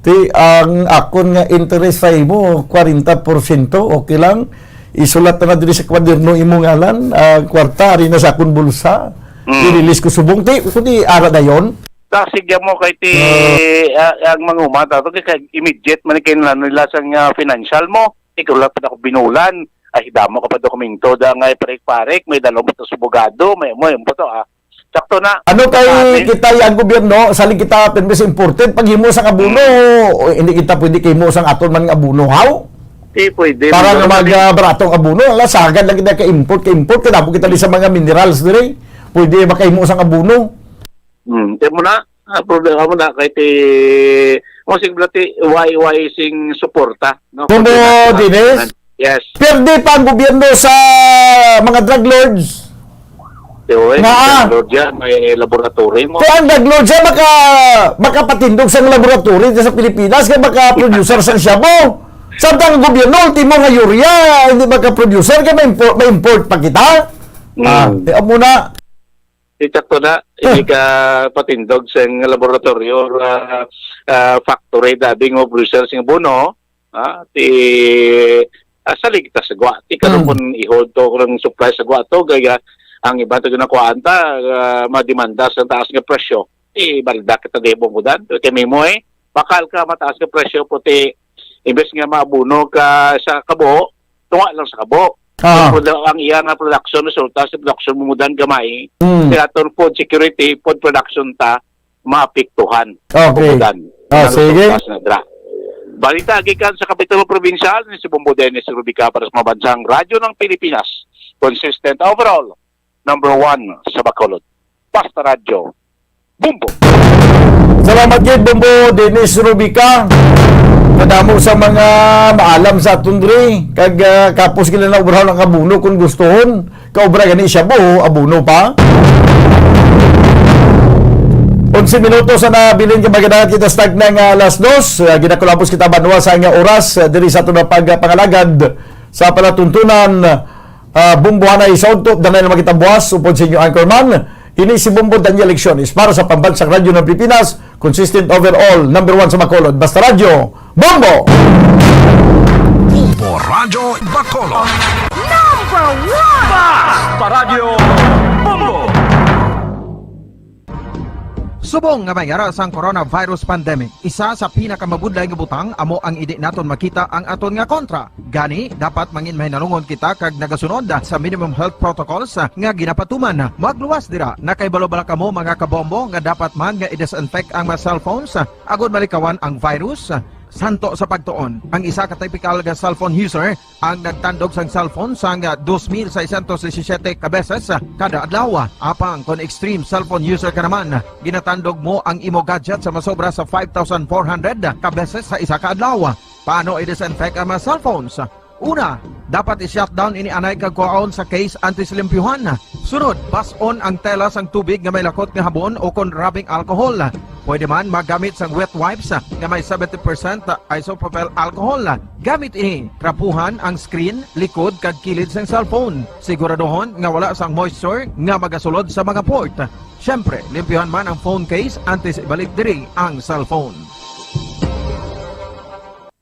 Ti ang akon nga interest sa imo, kwarenta porsyento, okay lang. Isulat na diri sa kwaderno imo ngalan, ah, kwarta ari na sa akon bulsa. Mm. I-release ko subong ti, kundi ara dayon. Ta, sige mo kay ti, Ah. ah, ang mga umata to kay, kay immediate man kay nila sa nga financial mo. Ikaw lang pa ako binulan. Ay, damo ka pa dokumento da nga parik-parik, may dalom pa sa abogado, may, may, may to, ah. Sakto na. Ano kay Kami kita ang gobyerno, saling kita permis imported, paghimo sang abono, Hmm. o hindi kita pwede kahimo sang aton man nga abono, how? Di pwede. Para Hindi nga naman mag, di- ah, baratong abono, ala, sagad lang kita ka-import, ka-import, kadamo kita di sa mga minerals diri. Pwede makahimo sang abono. Hmm, kaya mo na, ah, problema mo na, kay ti, mo sing blati, why, why sing suporta, no? Kumo, Problema sa Dennis? Yes. Perde pa ang gobyerno sa mga drug lords. Tiyo, eh, Nga? Drug lord yan, may laboratory mo. Kaya ang drug lord siya maka, makapatindog sa laboratory sa Pilipinas, kaya maka-producer sa shabu. Samtang ang gobyerno, ultimo nga urea, hindi maka-producer, kaya may import, may import pa kita. Mm. Ah, eh, amo na. Di sakto na, hindi ka patindog sa laboratory or, ah, ah, factory, dabi nga producer sing abono, ah, ti, ah, salig ta sa gwa. Ti karon Mm. kung i-hold to, kung supply sa gwa to, kaya ang iba to ginakuhaan ta, ah, mademanda sa taas nga presyo. Ti balda kita di mo mudan. Kay may mo eh, bakal ka mataas nga presyo, puti, imbes nga maabuno ka sa kabo, tunga lang sa kabo. Ah. Ang produ-, ang iya nga production, resulta sa production mo mudan gamay, Mm. sa aton food security, food production ta, maapektuhan. Okay. Kumudan. Ah, Ang sige. Resulta sa nadra. Balita gikan sa Kapitulo Probinsyal ni si Bombo Dennis Rubica para sa Mabansang Radyo ng Pilipinas. Consistent overall, number one sa Bacolod. Basta Radyo, Bombo. Salamat gid, Bombo Dennis Rubica. Kadamo sa mga maalam sa aton diri. Kag, ah, kapos gila na obrahan ang abono kung gustuhon. Kaobra gani siya, bo, abono pa. Onse minutos na nabilin ka maganahan kita sa tagna nga alas dos. Ah, ginakulabos kita banwa sa nga oras, ah, diri sa aton nga pagpangalagad sa palatuntunan. Ah, Bombo Hanay sa Udto, danay na makita buwas, upod sa inyo anchorman. Ini si Bombo Daniel Lecciones para sa Pambansang Radyo ng Pilipinas, consistent overall, number one sa Bacolod. Basta Radyo, Bombo! Bombo Radyo Bacolod. Number one! Basta Radyo, Bombo! Subong nga may ara sang coronavirus pandemic, isa sa pinakamabudlay nga butang amo ang indi naton makita ang aton nga kontra. Gani, dapat mangin mahinalungon kita kag nagasunod sa minimum health protocols nga ginapatuman. Magluwas dira, nakahibalo bala kamo, mga kabombo, nga dapat man nga i-disinfect ang mga cellphones agod malikawan ang virus? Santo sa pagtuon, ang isa ka typical nga cellphone user ang nagtandog sang cellphone sang dos mil seiscientos disisiete ka beses kada adlaw. Apang kon extreme cellphone user ka naman, ginatandog mo ang imo gadget sa masobra sa five thousand four hundred ka beses sa isa ka adlaw. Paano i-disinfect ang mga cellphones? Una, dapat i-shutdown ini anay kag kuhaon sa case antes limpyuhan. Sunod, bas-on ang tela sang tubig nga may lakot nga habon o kon rubbing alcohol. Pwede man magamit sang wet wipes nga may seventy percent isopropyl alcohol. Gamit ini, trapuhan ang screen, likod, kag kilid sang cellphone. Siguraduhon nga wala sang moisture nga magasulod sa mga port. Siyempre, limpyuhan man ang phone case antes ibalik diri ang cellphone.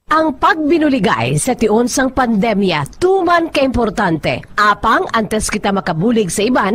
Ang pagbinuligay sa tion sang pandemya tuman ka importante. Apang antes kita makabulig sa iban,